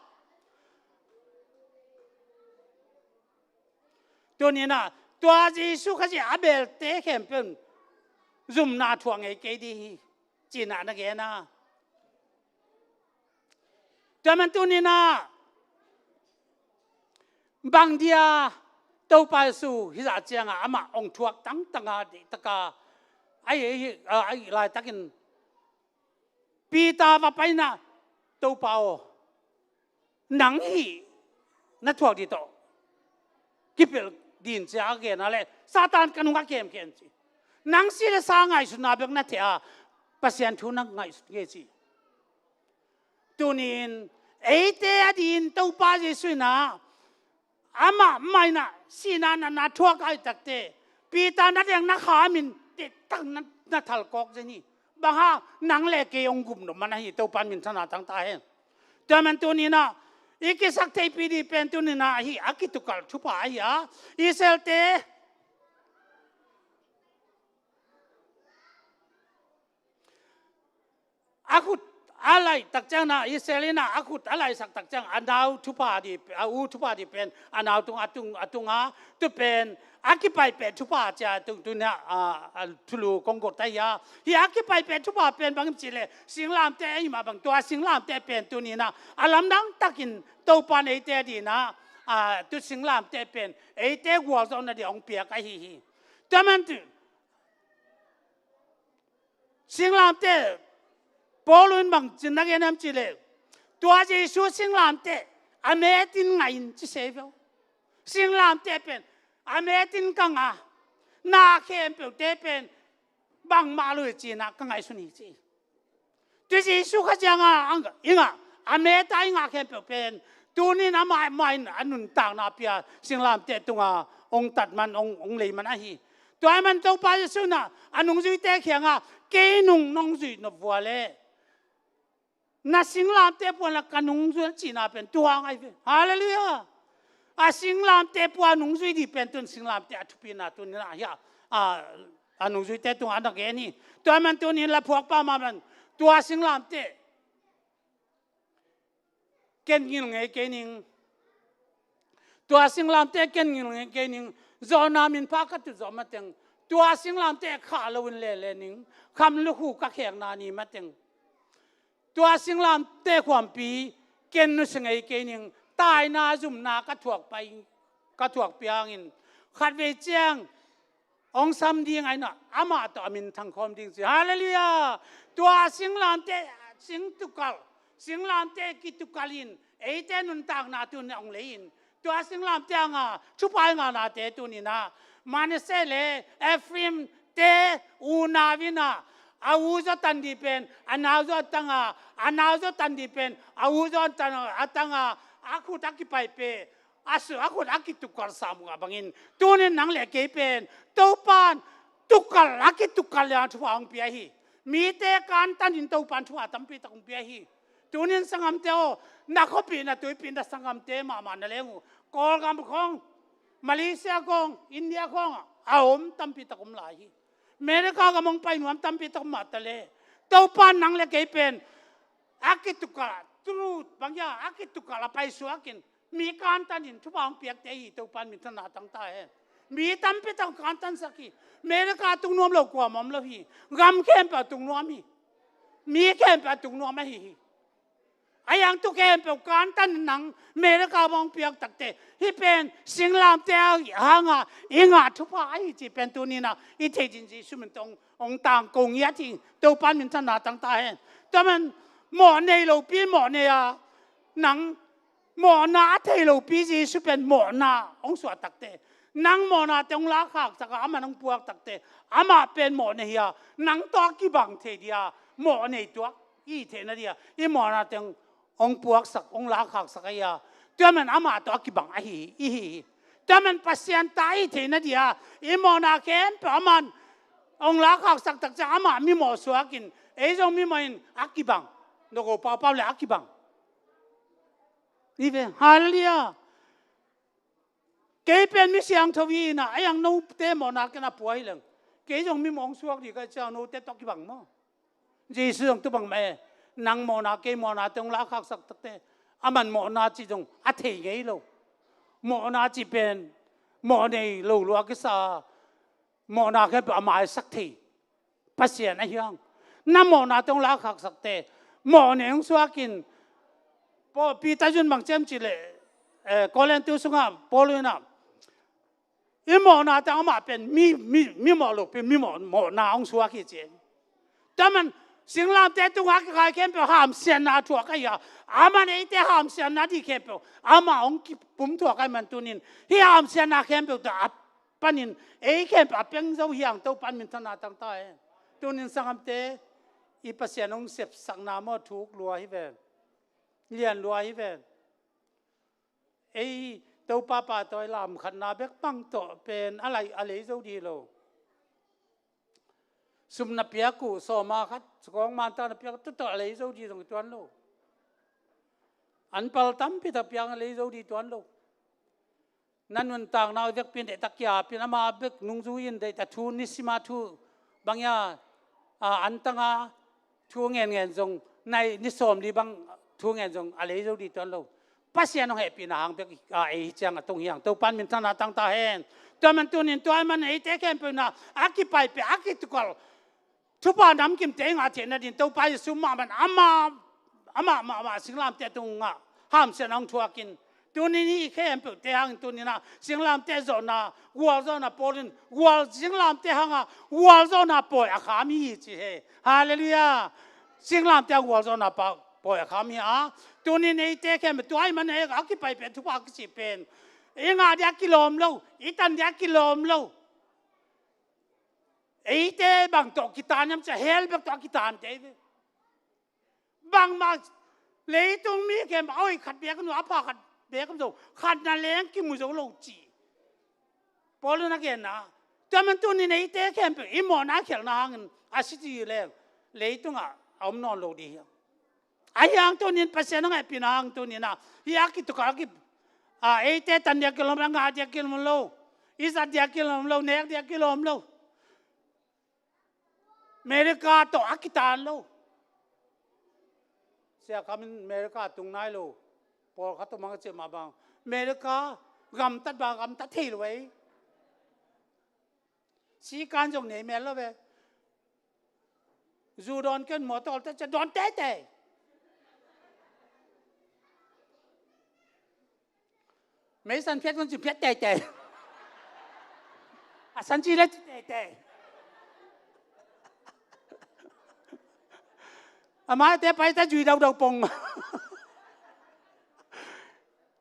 Tuni-in ah tua Jesu Khazih a belte khempeuh in zumna thuak ngei kei ding hi, ci-in ah na gen a. Tua man tuni-in ah bang dia Topa Jesu hih zah ciangah amah hong thuak tangtang a, deihtak a, a hih, a hih laitakin Peter va pai in ah, Topa aw, nang hih na thuak ding tawh kipelh ding, ci-a a gen a leh, Satan, ka nung a kemkem, ci. Nang si le sa ngaihsutna bek na thei a, Pasian thu na ngaihsut ngei ci. Tuni-in eite a dingin Topa Jesuh in ah amah mah in ah sihna natna thuak ahih takteh Peter na deng na kha a min teh tak na, na thalkawk zen hi. Bang hang nang le kei hong gum nop man ahi, Topa in minthanna tang ta hen. Tua man tuni-in ah i kisaktheihpih ding pen tuni-in ah hih a kitukalh thupha ahi a, Israelte a khut a laih tak ciangin ah, Israel in ah a khut a laihsak tak ciang a nau thupha ding, a u thupha ding pen a nau tung, a tung, a tung a, tu pen a kipaipeh thupha ci-a tung, tuni-in ah, a, a thulu kong guat ahi a. Hih a kipaipeh thupha pen bang hiam cih leh singlamteh ahi mah bang, tua singlamteh pen tuni-in ah a lamdang takin Topa in eite a dingin ah, a, tu singlamteh pen eite gualzawhna dingin hong piak ahi hi. Tua man tu singlamteh Paul in bangci na gen hiam cih leh, tua Jesuh singlamteh a meetin ngah in ci se ve. Singlamteh pen a meetin ka ngah, na khempeuhte pen bangmah lo hi ci-in ah ka ngaihsun hi ci. Tua Jesuh Khazih a ngah, a ngah, i ngah, a meet a i ngah khempeuh pen tuni-in amah, amah in a nuntakna pia singlamteh tungah hong tat man, hong, hong lei man ahi. Tua ahih man Topa Jesuh in ah a nungzuite kiangah, kei nung nong zuih nop uh leh na singlamteh pua in la ka nung zui in, cihna pen tua hang ahi ve. Halleluiah. A singlamteh pua nung zui ding pen tun singlamteh a thupina tuni-in ah hih a, a, a nungzuite tungah na gen hi. Tua man tuni-in la phuakpa mah man tua singlamteh ken ngil ngei kei ning. Tua singlamteh ken ngil ngei kei ning. Jonah min pha ka tut zawh mateng tua singlamteh khah loin lele ning. Kham lukhu ka khekna ni mateng tua singlamteh khuampi ken nusia ngei kei ning. Taina zumna ka thuak pai, ka thuak piangin khatvei ciang hong sam ding ahi na, amah tawh a minthang khawm ding ci. Halleluiah. Tua singlamteh, singtukalh, singlamteh kitukalh in eite nuntakna tuni-in hong lei in, tua singlamteh a ngah, thupha i ngahnate tuni-in ah Manasseh le Ephraim te unau in ah a u zaw tan ding pen a nau zaw a tang a, a nau zaw tan ding pen a u zaw a tang a, a khut a kipaipeh, a su, a khut a kitukalh sam uh a bangin tuni-in nang le kei pen Topa in tukalh, a kitukalh leh thupha hong pia hi. Mite kantanin Topa in thupha tampi tak hong pia hi. Tuni-in sanggamte aw, na khuapih na tuipih na sanggamte mahmah na leng uh, Kawlgam khawng, Malaysia khawng, India khawng ah a om tampi tak om lai hi. America gam hong pai nuam tampi tak om mah ta leh, Topa in nang le kei pen a kitukalh, truth bang hiam, a kitukalh a paisuakin mi kantanin thupha hong piakte hi. Topa in minthanna tang ta hen. Mi tampi tak kantansak hi. America tung nuam lo kuamah om lo hi. Gam khempeuh a tung nuam hi. Mi khempeuh a tung nuam ahi hi. A hiang tu khempeuh kantan nang America bang hong piak takteh hih pen singlamteh a hanga i ngah thupha ahi cih pen tuni-in ah i theih ding Jesuh min tawh hong tangko ngiat hi. Topa in minthanna tang ta hen. Tua man mawh nei lopi mawh nei a, nang mawhna a thei lopi Jesuh pen mawhna hong suah takteh, nang mawhnate hong lakhaksak a, amah in hong puak takteh, amah pen mawh nei hi a, nang tawh a kibang thei ding a, mawh nei tuak i theihna ding a i mawhnate hong, hong puaksak, hong lakhaksak ahi a, tua man amah tawh a kibang ahi, i hi hi. Tua man Pasian ta i theihna ding a i mawhna khempeuh amah in hong lakhaksak tak ciang amah mimawh suakin ei zong mimawh in a kibang. Na go paupau le a kibang. I ve, halleluiah. Kei pen mi siangtho hi in ah, a hiang note mawhna ken a pua hi leng, kei zong mimawh hong suak ding ka hih ciang note tawh kibang maw? Jesuh zong tu bang mah e. Nang mawhna kei mawhnate hong lakhaksak takteh, aman mawhna cih zong a thei ngei lo. Mawhna cih pen mawh nei lo lua kisa, mawhna khempeuh a maisak thei Pasian ahi hang. Na mawhnate hong lakhaksak teh, mawh nei hong suakin, Paul, Peter zun bang ci hiam cih leh, eh, Korintu sungah Paul in ah, i mawhnate amah pen mi, mi, mi mawh lopi, mi mawh, mawhna hong suak hi ci. Tua man singlamteh tungah a kikhai khempeuh hamsiatna thuak ahi a, aman eite hamsiatna ding khempeuh amah hong kipum thuak ahih man tuni-in hih hamsiatna khempeuh tawh a panin ei khempeuh a peng zo hi hang. Topa in minthanna tang ta hen. Tuni-in sanggamte, i Pasian hong sepsakna maw, thuk lua hi ven, lian lua hi ven. Ei Topa pahtawi lam khatna bek bang tawh pen a lei, a lei zo dih lo. Sum na piak uh, sawma khat, sukawng manta na piak uh, tua tawh a lei zo dih zong i tuan lo. An pal tampi tak piak a lei zo dih tuan lo. Na nuntakna uh vekpi in deihtak kia pin, ama bek nungzui in deihtak thu, nisima thu bang ia, a, an tanga thu ngen ngen zong, nai ni sawm li bang thu ngen zong a lei zo dih tuan lo. Pasian hong hehpihna hang bek, a, ei hi ciang a tung hi hang. Topan minthanna tang ta hen. Tua man tunin tua man eite khempeuh na a kipaipih, a kitukal thupha namkimte i ngah theihna din Topa Jesu mahmah, amah, amah mahmah singlamteh tungah hamsiatna hong thuakin, tunin i khempeuhte hangin tunin ah singlamteh zawhna, gualzawhna Paul in gual, singlamteh hanga gualzawhna pawi a kham hi ci hi. Halleluiah. Singlamteh hanga gualzawhna pa, pawi a kham hi a. Tunin eite khempeuh tua i man ei a kipaipih thupha a kici pen i ngah dia kilawm lo, i tan dia kilawm lo. Eite bang tawh kitan hiam cih leh hell bek tawh a kitante hi ve. Bangmah leitung mi khempeuh a hoih khat bek om lo, a pha khat bek om zo, khat na leng kimu zo lo ci. Paul in a genna. Tua man tunin eite khempeuh i mawhna khialhna hangin a si ci leng leitungah a om nawn lo dih hi. Ahi hang tunin Pasian hong hehpihna hang tunin ah hih a kitukal a ki, a, eite tan dia kilawm lo, a ngah dia kilawm lo, i zat dia kilawm lo, nek dia kilawm lo. America tawh a kitan lo. Sia Kham in America tung nai lo. Pawlkhat tawh mang a ciah mah bang, America gamtat bang gamtat thei lo ei. Sikan zong nei mel lo ve. Zu dawn ken maw, tawlte ciah dawn teitei. Meisan phiat kon ci phiat teitei. A san ci le ci teitei. Amaute paita zui daudau pong.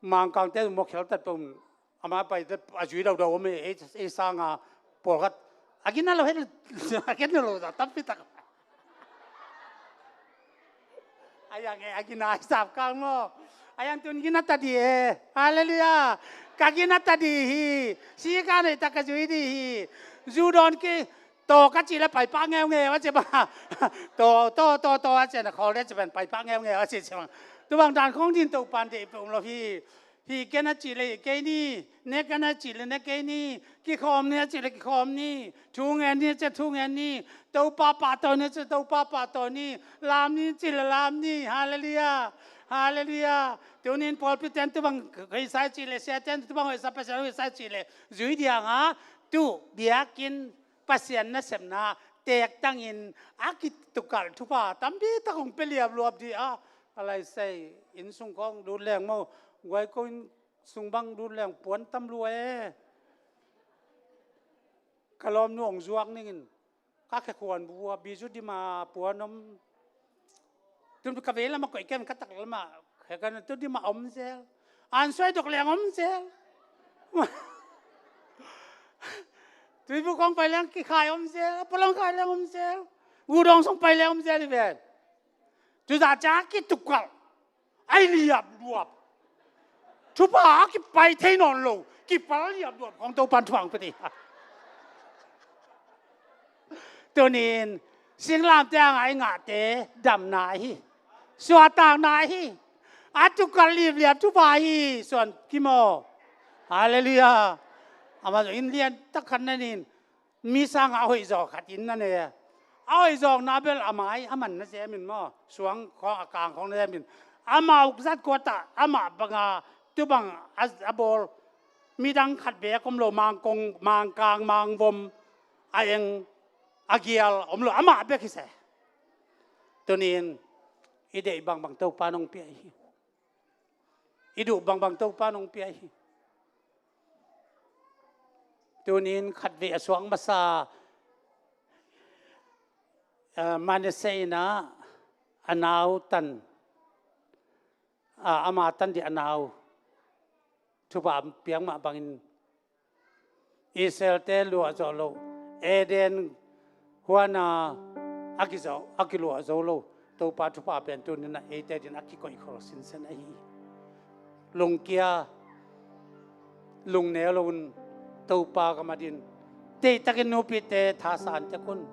Mangkangte maw khialtat pong. Ama paita a zui daudau om ei, ei sanga pawlkhat a gina lo het, a gina lo tampi tak. A yang e, a gina i sap kang maw. A yang tun gina ta di e. Halleluiah. Ka gina ta di hi. Si ka nei ta ka zui di hi. Zu dawn ki to ka ci le paipah ngeungeu a ci ba. To, to, to, to a ci na khawl le ci ban paipah ngeungeu a ci ci ba. Tu bang dan khong din to pan de pe um lo hi. Hi ken a cih le hi kei ni, ne ken a cih le ne kei ni, kikhawm ni a cih le kikhawm ni, thu ngen ni a cih le thu ngen ni, Topa pahtawi ni a cih le Topa pahtawi ni, lam ni a cih le lam ni. Halleluiah. Halleluiah. Tunin pawlpi ten tu bang hoihsa i cih le, sia ten tu bang hoihsa, Pasian hoihsa i cih le zui diang a, tu biakinn Pasian nasepna teektangin a kitukalh thupha tampi tak hong pia liapluap dih a, a laisai inn sung khawng lut leng maw, guaiko inn sung bang lut leng puan tam lua e. Ka lawmnu hong zuak ningin ka khekhuan bu a bizu dima puan om. Tun ka vei lamah koih kem ka tak lamah khekhuan tu dima om zel. An suai dok leng om zel. Tuibu kong pai leng kikhai om zel, a palong khai leng om zel. Gudong song pai leng om zel i ven. Tuzah ciang a kitukalh a i liapluap. Thupha a kipai thei nawn lo, kipal liapluap khong Topan thuang peti. Tunin singlamteh a ngai ngahte damna hi. Suahtakna hi. A tukalh lipliap thupha hi. Suan kimaw. Halleluiah. Amah zong inn lian tak khat na nin. Mi sangah a hoihzawk khat in na ne. A hoihzawkna bel a mai a man na sem in maw, suang khawng a kang khawng na sem in. Amah ukzat kuatah amah banga tubang a, a bawl midang khat bek om lo, mangkong, mangkang, mangvom, a eng, a gial om lo, amah bek hi se. Tunin i deih bangbang Topa nong pia hi. I duh bangbang Topa nong pia hi. Tunin khatvei a suak masa, eh, Manasseh in ah a nau tan, ah, ama tan dih a nau thupha piak mah bangin Israelte luah zawh loh Eden huana a kizo, a kiluah zo lo Topa thupha pen tuni-in ah eite adingin a kikoihkhol sinsen ahi hi. Lungkia, lungneu loin Topa gam adingin deihtakin nupite thasan tek un.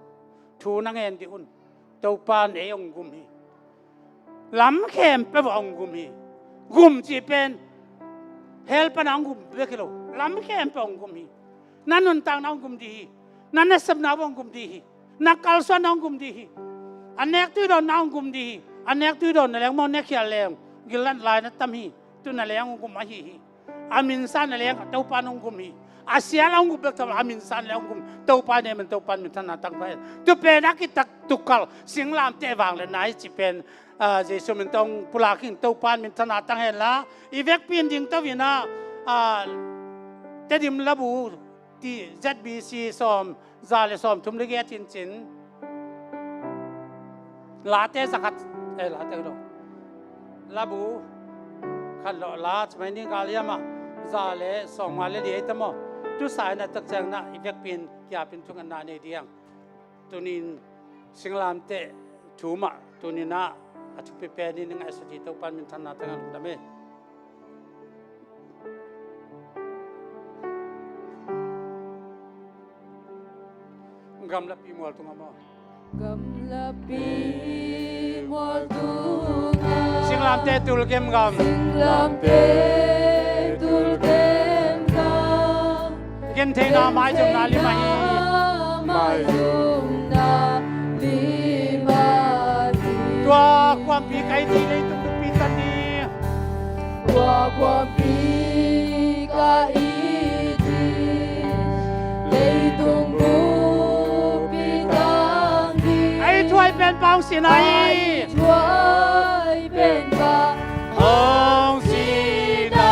Thu na ngen dih un. Topa in ei hong gum hi. Lam khempeuh ah hong gum hi. Gum cih pen hell pan a hong gum bek hi lo. Lam khempeuh ah hong gum hi. Na nuntakna hong gum dih hi. Na nasepna hong gum dih hi. Na kalsuanna hong gum dih hi. A nek tui dawnna hong gum dih hi. A nek tui dawnna leng maw, nekkhial leng gillat lai na tam hi. Tu-in a leng hong gum ahi hi. A minsan a leng Topa in hong gum hi. A sial a hong gum bek tham lo, a minsan leng hong gum. Topa in ei man, Topa in minthanna tang pah hen. Tu pen a kitak tukal singlamteh vangliatna hi cih pen, ah, Jesu min tawh hong pulak hi. Topa in minthanna tang hen la. I vekpi in ding to-in ah, ah, Tedim labu ti Z B C sawm, za le sawmthum le giat in cin. Late zakhat, eh, Late lo. Labu khat lo la, cimai ni gal hiam ah, za le sawmnga le li ei ta maw. Tu sa in a tak ciangin ah i vekpi in kiapin thungetna nei ding. Tuni-in singlamteh thu mah tuni-in ah a thupi pen in i ngaihsut hi. Topa in minthanna tang hen, lungdam hi. Gamlapi mual tungah maw? Gamlapi mual tungah. Singlamteh tul kem gam. Singlamteh tul kem gam. Gentheihna maizumna lim ahi. Maizumna lim ahi. Tua khuampi ka it hi, leitung buppi tan ni. Tua khuampi ka it hi, leitung buppi tan ni. A it huai penpa hong si na hi. A it huai penpa hong si na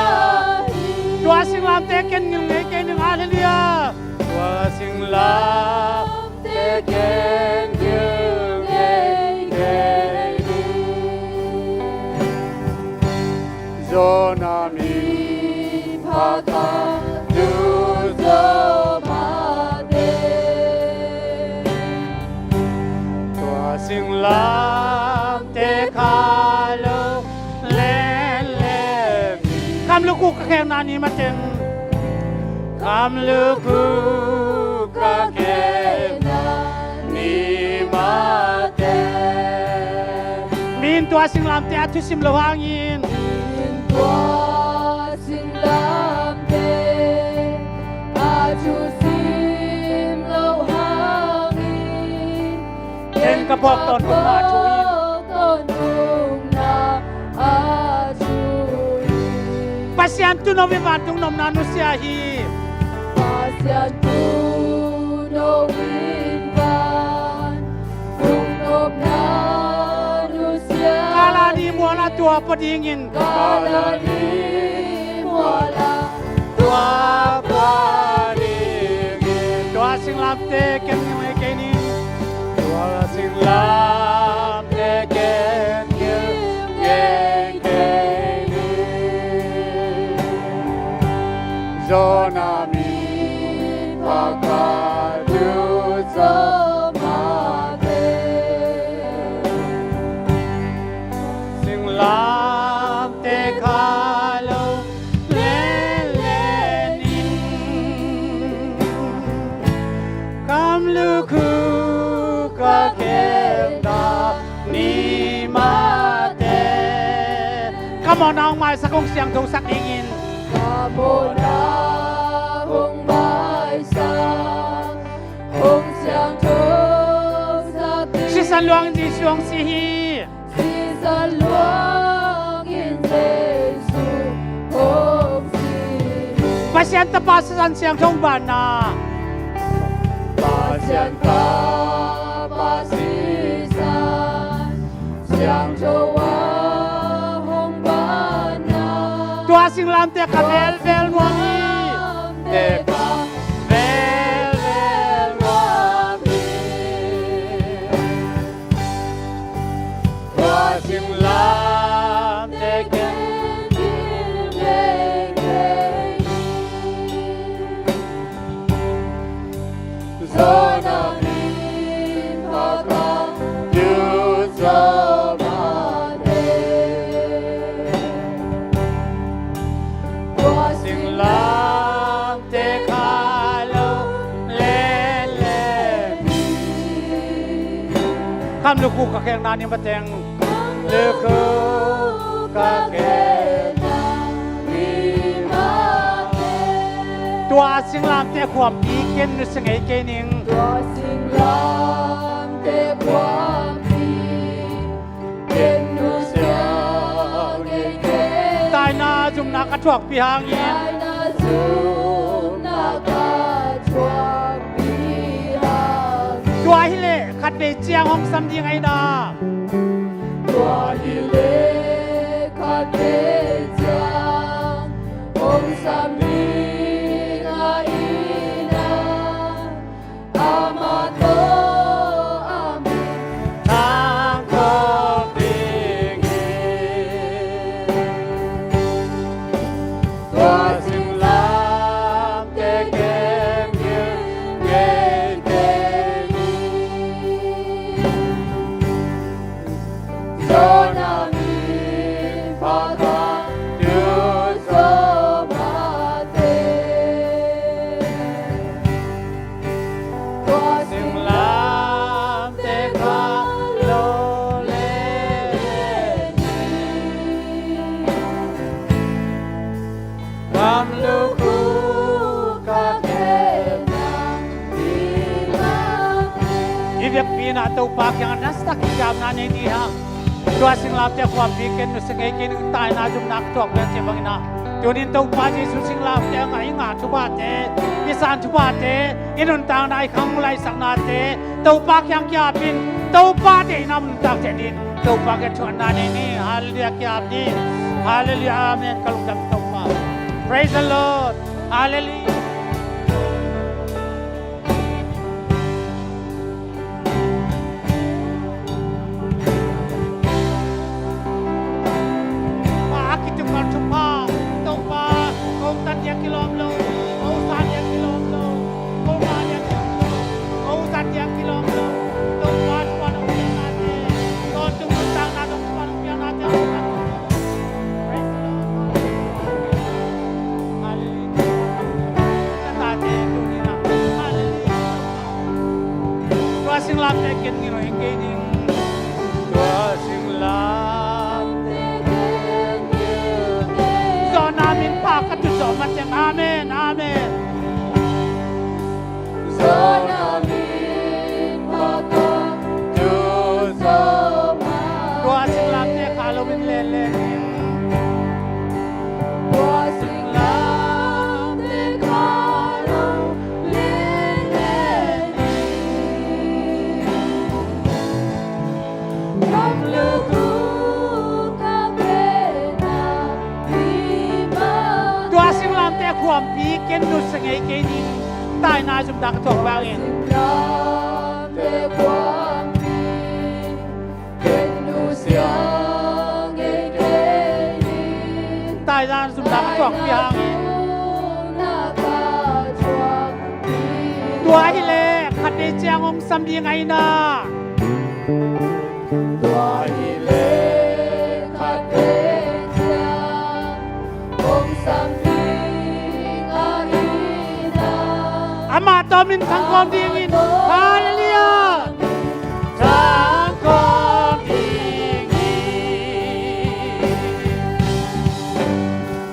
hi. Tua singlamteh ken ngilngei kei ning, halleluiah. Tua singlamteh ken ngilngei kei ning. Jonah mi pha ka tu zo mah teh. Tua singlamteh kha lo lenlen. Kamluk uh ka khekna ni mah teng. Kamluk uh ka khekna ni mah teng. Mi in tua singlamteh a thusim loh hangin. Mi in tua singlamteh a thusim loh hangin. Ken ka phawk tawntungna a thu in. Tawntung na a thu in. Pasian tuuno in vantung nopna nusia hi. Pasian tuuno in vantung nopna nusia hi. Kalvary mualah tua pua dingin. Kalvary mualah tua pua dingin. Tua singlamteh ken ngilngei kei ning. Tua singlamteh ken ngilngei kei ning. Jonah mi pha ka tu zo mah teh. Singlamteh kha lo lenlen in. Kamluk uh ka khekna ni mah teh. Ka mawhna hong maisak, hong siangthosak dingin. Ka mawhna hong maisak, hong siangthosak dingin. Sisan luang Jesu hong si hi. Sisan luangin Jesu hong si hi. Pasian Tapa Sisan Siangtho hong banna. Pasian Tapa Sisan Siangtho a hong banna. Tua singlamteh ka velvel nuam hi. Singlamteh ka velvel nuam hi. Tua singlamteh ken ngilngei kei ning. Jonah mi pha ka Lukhu ka khekna ni mateng. Lukhu ka khekna ni mateng. Tua singlamteh khuampi ken nusia ngei kei ning. Tua singlamteh khuampi ken nusia ngei kei ning. Taina zumna ka thuakpih hangin. Taina zumna ka thuakpih hangin. Tua hileh khatvei ciang hong sam ding ahi na. Tua hileh khatvei ciang hong sam ding ahi na. Amah tawh a min thangkhawm ding hi. Tua singlamteh ken gil ngei kei ning. Jonah min pha ka tu zo mateng. Tua singlamteh ka lo le ni. Kam lukhu ka khekna ni mateng. I vekpi-in ah Topa kiangah nasatak kiciamna nei ni hang. Tua singlamteh khuampi ken nusia ngei kei ning. Taina zumna ka thuak bek cih bangin ah, tuni-in Topa Jesu singlamteh a ngah i ngah thuphate, i san thuphate, i nuntakna i khang laisaknate Topa kiang ki-apin, Topa deihna nuntak theih dingin Topa kiang thuakna nei ni. Halleluiah, ki-ap ni. Halleluiah, amen. Ka lungdam Topa. Praise the Lord. Halleluiah. Pa, a kitukkal thupha, Topa, ko tan dia kilawm lo, ko san dia kilawm lo, ko nga dia kilawm lo, ko zat dia kilawm lo, Topa, thupha nong piaknate, tawntung nuntakna tawh thupha nong piaknate, Praise the Lord. Hallelujah. Ka tate tuni-in ah. Hallelujah. Tua singlamteh ken gil ngei kei ning. Tua singlamteh ken gil ngei kei ning. Jonah min pha ka tu zo mateng. Amen, amen. Jonah min pha ka tu zo mateng. Tua singlamteh kha lo min lenlen ning. Tua singlamteh kha lo lenlen ning. Kam lukhu ka khekna ni mateng. Tua singlamteh khuampi ken nusia ngei kei ning. Taina zumna ka thuak bangin. Singlamteh khuampi ken nusia ngei kei ning. Taina zumna ka thuakpih hangin. Tua hileh khatvei ciang hong sam ding ahi na. Tua hileh khatvei ciang hong sam ding ahi na. Amah tawh min thangkhawm dingin. Hallelujah. Thangkhawm dingin.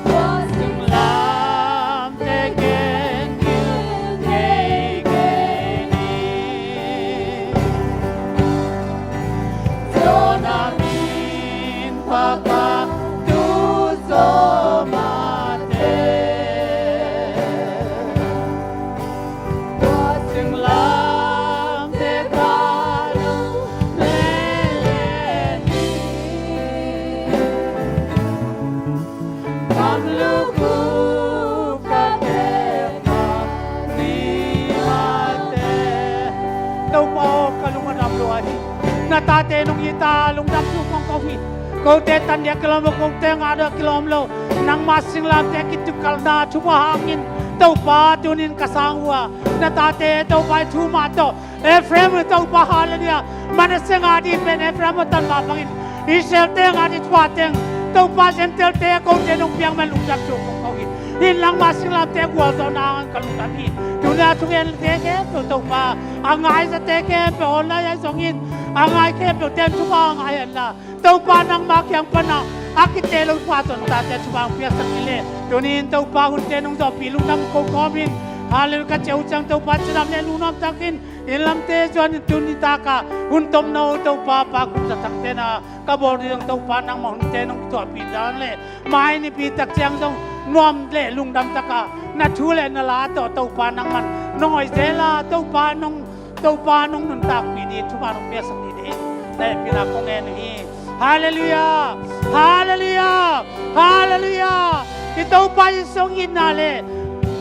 Tua singlamteh ken gil ngei kei ning. Jonah min pha ka tu zo mateng. Tua singlamteh kha lo lenlen ning. Kam lukhu ka khekna ni mateng. Topa aw, ka lung a dam lua hi. Na tate nong it a lungdam thu kong ko hi. Kote tan dia kilawm lo, kote ngah dia kilawm lo, nangma singlamteh a kitukalna thupha hangin Topa tuni-in ka sang uh a, na tate Topa i thu mah tawh Ephraim uh Topa, hallelujah. Manasseh ngah ding pen Ephraim uh tan mah bangin Israel-te ngah ding thupha teng Topa, Gentile-te kote nong piak man lungdam thu kong ko hi. Nin langmah singlamteh gualzawhna hangin ka lungdam hi. Tuni-a thugente khempeuh Topa, a ngai zate khempeuh online ah zongin a ngai khempeuhte in thupha ngai hen la, Topa nangma kiang pana a kite lo pha zon tate thupha hong piaksak ni le. Tuni-in Topa hunte nong zawhpih lungdam ko kawmin, halleluia, ka ceu ciang Topa cidam le lungnuam takin inn lamte zuanin tuni taka hun tomno Topa Pa Kum Za Thang tena ka bawl ding zong Topa nangmah hunte nong zawhpih dan le mai nipi tak ciang zong nuam le lungdam taka na thu le na la tawh Topa nangman nong hoih zel a, Topa nong, Topa nong nuntakpih ding thupha nong piaksak ding ding na hehpihna kong ngen uh hi. Halleluia. Halleluia. Halleluia. I Topa i song itna le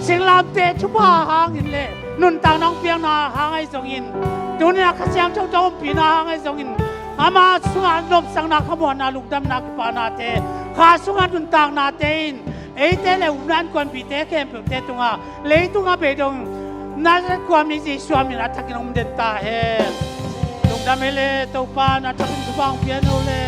singlamte thupha hangin le nuntakna hong piakna hang ahi zongin, tuni-a Kha Siangtho tawh ompihna hang ahi zongin, ama sungah nopsakna, khamuanna, lungdamna, kipahnate, kha sungah nuntaknate in eite le upna innkuanpihte khempeuhte tungah leitungah beidong Nazareth khuami Jesu min a thakin hong den ta hen. Lungdam hi le Topa, na thakin thupha hong pia in o le.